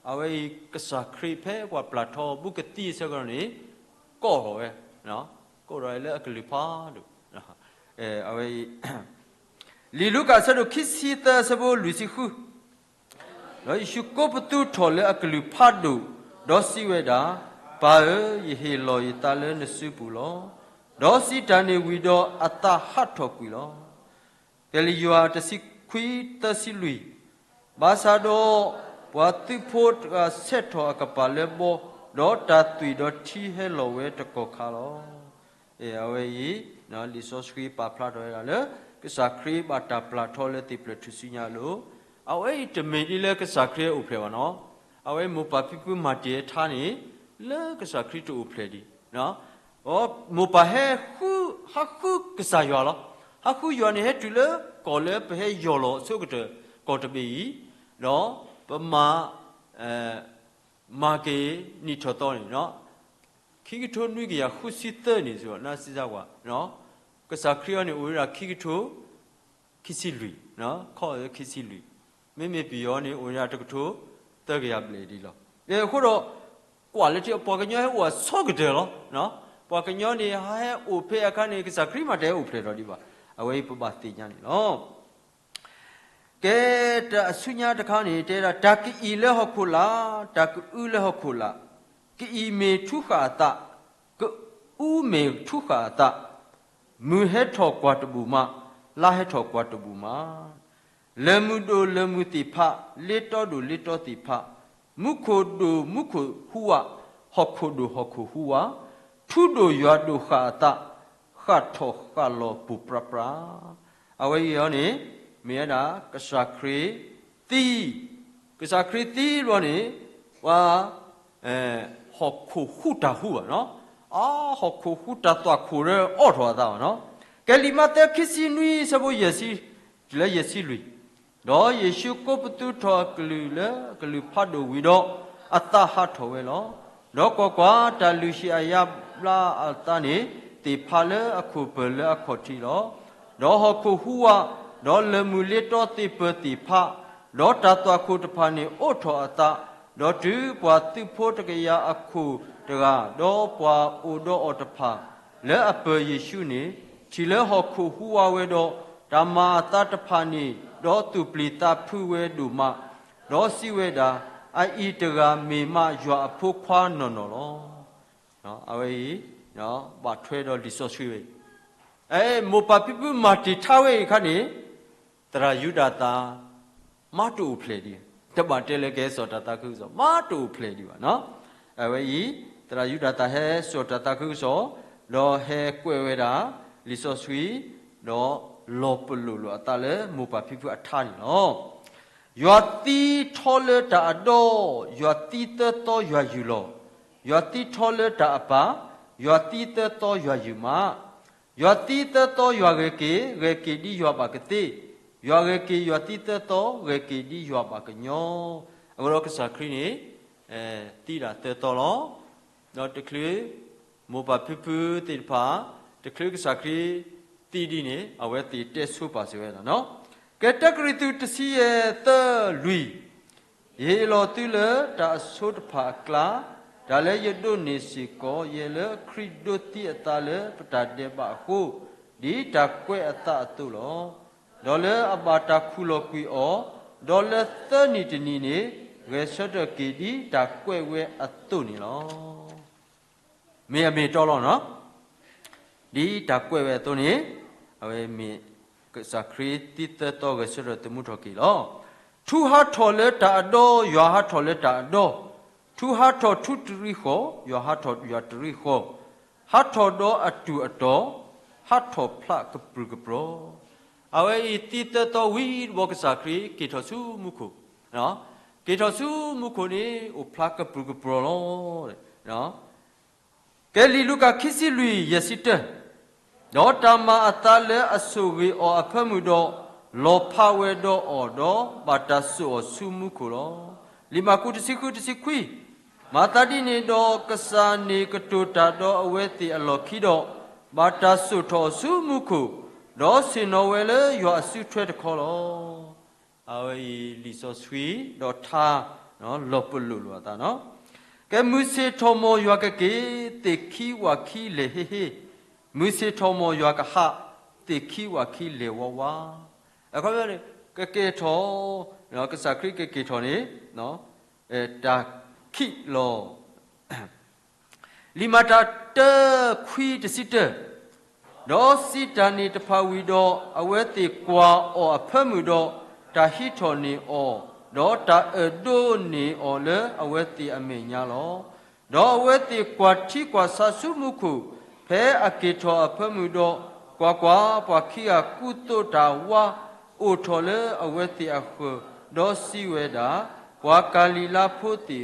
အဝဲအံၤကစၢ်ခရံာ်ဖဲပှၤပျၢ်ထီအဘူးကသံအဆၢကတီၢ်န့ၣ် ကိးထီၣ်ဝဲ, ကိးထီၣ်ဝဲလၢအကလုၢ်ဖးဒိၣ်, အဝဲအံၤ လံာ်လူၤကၣ်အဆၢဒိၣ်ခံဆံသၢအဆၢဖိလွံၢ်ဆံဃု, ဒီးယ့ၣ်ၡူးကိးပသူထီၣ်လၢအကလုၢ်ဖးဒိၣ်, ဒီးစံးဝဲဒၣ်, ပၢ်ဧၢ, ယဟ့ၣ်လီၤယသးလၢနစုပူၤလီၤ. ဒီးစံးတၢ်န့ၣ်ဝံၤဒီးအသးဟးထီၣ်ကွံာ်လီၤ. ကလံၤယွၤတဆံခွံသၢဆံလွံၢ်, ဘၣ်ဆၣ်ဒီး ပှၤသုးဖိတဂၤဆဲးထီၣ်အကပၤလၢဘီ, ဒီးတၢ်သွံၣ်ဒီးထံဟဲလီၤဝဲတကီၢ်ခါလီၤ. အဝဲအံၤ လံာ်စီဆှံပာ်ဖျါထီၣ်ဝဲဒၣ်လၢ ကစၢ်ခရံာ်ဘၣ်တၢ်ပျၢ်ထီလၢသ့ၣ်ဖျၢၣ်ထူၣ်စုညါအလိၤ, အဝဲအံၤတမ့ၢ်ဒ်လၢကစၢ်ခရံာ်အိၣ်ဖျဲၣ်ဘၣ်နီၤ, အဝဲမိၢ်ပၢ်ဖံဖုမၤတ့ၢ်ထါန့ၣ် လၢကစၢ်ခရံာ်တအိၣ်ဖျဲၣ်ဒံး မိၢ်ပၢ်ဟဲဃု, ဟးဃုကစၢ်ယွၤလီၤ. ဟးဃုယွၤန့ၣ် ဟဲတုၤလၢကီၢ်လၢပဟဲယီၢ်လီၤအဆိကတၢၢ် ကီၢ်တဘ့ၣ်အံၤ, ဒီးပမၤ, မၤက့ၤနံၣ်ထီၣ်သီန့ၣ်, ခံကထိနွံကယၤဃုဆံသၢန့ၣ် စ့ၢ်ကီး နစံးစၢ်ကွၢ်, ကစၢ်ခရံာ်အံၤန့ၣ် အိၣ်ဝဲဒၣ်ခံကထိ ခံဆံလွံၢ်, ခီၣ်ခံဆံလွံၢ်, မ့မ့ၢ်ပယီၤန့ၣ် အိၣ်ဝဲဒၣ်တကထိ သၢကယၤဘျဲၣ်ဒံးလီၤ. အဃိဒီး ကွၢ်လၢထံ ပှၤကညီဟဲအိၣ်အဆိကတၢၢ်လီၤ. ပှၤကညီန့ၣ် ဟးဟဲအိၣ်ဖဲအခါန့ၣ် ကစၢ်ခရံာ်မးတဟဲအိၣ်ဖျဲၣ်ထီၣ်ဒံးဘၣ်. အဝဲအံၤပဘၣ်သ့ၣ်ညါန့ၣ်လီၤ. ကဲ, တၢ်အဆူညါတခါန့ၣ် တဲဒၣ် တၢ်ကအံၣ်လၢဟီၣ်ခိၣ်လာ်, တၢ်ကအုလၢဟီၣ်ခိၣ်လာ်, ကအံၣ်မ့ၢ်ထူဃာ်အသး, ကအုမ့ၢ်ထူဃာ်အသး, မုၢ်ဟဲထီၣ်ကွၢ်တဘူၣ်မး, လါဟဲထီၣ်ကွၢ်တဘူၣ်မး. လၢၢ်မုၢ်ဒိၣ်လၢၢ်မုၢ်သ့ၣ်တဖၣ်, လ့တီဒိၣ်လ့တီသ့ၣ်တဖၣ်, မူခိၣ်ဒိၣ်မူခိၣ်ဟူးဝး, ဟီၣ်ခိၣ်ဒိၣ်ဟီၣ်ခိၣ်ဟူးဝး, ထူဒိၣ်ယွၤဒိၣ်ဃာ်အသး, ဃၣ်ထီၣ်ဃၣ်လီၤပူၤပြးပြး. အဝဲအံၤအီၤန့ၣ် မ့ၢ်ဝဲဒၣ်ကစၢ်ခရံာ်သံ, ကစၢ်ခရံာ်သံဘျီန့ၣ် ပှၤ ဟီၣ်ခိၣ်ဟူးတၢ်ဟူးဘၣ်နီၤ, အါ ဟီၣ်ခိၣ်ဟူးတၢ်သွၣ်ခိၣ်ဒီးအိးထီၣ်အသးဘၣ်နီၤ. ကဲလံာ်မးသဲခံဆံနွံဆၢဖိယဲၢ်ဆံ, တုၤလၢယဲၢ်ဆံလွံၢ်, ဒီးယ့ၣ်ၡူးကိးပသူထီၣ်အကလုၢ်လၢအကလုၢ်ဖးဒိၣ်ဝံၤဒီး အသးဟးထီၣ်ဝဲလီၤ. ဒီးကွၢ်ကွၢ်, တၢ်လုၢ်ဟံၣ်အယါဘျါအသးန့ၣ် သ့ၣ်ဖးလၢအခိၣ်ပၢၤလၢအခီၣ်ထံးလီၤ. ဒီးဟီၣ်ခိၣ်ဟူးဝး, ဒီးလၢၢ်မုၢ်လ့တီသ့ၣ်ပၢၤသ့ၣ်တဖၣ်, ဒီးတၢ်သွၣ်ခိၣ်တဖၣ်န့ၣ်အိးထီၣ်အသး, ဒီးတုၤပှၤသုးဖိတကယၤအခိၣ်တဂၤ, ဒီးပှၤအိၣ်ဒီးအီၤတဖၣ် လၢအပၢၤယ့ၣ်ၡူးန့ၣ် ထံၣ်လၢဟီၣ်ခိၣ်ဟူးဝးဝဲဒီး တၢ်မၤအသးတဖၣ်န့ၣ်, ဒီးသူၣ်ပျံၤသးဖုးဝဲဒိၣ်မး, ဒီးစံးဝဲဒၣ်, အအံၤတဂၤမ့ၢ်မးယွၤအဖိခွါနီၢ်နီၢ်လီၤ. အဝဲအံၤ ဘၣ်ထွဲဒီးလံာ်စီဆှံဝဲအံၤ, မိၢ်ပၢ်ဖံဖုမၤတ့ၢ်ထါဝဲအံၤအခါန့ၣ် သရၣ်ယူဒၤသၣ် မၤတအိၣ်ဖျဲၣ်ဒံး, တဘၣ်တဲလၢကဟဲစိာ်တၢ်သးခုကစီၣ် မၤတအိၣ်ဖျဲၣ်ဒံးဘၣ်နီၤ. အဝဲအံၤ သရၣ်ယူဒၤသၣ်ဟဲစိာ်တၢ်သးခုကစီၣ်, ဒီးဟဲကွဲးဝဲဒၣ် လံာ်စီဆှံ, ဒီးလီၤပလိာ်လိာ်အသးလၢမိၢ်ပၢ်ဖံဖုအထါန့ၣ်လီၤ. ယွၤသံထီလၢတၢ်အဒီ, ယွၤသံသၢသီယွၤယုၢ်လီၤ. ယွၤသံထီလၢတၢ်အပၢ်, ယွၤသံသၢသီယွၤယုၢ်မး. ယွၤသံသၢသီယွၤဂဲၤက့ၤ, ဂဲၤက့ၤဒ်ယွၤဘၣ်ကသ့. ယွၤဂဲၤက့ၤယွၤသံသၢသီ, ဂဲၤက့ၤဒ်ယွၤဘၣ်ကညီ. အဃိဒီးကစၢ်ခရံာ်န့ၣ် သံဒၣ်သၢသီလီၤ. ဒီးတချုး မိၢ်ပၢ်ဖံဖုသ့ၣ်တဖၣ် တချုးကစၢ်ခရံာ်သံဒ်န့ၣ် အဝဲသ့ၣ်တဲဆိပာ်စၢၤဝဲဒၣ်နီၤ. ကဲတၢကရံၣ်သူးတဆံယဲၢ်သၢလွံၢ်, ယဟ့ၣ်လီၤသုလၢတၢ်အဆိတဖၣ်အကျါ, တၢ်လၢယဒိးန့ၢ်စ့ၢ်ကီး ယဲလၢခရံာ်ဒိးသံအသးလၢပတၢ်ဒဲးဘးအဃိ, ဒ်တၢ်ကွဲးအသးအသိးလီၤ. ဒီးလၢအဘၣ်တၢ်ခူၣ်လီၤကွံာ်အီၤ, ဒီးလၢသၢနံၣ်တနံၤန့ၣ် ဂဲၤဆၢထၢၣ်က့ၤဒ်တၢ်ကွဲးဝဲအသိးန့ၣ်လီၤ. မ့ၢ်အမ့ၢ်အတီလီၤနီၤ. ဒ်တၢ်ကွဲးဝဲအသိးန့ၣ် အဝဲမ့ၢ် ကစၢ်ခရံာ်သံသၢသီဂဲၤဆၢထၢၣ်သမူထီၣ်က့ၤလီၤ. ထူဟးထီၣ်လၢတၢ်အဒီ, ယွၤဟးထီၣ်လၢတၢ်အဒီ, ထူဟးထီၣ်ထူတရံးဃီ, ယွၤဟးထီၣ်ယွၤတရံးဃီ, ဟးထီၣ်ဒီးအတူၢ်အတီၤ, ဟးထီၣ်ဖျးကပြုၢ်ကပြီၤ. အဝဲအံၤသံသၢသီဝံၤတဘျီ ကစၢ်ခရံာ်က့ၤထီၣ်ဆူမူခိၣ်, က့ၤထီၣ်ဆူမူခိၣ်န့ၣ် အိၣ်ဖျးကပြုၢ်ကပြီၤလီၤ. ကဲလံာ်လူၤကၣ်ခံဆံလွံၢ်ယဲၢ်ဆံတၢ, ဒီးတၢ်မၤအသးလၢအဆိၣ်ဂ့ၤအီၤအဖၢမုၢ်ဒီး, လီၤဖးဝဲဒီးအီၤဒီး ဘၣ်တၢ်စိာ်အီၤဆူမူခိၣ်လီၤ. လံာ်မၢ်ကူးတဆံဃုတဆံခွံ, မၤသးဒ်န့ၣ်ဒီး ကစၢ်န့ၣ်ကတိၤတၢ်ဒီးအဝဲသ့ၣ်အလီၢ်ခံဒီး, ဘၣ်တၢ်စိာ်ထီၣ်အီၤဆူမူခိၣ်, ဒီးဆ့ၣ်နီၤဝဲလၢယွၤအစုထွဲတခီလီၤ. အဝဲအံၤလံာ်စီဆှံ ဒီးထါ လီၤပလိာ်လိာ်အသးနီၤ. ကဲမုၢ်ဆ့ၣ်ထီၣ်မီၢ်ယွၤကက့ၤ, သ့ၣ်ခံဝၣ်ခံလဲၤဟ့ဟ့, မုၢ်ဆ့ၣ်ထီၣ်မီၢ်ယွၤကဟး, သ့ၣ်ခံဝၣ်ခံလဲၤဝါဝါ. အခီပညီန့ၣ် ကက့ၤထီၣ်, ကစၢ်ခရံာ်ကက့ၤထီၣ်န့ၣ် တၢ်ခံးလီၤ လံာ်မၤတၢ်တၢခွံတဆံတၢ, ဒီးစံးတၢ်န့ၣ်တဖၣ်ဝံၤဒီး အဝဲသ့ၣ်ကွၢ်အီၤအဖၢမုၢ်ဒီး တၢ်ဟံးထီၣ်န့ၢ်အီၤ, ဒီးတၢ်အၢၣ်ဒိးန့ၢ်အီၤလၢအဝဲသ့ၣ်အမဲာ်ညါလီၤ. ဒီးအဝဲသ့ၣ်ကွၢ်ထံကွၢ်ဆးဆူမူခိၣ်, ဖဲအက့ၤထီၣ်အဖၢမုၢ်ဒီး, ကွၢ်ကွၢ်, ပှၤခံဂၤကူသိးတၢ်ဝါ အိၣ်ထီၣ်လၢအဝဲသ့ၣ်အဃၢၤ, ဒီးစံးဝဲဒၣ်, ပှၤကၤလံၤလါဖိသ့ၣ်ဧၢ,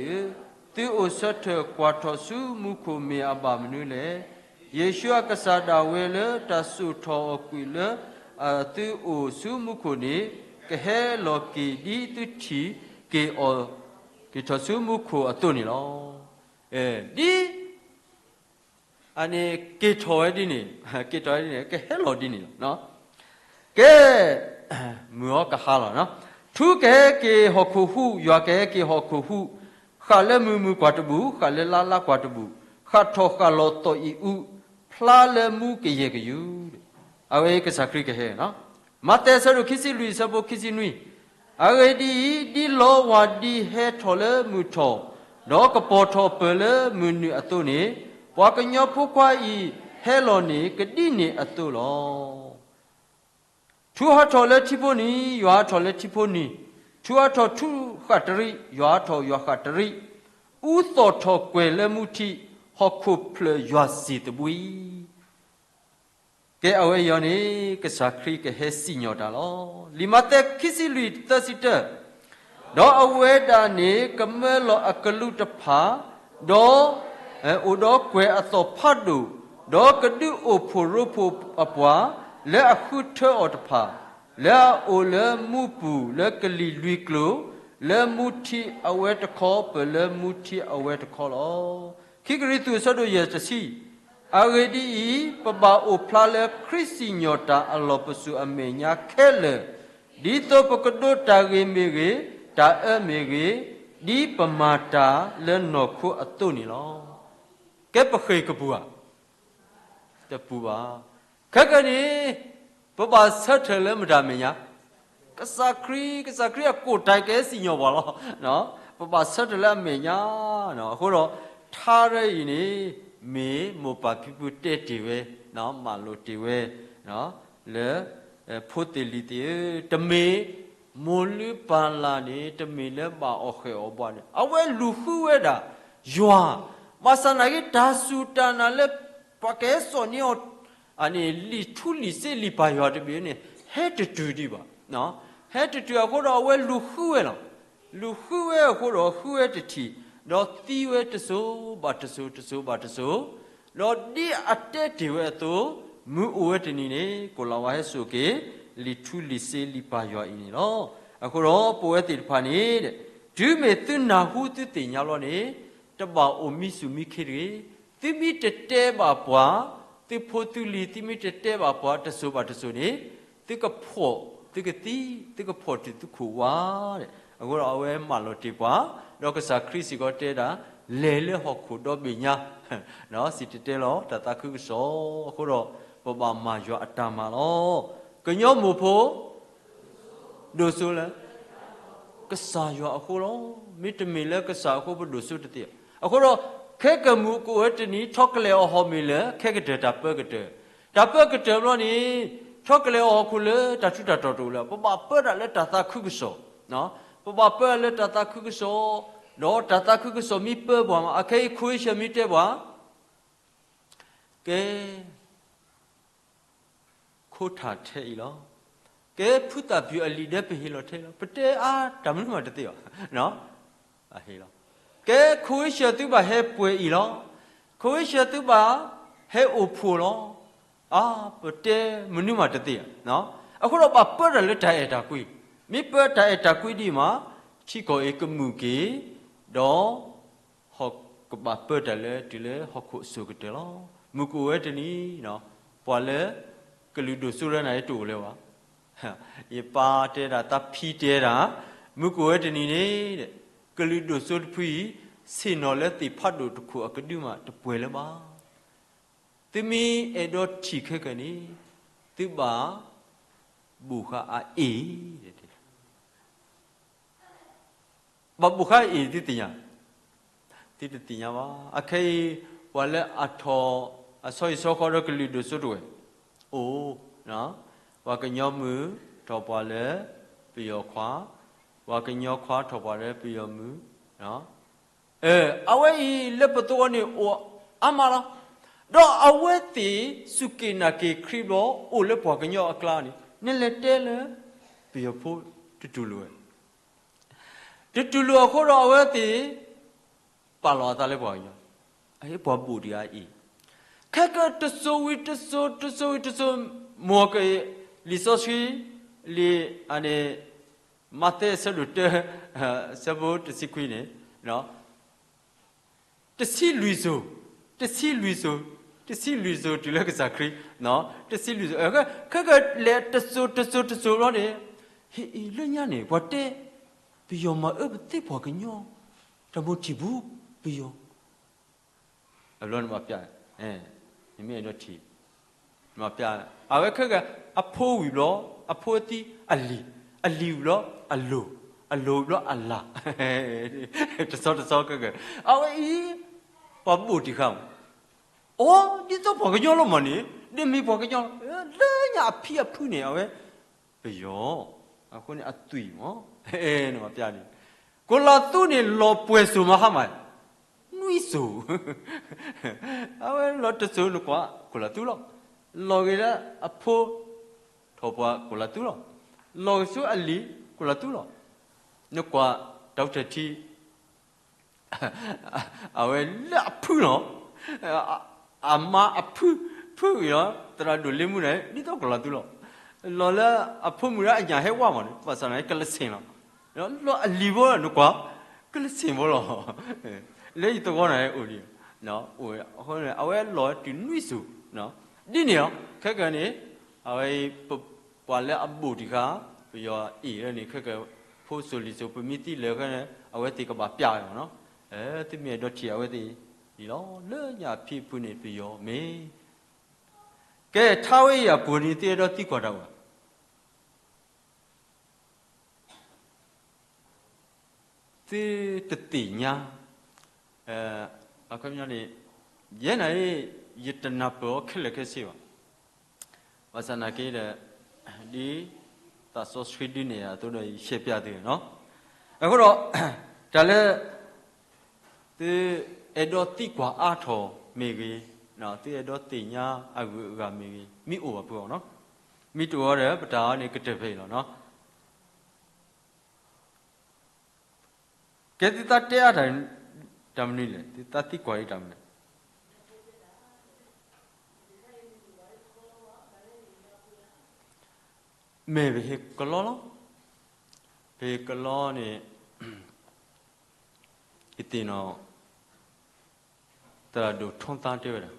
သုအိၣ်ဆၢထၢၣ်ကွၢ်ထီၣ်ဆူမူခိၣ်မ့ၢ်အဘၣ်မနုၤလဲၣ်. ယ့ၣ်ၡူးအကစၢ်ဒၣ်ဝဲလၢတၢ်စိာ်ထီၣ်အီၤကွံာ်လၢအသုအိၣ်ဆူမူခိၣ်န့ၣ်, ကဟဲလီၤက့ၤဒ်သုထံၣ်က့ၤအီၤ က့ၤထီၣ်ဆူမူခိၣ်အသိးန့ၣ်လီၤ. ဒ် အန့ၣ်က့ၤထီၣ်ဝဲဒ်န့ၣ်, က့ၤထီၣ်ဝဲဒ်န့ၣ် ကဟဲလီၤဒ်န့ၣ်လီၤ. ကဲ မုၢ်အီၤကဟါလီၤ. ထူကဟဲက့ၤဟီၣ်ခိၣ်ဟူး, ယွၤကဟဲက့ၤဟီၣ်ခိၣ်ဟူး, ဃၣ်လၢမုၢ်မုၢ်ကွၢ်တဘူၣ်, ဃၣ်လၢလါလါကွၢ်တဘူၣ်, ဃၣ်ထီၣ်ဃၣ်လီၤသီၣ်အံၤအူ, ဖျါလၢမူကယဲၢ်ကယူၤ, အဝဲကစၢ်ခရံာ်ကဟဲ မးသဲအဆၢဒိၣ်ခံဆံလွံၢ်အဆၢဖိခံဆံနွံ, အဂ့ၢ်ဒ်အံၤ, ဒ်လီဝၢ်ဒံဟဲထီၣ်လၢမုၢ်ထီၣ်, ဒီးကပီၤထီၣ်ပၢၢ်လၢမုၢ်နုာ်အသိးန့ၣ်, ပှၤကညီဖိခွါအံၤဟဲလီၤန့ၣ် ကဒ်န့ၣ်အသိးလီၤ. ထူဟးထီၣ်လၢထံဖိနံၤ, ယွၤဟးထီၣ်လၢထံဖိနံၤ, ထူဟးထီၣ်ထူဃၣ်တရံး, ယွၤဟးထီၣ်ယွၤဃၣ်တရံး, အူသီၣ်ထီၣ်ကွဲၤလၢမူထံ, ဟီၣ်ခိၣ်ဖျၢၣ်ယွၤစံာ်သဘှံး ကဲအဝဲအံၤန့ၣ် ကစၢ်ခရံာ်ကဟဲစံၣ်ညီၣ်တၢ်လီၤ. လံာ်မးသဲခံဆံလွံၢ်သၢဆံတၢ, ဒီးအဝဲဒၣ်န့ၣ် ကမၢလီၤအကလူးတဖၣ်, ဒီး အိၣ်ဒီးကွဲၤအသီၣ်ဖးဒိၣ်, ဒီးကဒုးအိၣ်ဖှိၣ်ရိဖှိၣ်အပှၤ လၢအဃုထၢအီၤတဖၣ်, လၢအအိၣ်လၢမူပူၤလၢကလံၤလွံၢ်ကျိၤ, လၢမူထံအဝဲတခီ ပၢၢ်လၢမူထံအဝဲတခီလီၤ. ခံကရံၣ်သူး အဆၢဒိၣ်ယဲၢ်တဆံ, အဂ့ၢ်ဒ်အံၤ, ပဘၣ်အိၣ်ဖျါလၢခရံာ်စံၣ်ညီၣ်တၢ်အလီၢ်ပစိာ်အမဲာ်ညါခဲလၢာ်, ဒ်သိးပကဒိးတၢ်ဂ့ၤမ့ၢ်ဂ့ၤ, တၢ်အၢမ့ၢ်ဂ့ၤ, ဒ်ပမၤတၢ်လၢနီၢ်ခိအသိးန့ၣ်လီၤ. ကဲပဃ့ၢ်ကပူၤဧါ, တပူၤဘၣ်. ခဲကနံၣ် ပဘၣ်ဆၢထၢၣ်လၢမတၤအမဲာ်ညါ, ကစၢ်ခရံာ်, ကစၢ်ခရံာ်အကိၣ်တၢ်ကဲစံၣ်ညီၣ်ပှၤလီၤ. ပဘၣ်ဆၢထၢၣ်လၢအမဲာ်ညါ, အဃိဒီး ထါရၢအံၤန့ၣ် မ့ၢ်မိၢ်ပၢ်ဖံဖုတဲတ့ၢ်ဝဲ, မၢလိာ်တ့ၢ်ဝဲ လၢ ဖိသ့ၣ်လံၤသ့ၣ်ဧၢ, တမ့ၢ် မိၢ်လုၢ်ပၢ်လၢ်န့ၣ် တမ့ၢ်လၢဘၣ်အီၣ်ဃဲၣ်အီၣ်ဘှါန့ၣ် အဝဲလူၤဃုဝဲဒၣ် ယွၤ, ဘၣ်ဆၣ်နာ်က့ တၢ်စူၢ်တၢ်နာ်လၢ ပှၤကဟဲစိာ်န့ၢ်အီၤ အန့ၣ် လံာ်ထူလံာ်စ့လံာ်ပၢ်ယွၤတဘ့ၣ်န့ၣ် ဟဲတတုၤဒံးဘၣ်. ဟဲတတုၤအဃိဒီး အဝဲလူၤဃုဝဲလီၤ. လူၤဃုဝဲအဃိဒီး ဃုဝဲတထံၣ်, ဒီးသံဝဲတစိၤဘၣ်တစိၤ တစိၤဘၣ်တစိၤ, ဒီးဒ်အတဲတ့ၢ်ဝဲအသိး, မုၢ်အိၣ်ဝဲတနံၤန့ၣ် ကိၣ်လၤဝါဟဲစိာ်က့ၤ လံာ်ထူလံာ်စ့လံာ်ပၢ်ယွၤအံၤန့ၣ်လီၤ. အဃိဒီး ပဝဲသ့ၣ်တဖၣ်န့ၣ် တုၤမ့ၢ်သုနၢ်ဟူသုသ့ၣ်ညါဘျီန့ၣ် တဘၣ်အိၣ်မံဆူၣ်မံခ့တဂ့ၤ. သုမ့ၢ်တတဲဘၣ်ပှၤ, သုဖိသုလံၤ သုမ့ၢ်တတဲဘၣ်ပှၤတစိၤဘၣ်တစိၤန့ၣ် သုကဖှီၣ်သုကသံ, သုကဖှီၣ်တုၤသုခိၣ်ဝါ. အဃိဒီးအဝဲမၢလိာ်တ့ၢ်ပှၤ, ဒီးကစၢ်ခရံာ်စ့ၢ်ကီးတဲဒၣ် လဲၤလၢဟီၣ်ခိၣ်ဒီဘ့ၣ်ညါ, စံၣ်တဲၤတဲလီၤတၢ်သးခုကစီၣ်. အဃိဒီး ပဘၣ်မၤယွၤအတၢ်မၤလီၤ. ကညီမိၢ်ဖိ ဒိၣ်စိလၢ ကစၢ်ယွၤအဃိလီၤ. မ့တမ့ၢ်လၢကစၢ်အဃိ ပဒိၣ်စိတသ့ဘၣ်. အဃိဒီး ခဲကမုၢ်ကအိၣ်ဝဲတနံၤ ထီကလဲာ်အီၤဟီၣ်မ့ၢ်လၢ ခဲကတၢၢ်တၢ်ပၢကတၢၢ်, တၢ်ပၢကတၢၢ်ဘျီန့ၣ် ထီကလဲာ်အီၤဟီၣ်ခိၣ်လၢတၢ်ထူးတၢ်တီၤတအိၣ်လၢၤ, ပဘၣ်ပၢတၢ်လၢတၢ်သးခုကစီၣ်, ပဘၣ်ပၢလၢတၢ်သးခုကစီၣ်, ဒီးတၢ်သးခုကစီၣ်မ့ၢ်ပၢပှၤမး, အခဲအံၤ ခိဝ့ၡၢၣ်မ့ၢ်တဲပှၤ ကဲ ခိထၣ်ထဲအံၤလီၤ. ကဲ ဖုသၣ်ပျုၢ်အလံာ်ဒၢပဟ့ၣ်လီၤထဲလီၤ. ပတဲအါတၢ်မနုၤမးတသ့ဘၣ်. ဟ့ၣ်လီၤ. ကဲ ခိဝ့ၡၢၣ်သုဘၣ်ဟဲပှဲၤအံၤလီၤ. ခိဝ့ၡၢၣ်သုဘၣ်ဟဲအိၣ်ဖှိၣ်လီၤ. အါ ပတဲမနုၤမးတသ့ဘၣ်. အဃိဒီးဘၣ်ပၢတၢ်လၢတၢ်အဲၣ်တၢ်ကွံ, မ့ၢ်ပၢတၢ်အဲၣ်တၢ်ကွံဒံးမး ထံကီၢ်အံၤကမုာ်က့ၤ, ဒီး ဟီၣ်ကဘၣ်ပၢတၢ်လၢတုၤလၢဟီၣ်ခိၣ်အစိၤကတၢၢ်လီၤ. မုၢ်ကအိၣ်ဝဲတနံၤ, ပှၤလၢ ကလုာ်ဒိၣ်စိရၢနၤအံၤတအိၣ်လၢၤဘၣ်. ယပၢ်တဲဒၣ် သးဖံတဲဒၣ်, မုၢ်ကအိၣ်ဝဲတနံၤန့ၣ် ကလုာ်ဒိၣ်စိတဖုအံၤ ဆ့ၣ်နီၤလၢသ့ၣ်ဖးဒိၣ်တခိၣ်အကဒုမးတပှဲၤလၢၤဘၣ်. သုမ့ၢ်အဲၣ်ဒိးထံၣ်ခဲကနံၣ်န့ၣ် သုဘၣ် ဘူၣ်ဃာ်အအ့ၣ် ဘၣ်ဘူၣ်ဃာ်အအ့ၣ်သုသ့ၣ်ညါ, သုတသ့ၣ်ညါဘၣ်. အခဲအံၤ ပှၤလၢအထီၣ်အဆီဟံၣ်ဆီဃီဒီးကလုာ်ဒိၣ်စိတဝဲၢ် အိၣ်, ပှၤကညီမုၣ်ထီၣ်ပှၤလၢပယီၤခွါ, ပှၤကညီခွါထီၣ်ပှၤလၢပယီၤမုၣ် အဝဲအံၤလၢပသဝီန့ၣ်အိၣ်အါမးလီၤ. ဒီးအဝဲသ့ၣ်စူၢ်က့ၤနာ်က့ၤခရံာ်ဘျီ အိၣ်လၢပှၤကညီအကျါန့ၣ် နလဲၤတဲလၢ ပယီၤဖိတတူၢ်လိာ်ဝဲ, တတူၢ်လိာ်အဃိဒီးအဝဲသ့ၣ် ပာ်လီၤအသးလၢပှၤကညီ, အဟ့ၣ်ပှၤဘူၣ်တဂၤအံၤ, ခဲကတစိၤဝံၤတစိၤ တစိၤဝံၤတစိၤ မ်က လံာ်စီဆှံ လံာ်အန့ၣ် မးသဲအဆၢဒိၣ်တၢ အဆၢဖိတဆံခွံန့ၣ် တဆံလွံၢ်စိၤ, တဆံလွံၢ်စိၤ, တဆံလွံၢ်စိၤတုၤလၢကစၢ်ခရံာ်, တဆံလွံၢ်စိၤ, ခဲကလဲၤတစိၤတစိၤတစိၤဘျီန့ၣ်, ဟ့ၣ်အံၤလၢညါန့ၣ် ပှၤတဲ ပယီၤမၤအၢပသ့ပှၤကညီ, တၢ်မိၣ်ထံၣ်ဘူး ပယီၤ အဘျီနမၤပျဲ, နမ့ၢ်အဲၣ်ဒိးထံၣ်, နမၤပျဲ, အဝဲခဲက အဖိဝံၤဘျီ အဖိအသံ အလံၤ, အလံၤဝံၤဘျီ အလိၤ, အလိၤဝံၤဘျီအလၤ, တဆီတဆီခဲက အဝဲအံၤ ပှၤဘူၣ်တံၢ်ဃာ်မး, အိ ဒ်သိးပှၤကညီလီၤမးန့ၣ်, ဒ်မ့ၢ်ပှၤကညီလီၤ, လၢညါအဖံအဖုန့ၣ် အဝဲ ပယီၤ, အဃိန့ၣ်အသွံၣ်မး, နမၤပျၢ်န့ၣ်, ကိးလီၤသူန့ၣ် လီၤပှဲၤစိၤမးဟါမး, နွံစိၤ, အဝဲလီၤတစိၤနကွၢ် ကိးလီၤသူလီၤ, လီၤဂ့ၤလၢအဖိ ထီၣ်ပှၤ ကိးလီၤသူလီၤ, လီၤဂ့ၤဆူအလံၤ ကိးလီၤသူလီၤ, နကွၢ် ဒီကထၢၣ်ထံ အဝဲလၢအဖုလီၤ, အမါအဖု, ဖုဂ့ၤလီၤ သရၣ်ဒိၣ်လ့မူန့ၣ် ဒ်သိးကိးလီၤသူလီၤ, လီၤလၢအဖိမုၣ်ဒီးအညၣ်ဟဲဝါမးန့ၣ် ဘၣ်ဆၣ်န့ၣ် ကလစ့ၣ်လီၤ, လီၤအလံၤဖိလီၤ နကွၢ် ကလစ့ၣ်ဖိလီၤ, လၢယသဝီန့ၣ်အိၣ်ဒံး, အဝဲလီၤတုၤနွံစိၤ, ဒ်န့ၣ်လီၤ ခဲကနံၣ်န့ၣ်, အဝဲ ပှၤလၢအဘူးတံၢ်ဃာ် ပယီၤအ့ၣ်လၢန့ၣ် ခဲကနံၣ် ဖိစိၤလံၤစိၤ ပမ့ၢ်သံလၢာ်ခဲန့ၣ် အဝဲသ့ၣ်ကဘၣ်ပျၢ်ဝဲမးနီၤ, သုမ့ၢ်အဲၣ်ဒိးထံၣ်အဝဲသ့ၣ်န့ၣ်လီၤ, လၢညၣ်ဖံးဖုန့ၣ်ပယီၤမ့ၢ်, ကဲထါဝဲအံၤအပူၤန့ၣ် သုအဲၣ်ဒိးသံကွၢ်တၢ်အိၣ်ဧါ သုတသ့ၣ်ညါ, အခီပညီန့ၣ်, ယဲန့ၣ် ယတနၢ်ပၢၢ်အီၤခဲလၢာ်ခဲဆ့ဘၣ်, ဘၣ်ဆၣ်နာ်က့ဒီး, ဒ်သးစီဆှံဒုးနဲၣ်ယၤအသိးဒီး ယရှဲပျးသုနီၤ, အဃိဒီး, တၢ်လၢ သုအဲၣ်ဒိးသံကွၢ်အါထီၣ်မ့ၢ်ဂ့ၤ, သုအဲၣ်ဒိးသ့ၣ်ညါအဂုၤအဂၤမ့ၢ်ဂ့ၤ မ့ၢ်အိၣ်ဘၣ်ဖုးအီၤနီၤ, မ့ၢ်တအိၣ်ဒီး ပတၢ်အံၤန့ၣ်ကတၢၢ်ဖဲအံၤလီၤနီၤ, ကဲသုသးတဲအါတၢ်, တၢ်မနုၤလဲၣ် သုသးသံကွၢ်အံၤတၢ်မနုၤလဲၣ် မ့ၢ်ပဟ့ၣ်ကလီလီၤ, ပဟ့ၣ်ကလီန့ၣ်, ယသ့ၣ်နီၣ်, သရၣ်ဒိၣ်ထီသါတဲဝဲဒၣ်,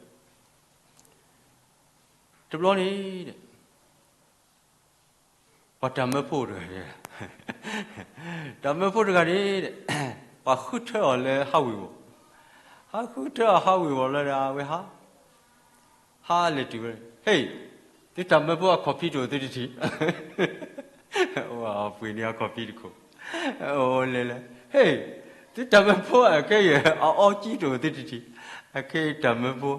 တဘျီန့ၣ်, ပှၤတၢ်မၢဖိတဂၤ, တၢ်မၢဖိတဂၤန့ၣ်, ပှၤဃုထၢအီၤလၢဟးဝ့ၤဝီၤ, ဟးဃုထၢအီၤဟးဝ့ၤဝီၤလၢဒၣ်ဝဲဟး ဟးလဲၤတုၤဝဲ, ဟ့ၣ်, သုတၢ်မၢဖိအခီၣ်ဖံးတအိၣ်သုတထံၣ်, အိၣ်ပှ့ၤန့ၢ်အခီၣ်ဖံးတခိၣ်, အိၣ်လဲၤလဲၤ, ဟ့ၣ်, သုတၢ်မၢဖိအခဲအံၤ အအီကံတအိၣ်သုတထံၣ်, အခဲအံၤတၢ်မၢဖိ,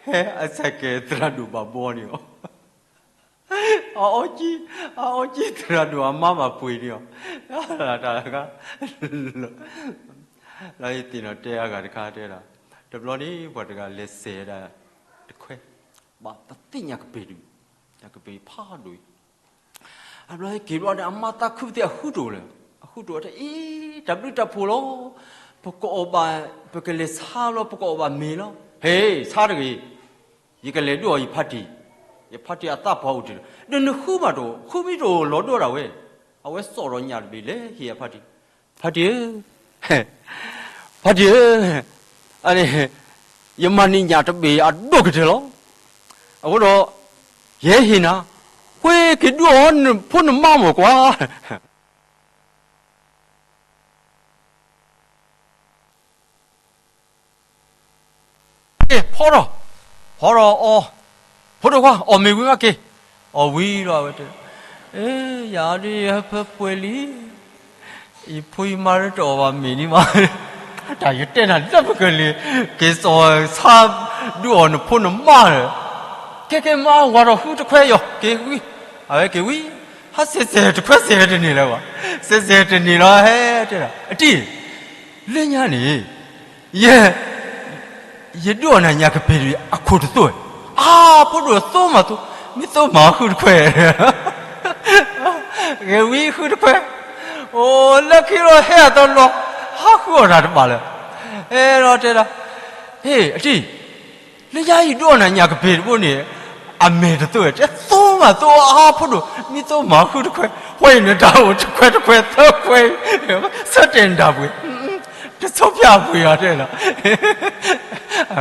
ဟဲအစၢ်ကဲသရၣ်ဒိၣ်ဘၣ်ဘီန့ၣ်အီၤ အအီကံ, အအီကံသရၣ်ဒိၣ်အမါဘၣ်ပှ့ၤန့ၢ်အီၤ, တၢ်တခါ, လၢယသ့ၣ်နီၣ်တဲအဂၤတခါတဲဒၣ်, တဘျီန့ၣ် ပှၤတဂၤလဲၤစဲးဒၣ်တခွဲ, ဘၣ်သးသ့ၣ်ညါကပ့ၤဒုး, ညါကပ့ၤဖးဒိၣ်အံၤ, အဘျီဟဲက့ၤဘျီန့ၣ် အမါသးခုပသ့ၣ်အဃုတအိၣ်လၢၤ, အဃုတအိၣ်တဲအံၤ တၢ်ဘျုးတၢ်ဖှိၣ်လီၤ, ပကအီၣ်ဘၣ်, ပကလဲၤဆါလီၤ ပကအီၣ်ဘၣ်မ့ၤလီၤ, ဟ့ၣ် ဆါတဂ့ၤ ယကလဲၤဒိးအီၤယဖါတံၢ်, ယဖါတံၢ်အသးပှၢ်အိၣ်တ့ၢ်လီၤ, ဒီးနဃုမးတအိၣ် ဃုမ့ၢ်တအိၣ်လီၤဒိဒၣ်ဝဲ, အဝဲစိာ်ဒီးညၣ်တဘ့ၣ်လဲၤဟ့ၣ်အဖါတံၢ်, ဖါတံၢ်ဧၢ, ဖါတံၢ်ဧၢ, အန့ၣ်, ယမၤန့ၢ်ညၣ်တဘ့ၣ်အဒိၣ်ကတၢၢ်လီၤ, အဃိဒီး, ယဟဲဟ့ၣ်နၤ, ဃ့က့ၤဒိးအီၤနဖိနမါမ့ၢ်ကွၢ် က့ၤဖီထီၣ်, ဖီထီၣ်အီၤ, ဖိဒိၣ်ခွါ အီၣ်မ့ၤဝံၤမးက့ၤ, အီၣ်ဝံၤလီၤအဝဲတဲ, ယၤဒ်ယဟၢဖၢပှဲၤလံ, ယဖိယမါတအီၣ်ဘၣ်မ့ၤန့ၣ်မး, တၢ်ယတဲနၤလၢပကလဲၤ, က့ၤစိာ်ဆါ, ဒုးအီၣ်နဖိနမါ, ကဲကဲမါ ဝၤဒီးဃုတခွဲယီၤ က့ၤဝံၤ, အဝဲက့ၤဝံၤ, ဟးစဲးစဲးတခွဲစဲးတန့ၢ်လၢၤဘၣ်, စဲးစဲးတန့ၢ်လီၤဟဲတဲဒၣ် အတံၢ် လၢညါန့ၣ်, ယဲ, ယဒိးအီၤနၤညၣ်ကပ့ၤတဘ့ၣ်အခိၣ်တသိး, အါ ဖိဒိၣ်သိမးသိ, မ့ၢ်သိမးဃုတခွဲ, ဂဲၤဝံဃုတခွဲ, အိၣ်လၢခံလီၤဟဲအသီလီၤ, ဟးဃုအီၣ်တၢ်တဘၣ်လၢၤ, အဲၣ်ဒိးတဲဒၣ်, ဟ့ၣ် အတံၢ် လၢညါယဒိးအီၤနၤညၣ်ကပ့ၤတဘိန့ၣ်, အမဲာ်တသိ, တဲသိမးသိအါ ဖိဒိၣ် မ့ၢ်သိမးဃုတခွဲ, ပှဲၤအံၤနတၢ်အိၣ်တခွဲတခွဲသၢခွဲ, ဆၢတဲာ်နတၢ်ပှ့ၤ, တဆီဖျါအပှ့ၤဘၣ်တဲလီၤ,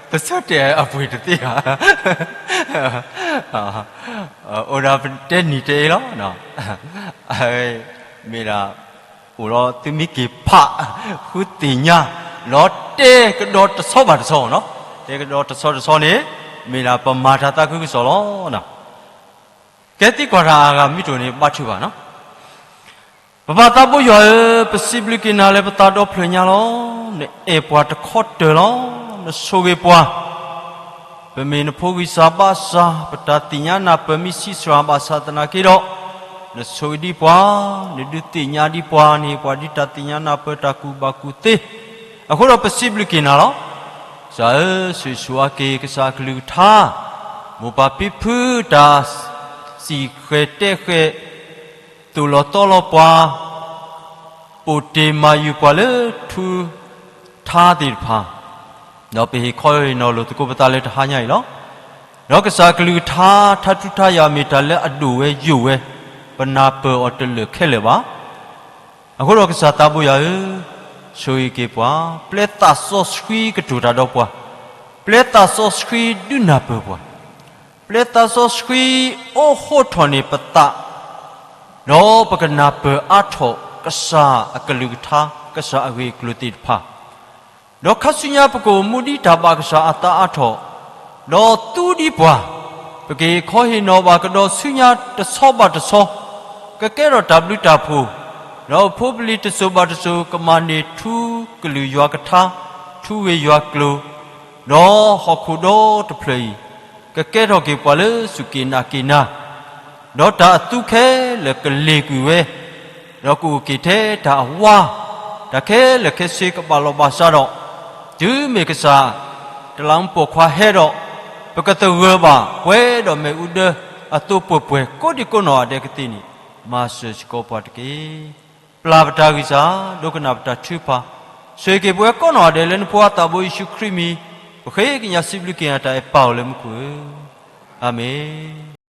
ပဆၢတဲာ်အပှ့ၤတသ့ဘၣ်, အိၣ်ဒၣ်ပတဲနံၤတဲအ့လီၤ, မ့ၢ်ဒၣ်, အိၣ်လီၤသုမ့ၢ်က့ၤဖး, ဃုသ့ၣ်ညါ, လီၤတဲကဒီးတဆီဘၣ်တဆီနီၤ, တဲကဒီးတဆီတဆီန့ၣ်, မ့ၢ်ဒၣ်ပမၤတၢ်သးခုကစီၣ်လီၤ. ကဲသံကွၢ်တၢ်အဂၤမ့ၢ်တအိၣ်န့ၣ် ဘါထုကဖၣ်နီၤ. ပပၢ်သးဘိယွၤဧၢ, ပစံးဘျုးက့ၤနၤလၢပသးဒီဖျၢၣ်ညါလီၤ. နအဲၣ်ပှၤတခီတၢၢ်လီၤ. နဆိၣ်ဂ့ၤပှၤ, ပမ့ၢ်နဖိဂံၢ်စၢ်ဘါစၢ်, ပတၢ်သ့ၣ်ညါနၢ်ပၢၢ်မ့ၢ်ဆံးစှၤဘၣ်ဆၣ်သနာ်က့ဒီး, နဆိၣ်ဂ့ၤဒံးပှၤ, နဒုးသ့ၣ်ညါဒံးပှၤ, နဟ့ၣ်ပှၤဒ်တၢ်သ့ၣ်ညါနၢ်ပၢၢ်တၢ်ကူၣ်ဘၣ်ကူၣ်သ့, အဃိဒီးပစံးဘျုးက့ၤနၤလီၤ. ကစၢ်ဧၢ, ဆိၣ်ဂ့ၤဆိၣ်ဝါက့ၤကစၢ်အကလုၢ်ကထါ, မိၢ်ပၢ်ဖံဖုတၢ်စံၣ်ဃဲၤတဲာ်ဃဲၤ, သိၣ်လီၤတီလီၤပှၤ, ပိာ်တ့ၢ်မၤယုၤပှၤလၢထူထါသ့ၣ်တဖၣ်, ဒီးပဟ့ၣ်ခီဟ့ၣ်နီၤလိာ်သကိးပသးလၢတဟါညါအံၤလီၤ. ဒီးကစၢ်အကလုၢ်ကထါ ထါထူထါယွၤမ့ၢ်တၢ်လၢအဒိၣ်ဝဲယိာ်ဝဲ, ပနၢ်ပၢၢ်အီၤတလၢာ်ခဲလၢာ်ဘၣ်. အဃိဒီးကစၢ်သးဘိယွၤဧၢ, ဆိၣ်ဂ့ၤက့ၤပှၤ, ပျဲသးစီဆှံကတိၤတၢ်ဒီးပှၤ, ပျဲသးစီဆှံဒုးနၢ်ပၢၢ်ပှၤ, ပျဲသးစီဆှံအိၣ်ဟိထီၣ်န့ၢ်ပသး, ဒီးပကနၢ်ပၢၢ်အါထီၣ်ကစၢ်အကလုၢ်ကထါ, ကစၢ်အဂ့ၢ်အကျိၤသ့ၣ်တဖၣ်, ဒီးခါဆူညါပကအိၣ်မူဒ်တၢ်ဘၣ်ကစၢ်အသးအါထီၣ်, ဒီးသူဒံးပှၤ, ပကဟ့ၣ်ခီဟ့ၣ်နီၤဘၣ်ကဒီးဆူညါတဆီဘၣ်တဆီ, ကကဲထီၣ်တၢ်ဘျုးတၢ်ဖှိၣ်, ဒီးဖိပလံၤတစိၤဘၣ်တစိၤ ကမၤန့ၢ်ထူကလုၢ်ယွၤကထါ, ထူဝ့ၢ်ယွၤကျိၤ, ဒီးဟီၣ်ခိၣ်ဒီတဖျၢၣ်အံၤ, ကကဲထီၣ်က့ၤပှၤလၢစူၢ်က့ၤနာ်က့ၤနၤ, ဒီးတၢ်အသူခဲလၢာ်ကလ့ၢ်ကွံာ်ဝဲ, ဒီးကအိၣ်က့ၤထဲတၢ်အဝါ, တၢ်ခဲလၢာ်ခဲဆ့ကဘၣ်လီၢ်ဘၣ်စးဒီး, တုၤမ့ၢ်ကစၢ်, တလးမူပိာ်ခွါဟဲဒီး, ပကသဂၢၢ်ဘၣ်ပှဲၤဒီးမ့ၣ်အူဒၢ, အသိးပှဲၤပှဲၤကိးဒံကိးနီၢ်ဂၤဒဲးကသ့န့ၣ်, မၤစၢၤစ့ၢ်ကီးပှၤတက့ၢ်. ပျၢ်ပတၢ်ဂံၢ်စၢ်, ဒိကနၣ်ပတၢ်ထုကဖၣ်, ဆိၣ်ဂ့ၤက့ၤပဝဲကိးနီၢ်ဂၤဒဲးလၢနဖိအသးဘိယ့ၣ်ၡူးခရံာ်မံၤ, ပဃ့ကညးစံးဘျုးက့ၤနၤတၢ်အဲၣ်ပၢ်အိၣ်လၢမူခိၣ်ဧၢ, အၤမ့ၣ်.